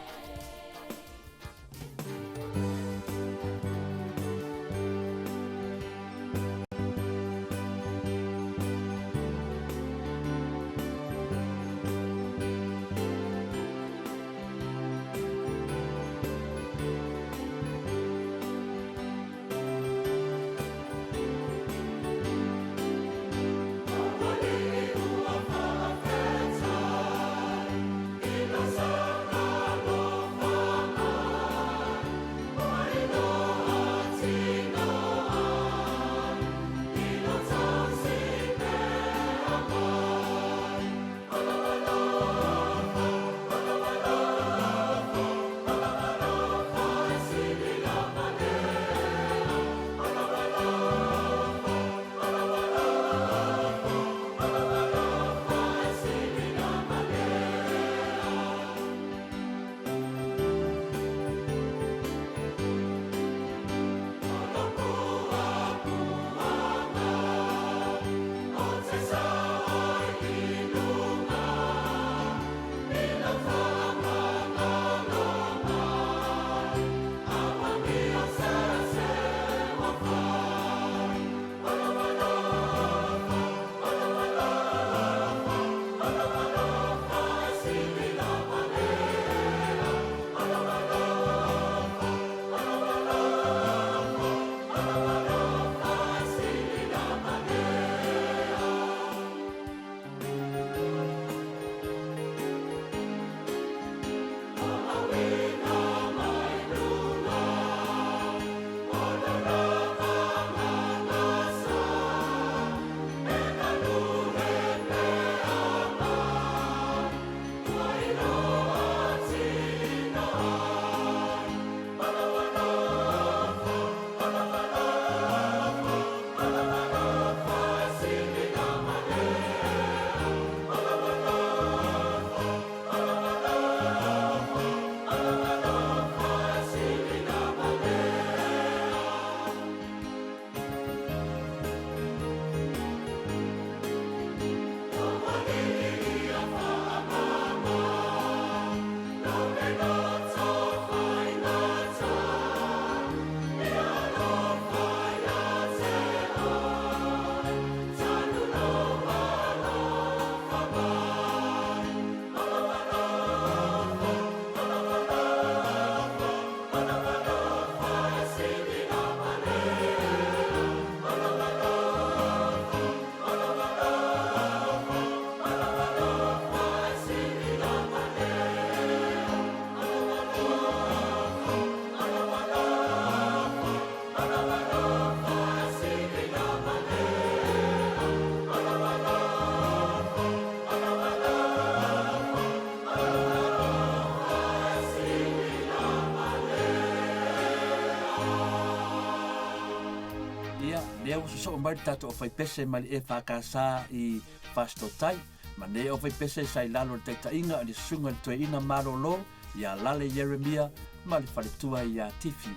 Ia, lea ua sosoo mai le tatou aufaipese mai le EFKS i Fasitotai, ma nei aufaipese sa i lalo o le taitaiga a le Susuga i le Toeaina Malolo ia Lale Ieremia ma le faletua ia Tifi.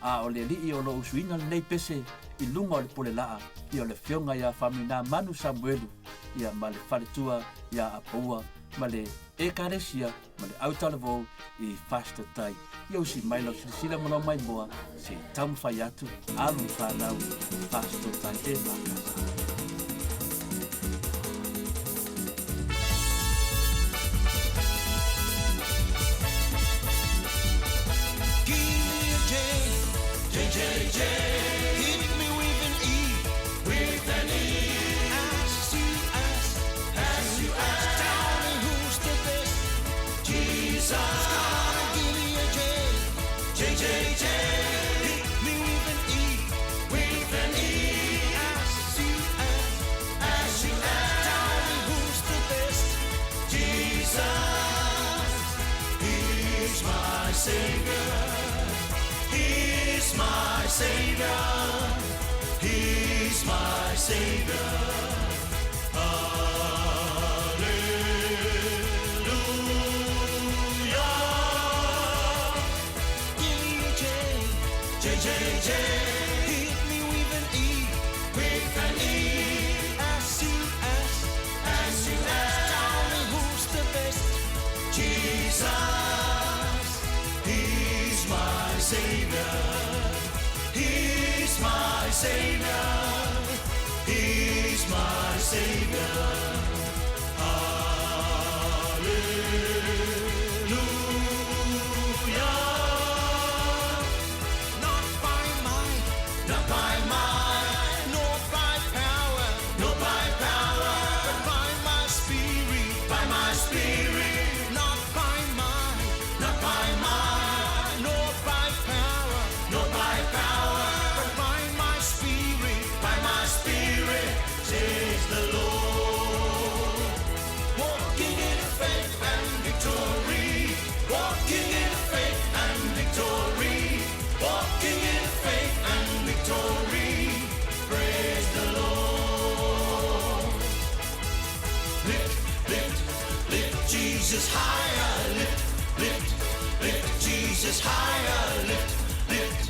A o le alii o lo o usuina lenei pese i luga o le pule laa, ia o le afioga ia Faumuina Manu Samuelu, ia ma le faletua ia Apoua ma le Ekalesia ma le autalavou i Fasitotai. Ia usi mai lau silasila ma lau maimoa se i taumafai atu alo ma fanau Fasitotai e makasa. Give me a J, J, J, J. Hit me with an E, with an E. S, U, S, S, U, S. Tell me who's the best. Jesus. Gotta give me a J, J, J, J. Hit me with an E, with an E. S, U, Savior. He's my Savior. Hallelujah. Give me a J, J, J, J. Hit me with an E, with an E. S U S, S U S. Tell me who's the best. Jesus, He's my Savior. He's my Savior. He's my Savior. Hallelujah. Not by might, not by might, nor by power, nor by power, but by my spirit, by my spirit. Not by might, not by might, nor by power, nor by power, but by my spirit, by my spirit, says the Lord. Walking in faith and victory, walking in faith and victory, walking in faith and victory. Praise the Lord. Lift, lift, lift Jesus higher. Lift, lift, lift Jesus higher. Lift, lift,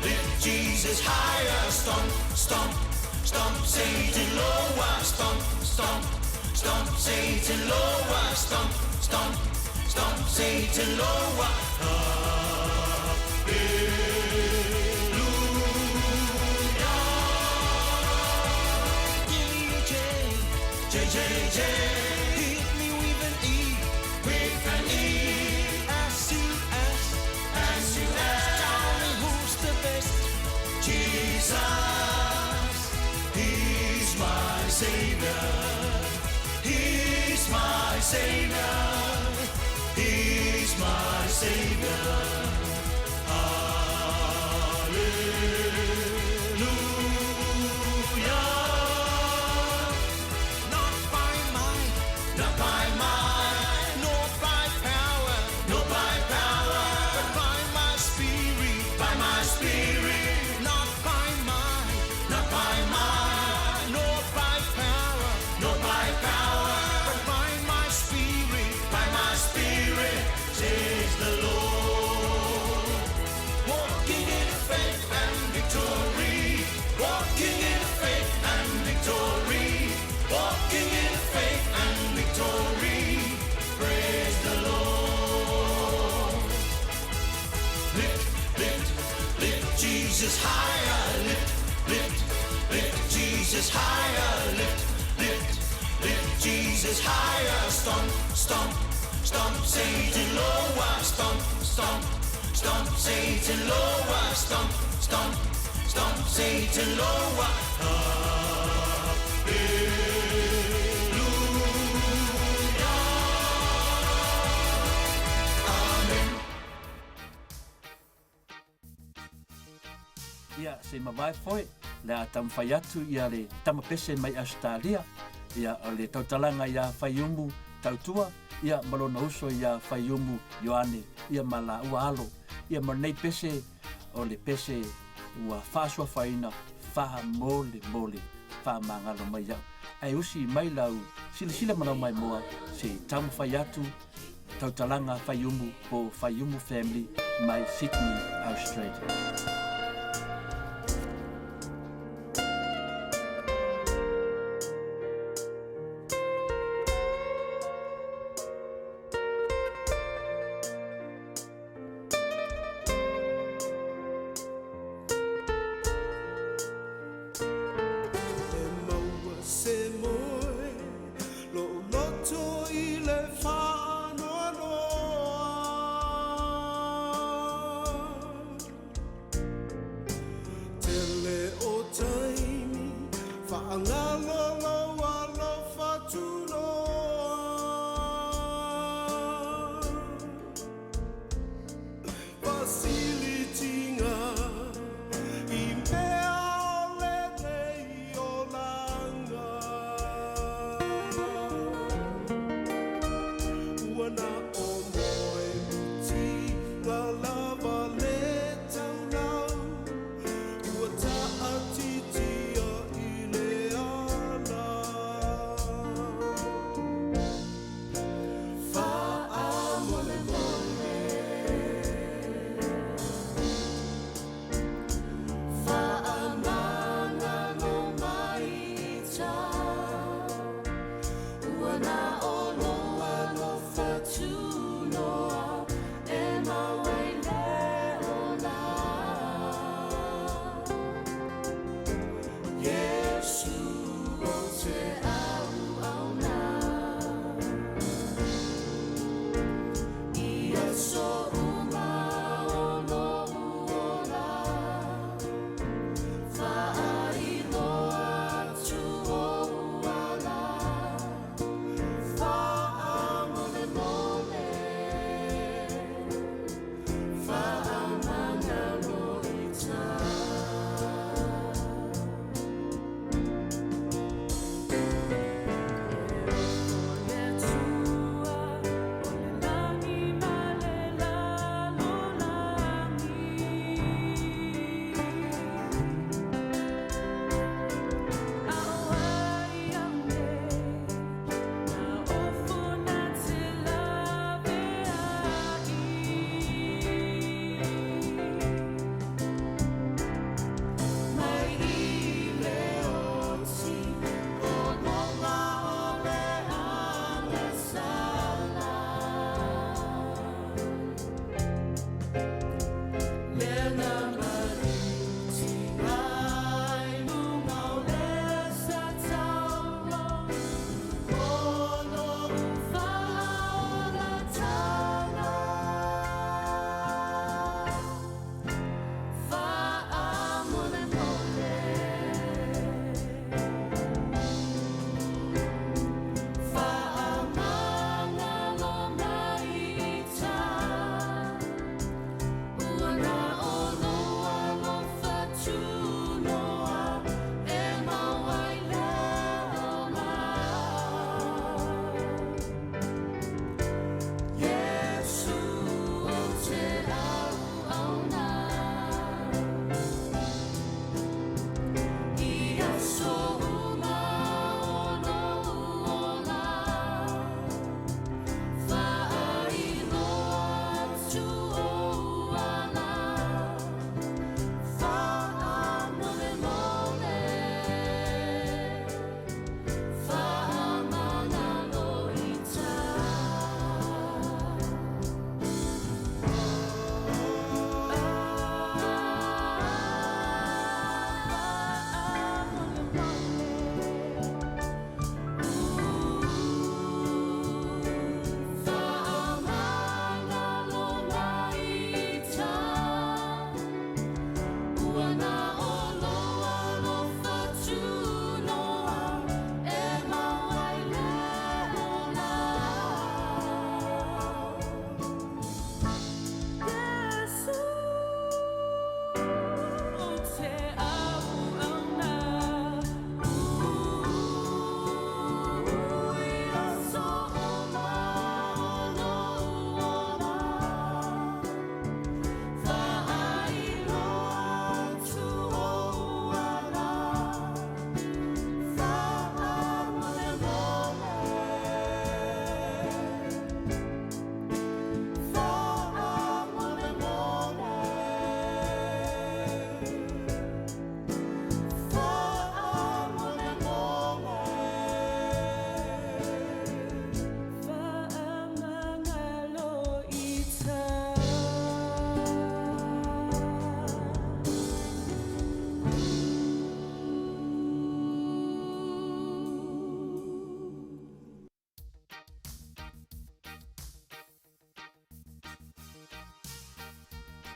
lift Jesus higher. Stomp, stomp, stomp Satan lower. Stomp, stomp, stomp Satan lower. Stomp, stomp, stomp Satan lower. Hallelujah. Give me a J, J, J, J. Hit me with an E, with an E. S U S, S U S. Tell me who's the best. Jesus, He's my Savior. He's my Savior. He's my Savior. Hallelujah. Not by might, not by might, nor by power, nor by power, but by my spirit, by my spirit. Not by might, not by might, nor by power, nor by power, but by my spirit, by my spirit, says the Lord. Walking in faith and victory, walking in faith and victory, walking in faith and victory. Praise the Lord. Lift, lift, lift Jesus higher. Lift, lift, lift Jesus higher. Lift, lift, lift Jesus higher. Stomp, stomp, stomp Satan lower. Stomp, stomp, stomp Satan lower. Stomp, stomp, stomp Satan lower. Hallelujah. Amen. Ia, se i mavae foe, le a taumafai atu ia le tama pese mai Ausetalia, ia o le tautalaga iā Faiumu Tautua, ia ma lona uso iā Faiumu Ioane, ia ma laua alo. Ia ma lenei pese, o le pese ua faasuafaina faamolemole faamagalo mai au. Ae usi mai lau silasila ma lau maimoa se i taumafai atu tautalaga Faiumu po Faiumu Family mai Sydney, Australia. E maua se moe lo'u loto i le faanoanoa.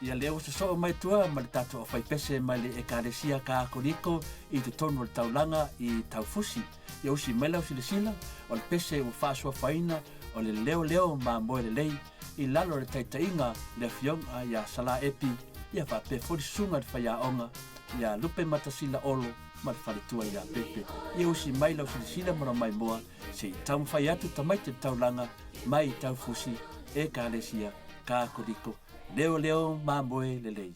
Ia lea ua sosoo mai tua ma le tatou aufaipese mai le Ekalesia Katoliko i totonu o le taulaga i Taufusi. Ia usi mai lau silasila, o le pese ua faasuafaina o le leoleo mamoe lelei i lalo o le taitaiga le Afioga ia Salā Epi, ia faapea foi le susuga i le faiaoga ia Lupematasila Olo ma le faletua ia Pepe. Ia usi mai lau silasila ma lau maimoa se i taumafai atu tamaiti o le taulaga mai i Taufusi, Ekalesia Katoliko. Leoleo mamoe lelei.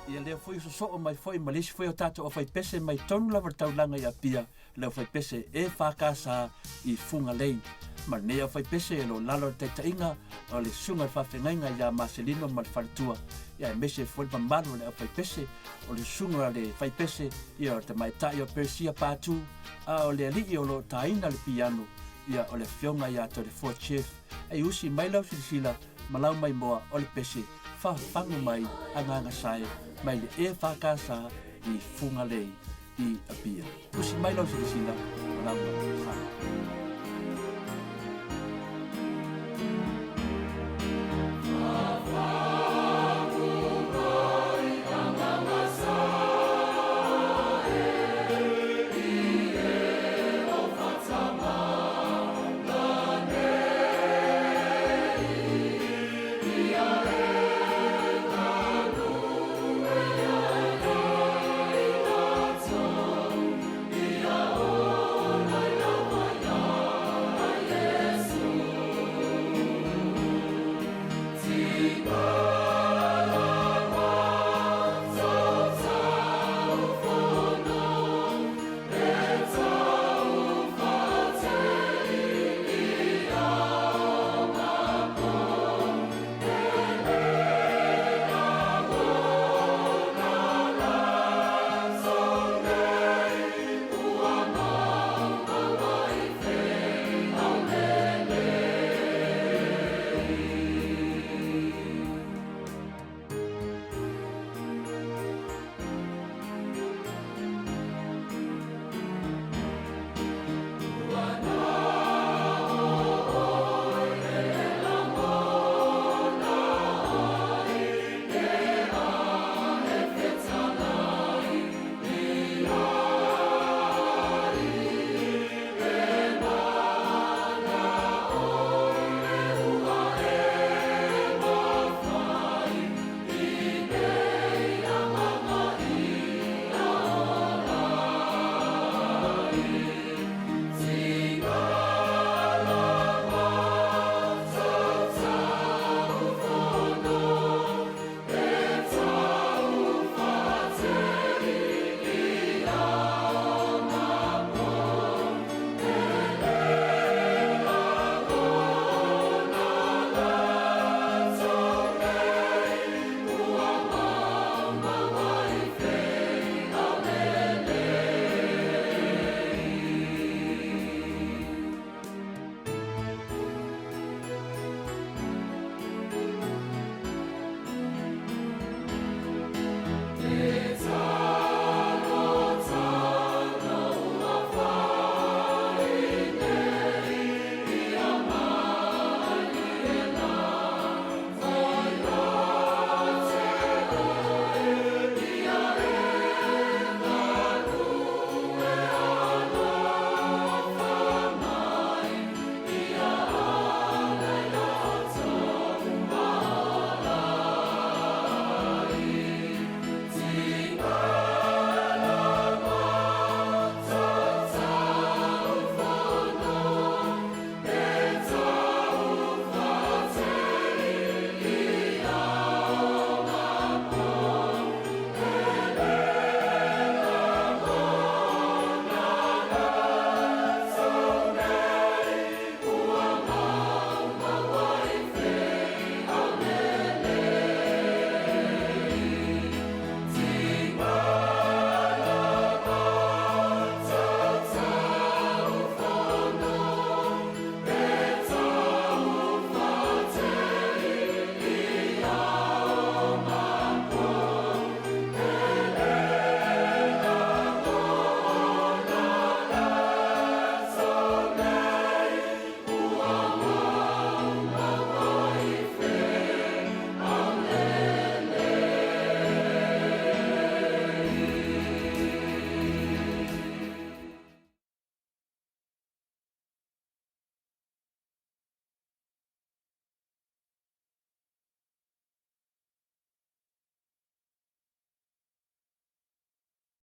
Ia lea foi sosoo mai foi ma le isi foi o tatou aufaipese mai tonu lava le taulaga i Apia, le aufaipese EFKS i Fugalei. Ma lenei aufaipese o lo o lalo i le taitaiga o le Susuga i le Faafeagaiga ia Maselino ma le Faletua, ia aemaise foi le mamalu o le aufaipese, o le Susuga i le Faipese, ia o le Tamaitai o Persia Patu, a o le alii o lo o taina le piano, ia o le Afioga ia Toleafoa Jeff. E usi mai lau silasila ma lau maimoa o le pese fafagu mai Agaga Sae mai le EFKS i Fugalei i Apia. Usi mai lau silasila ma lau maimoa.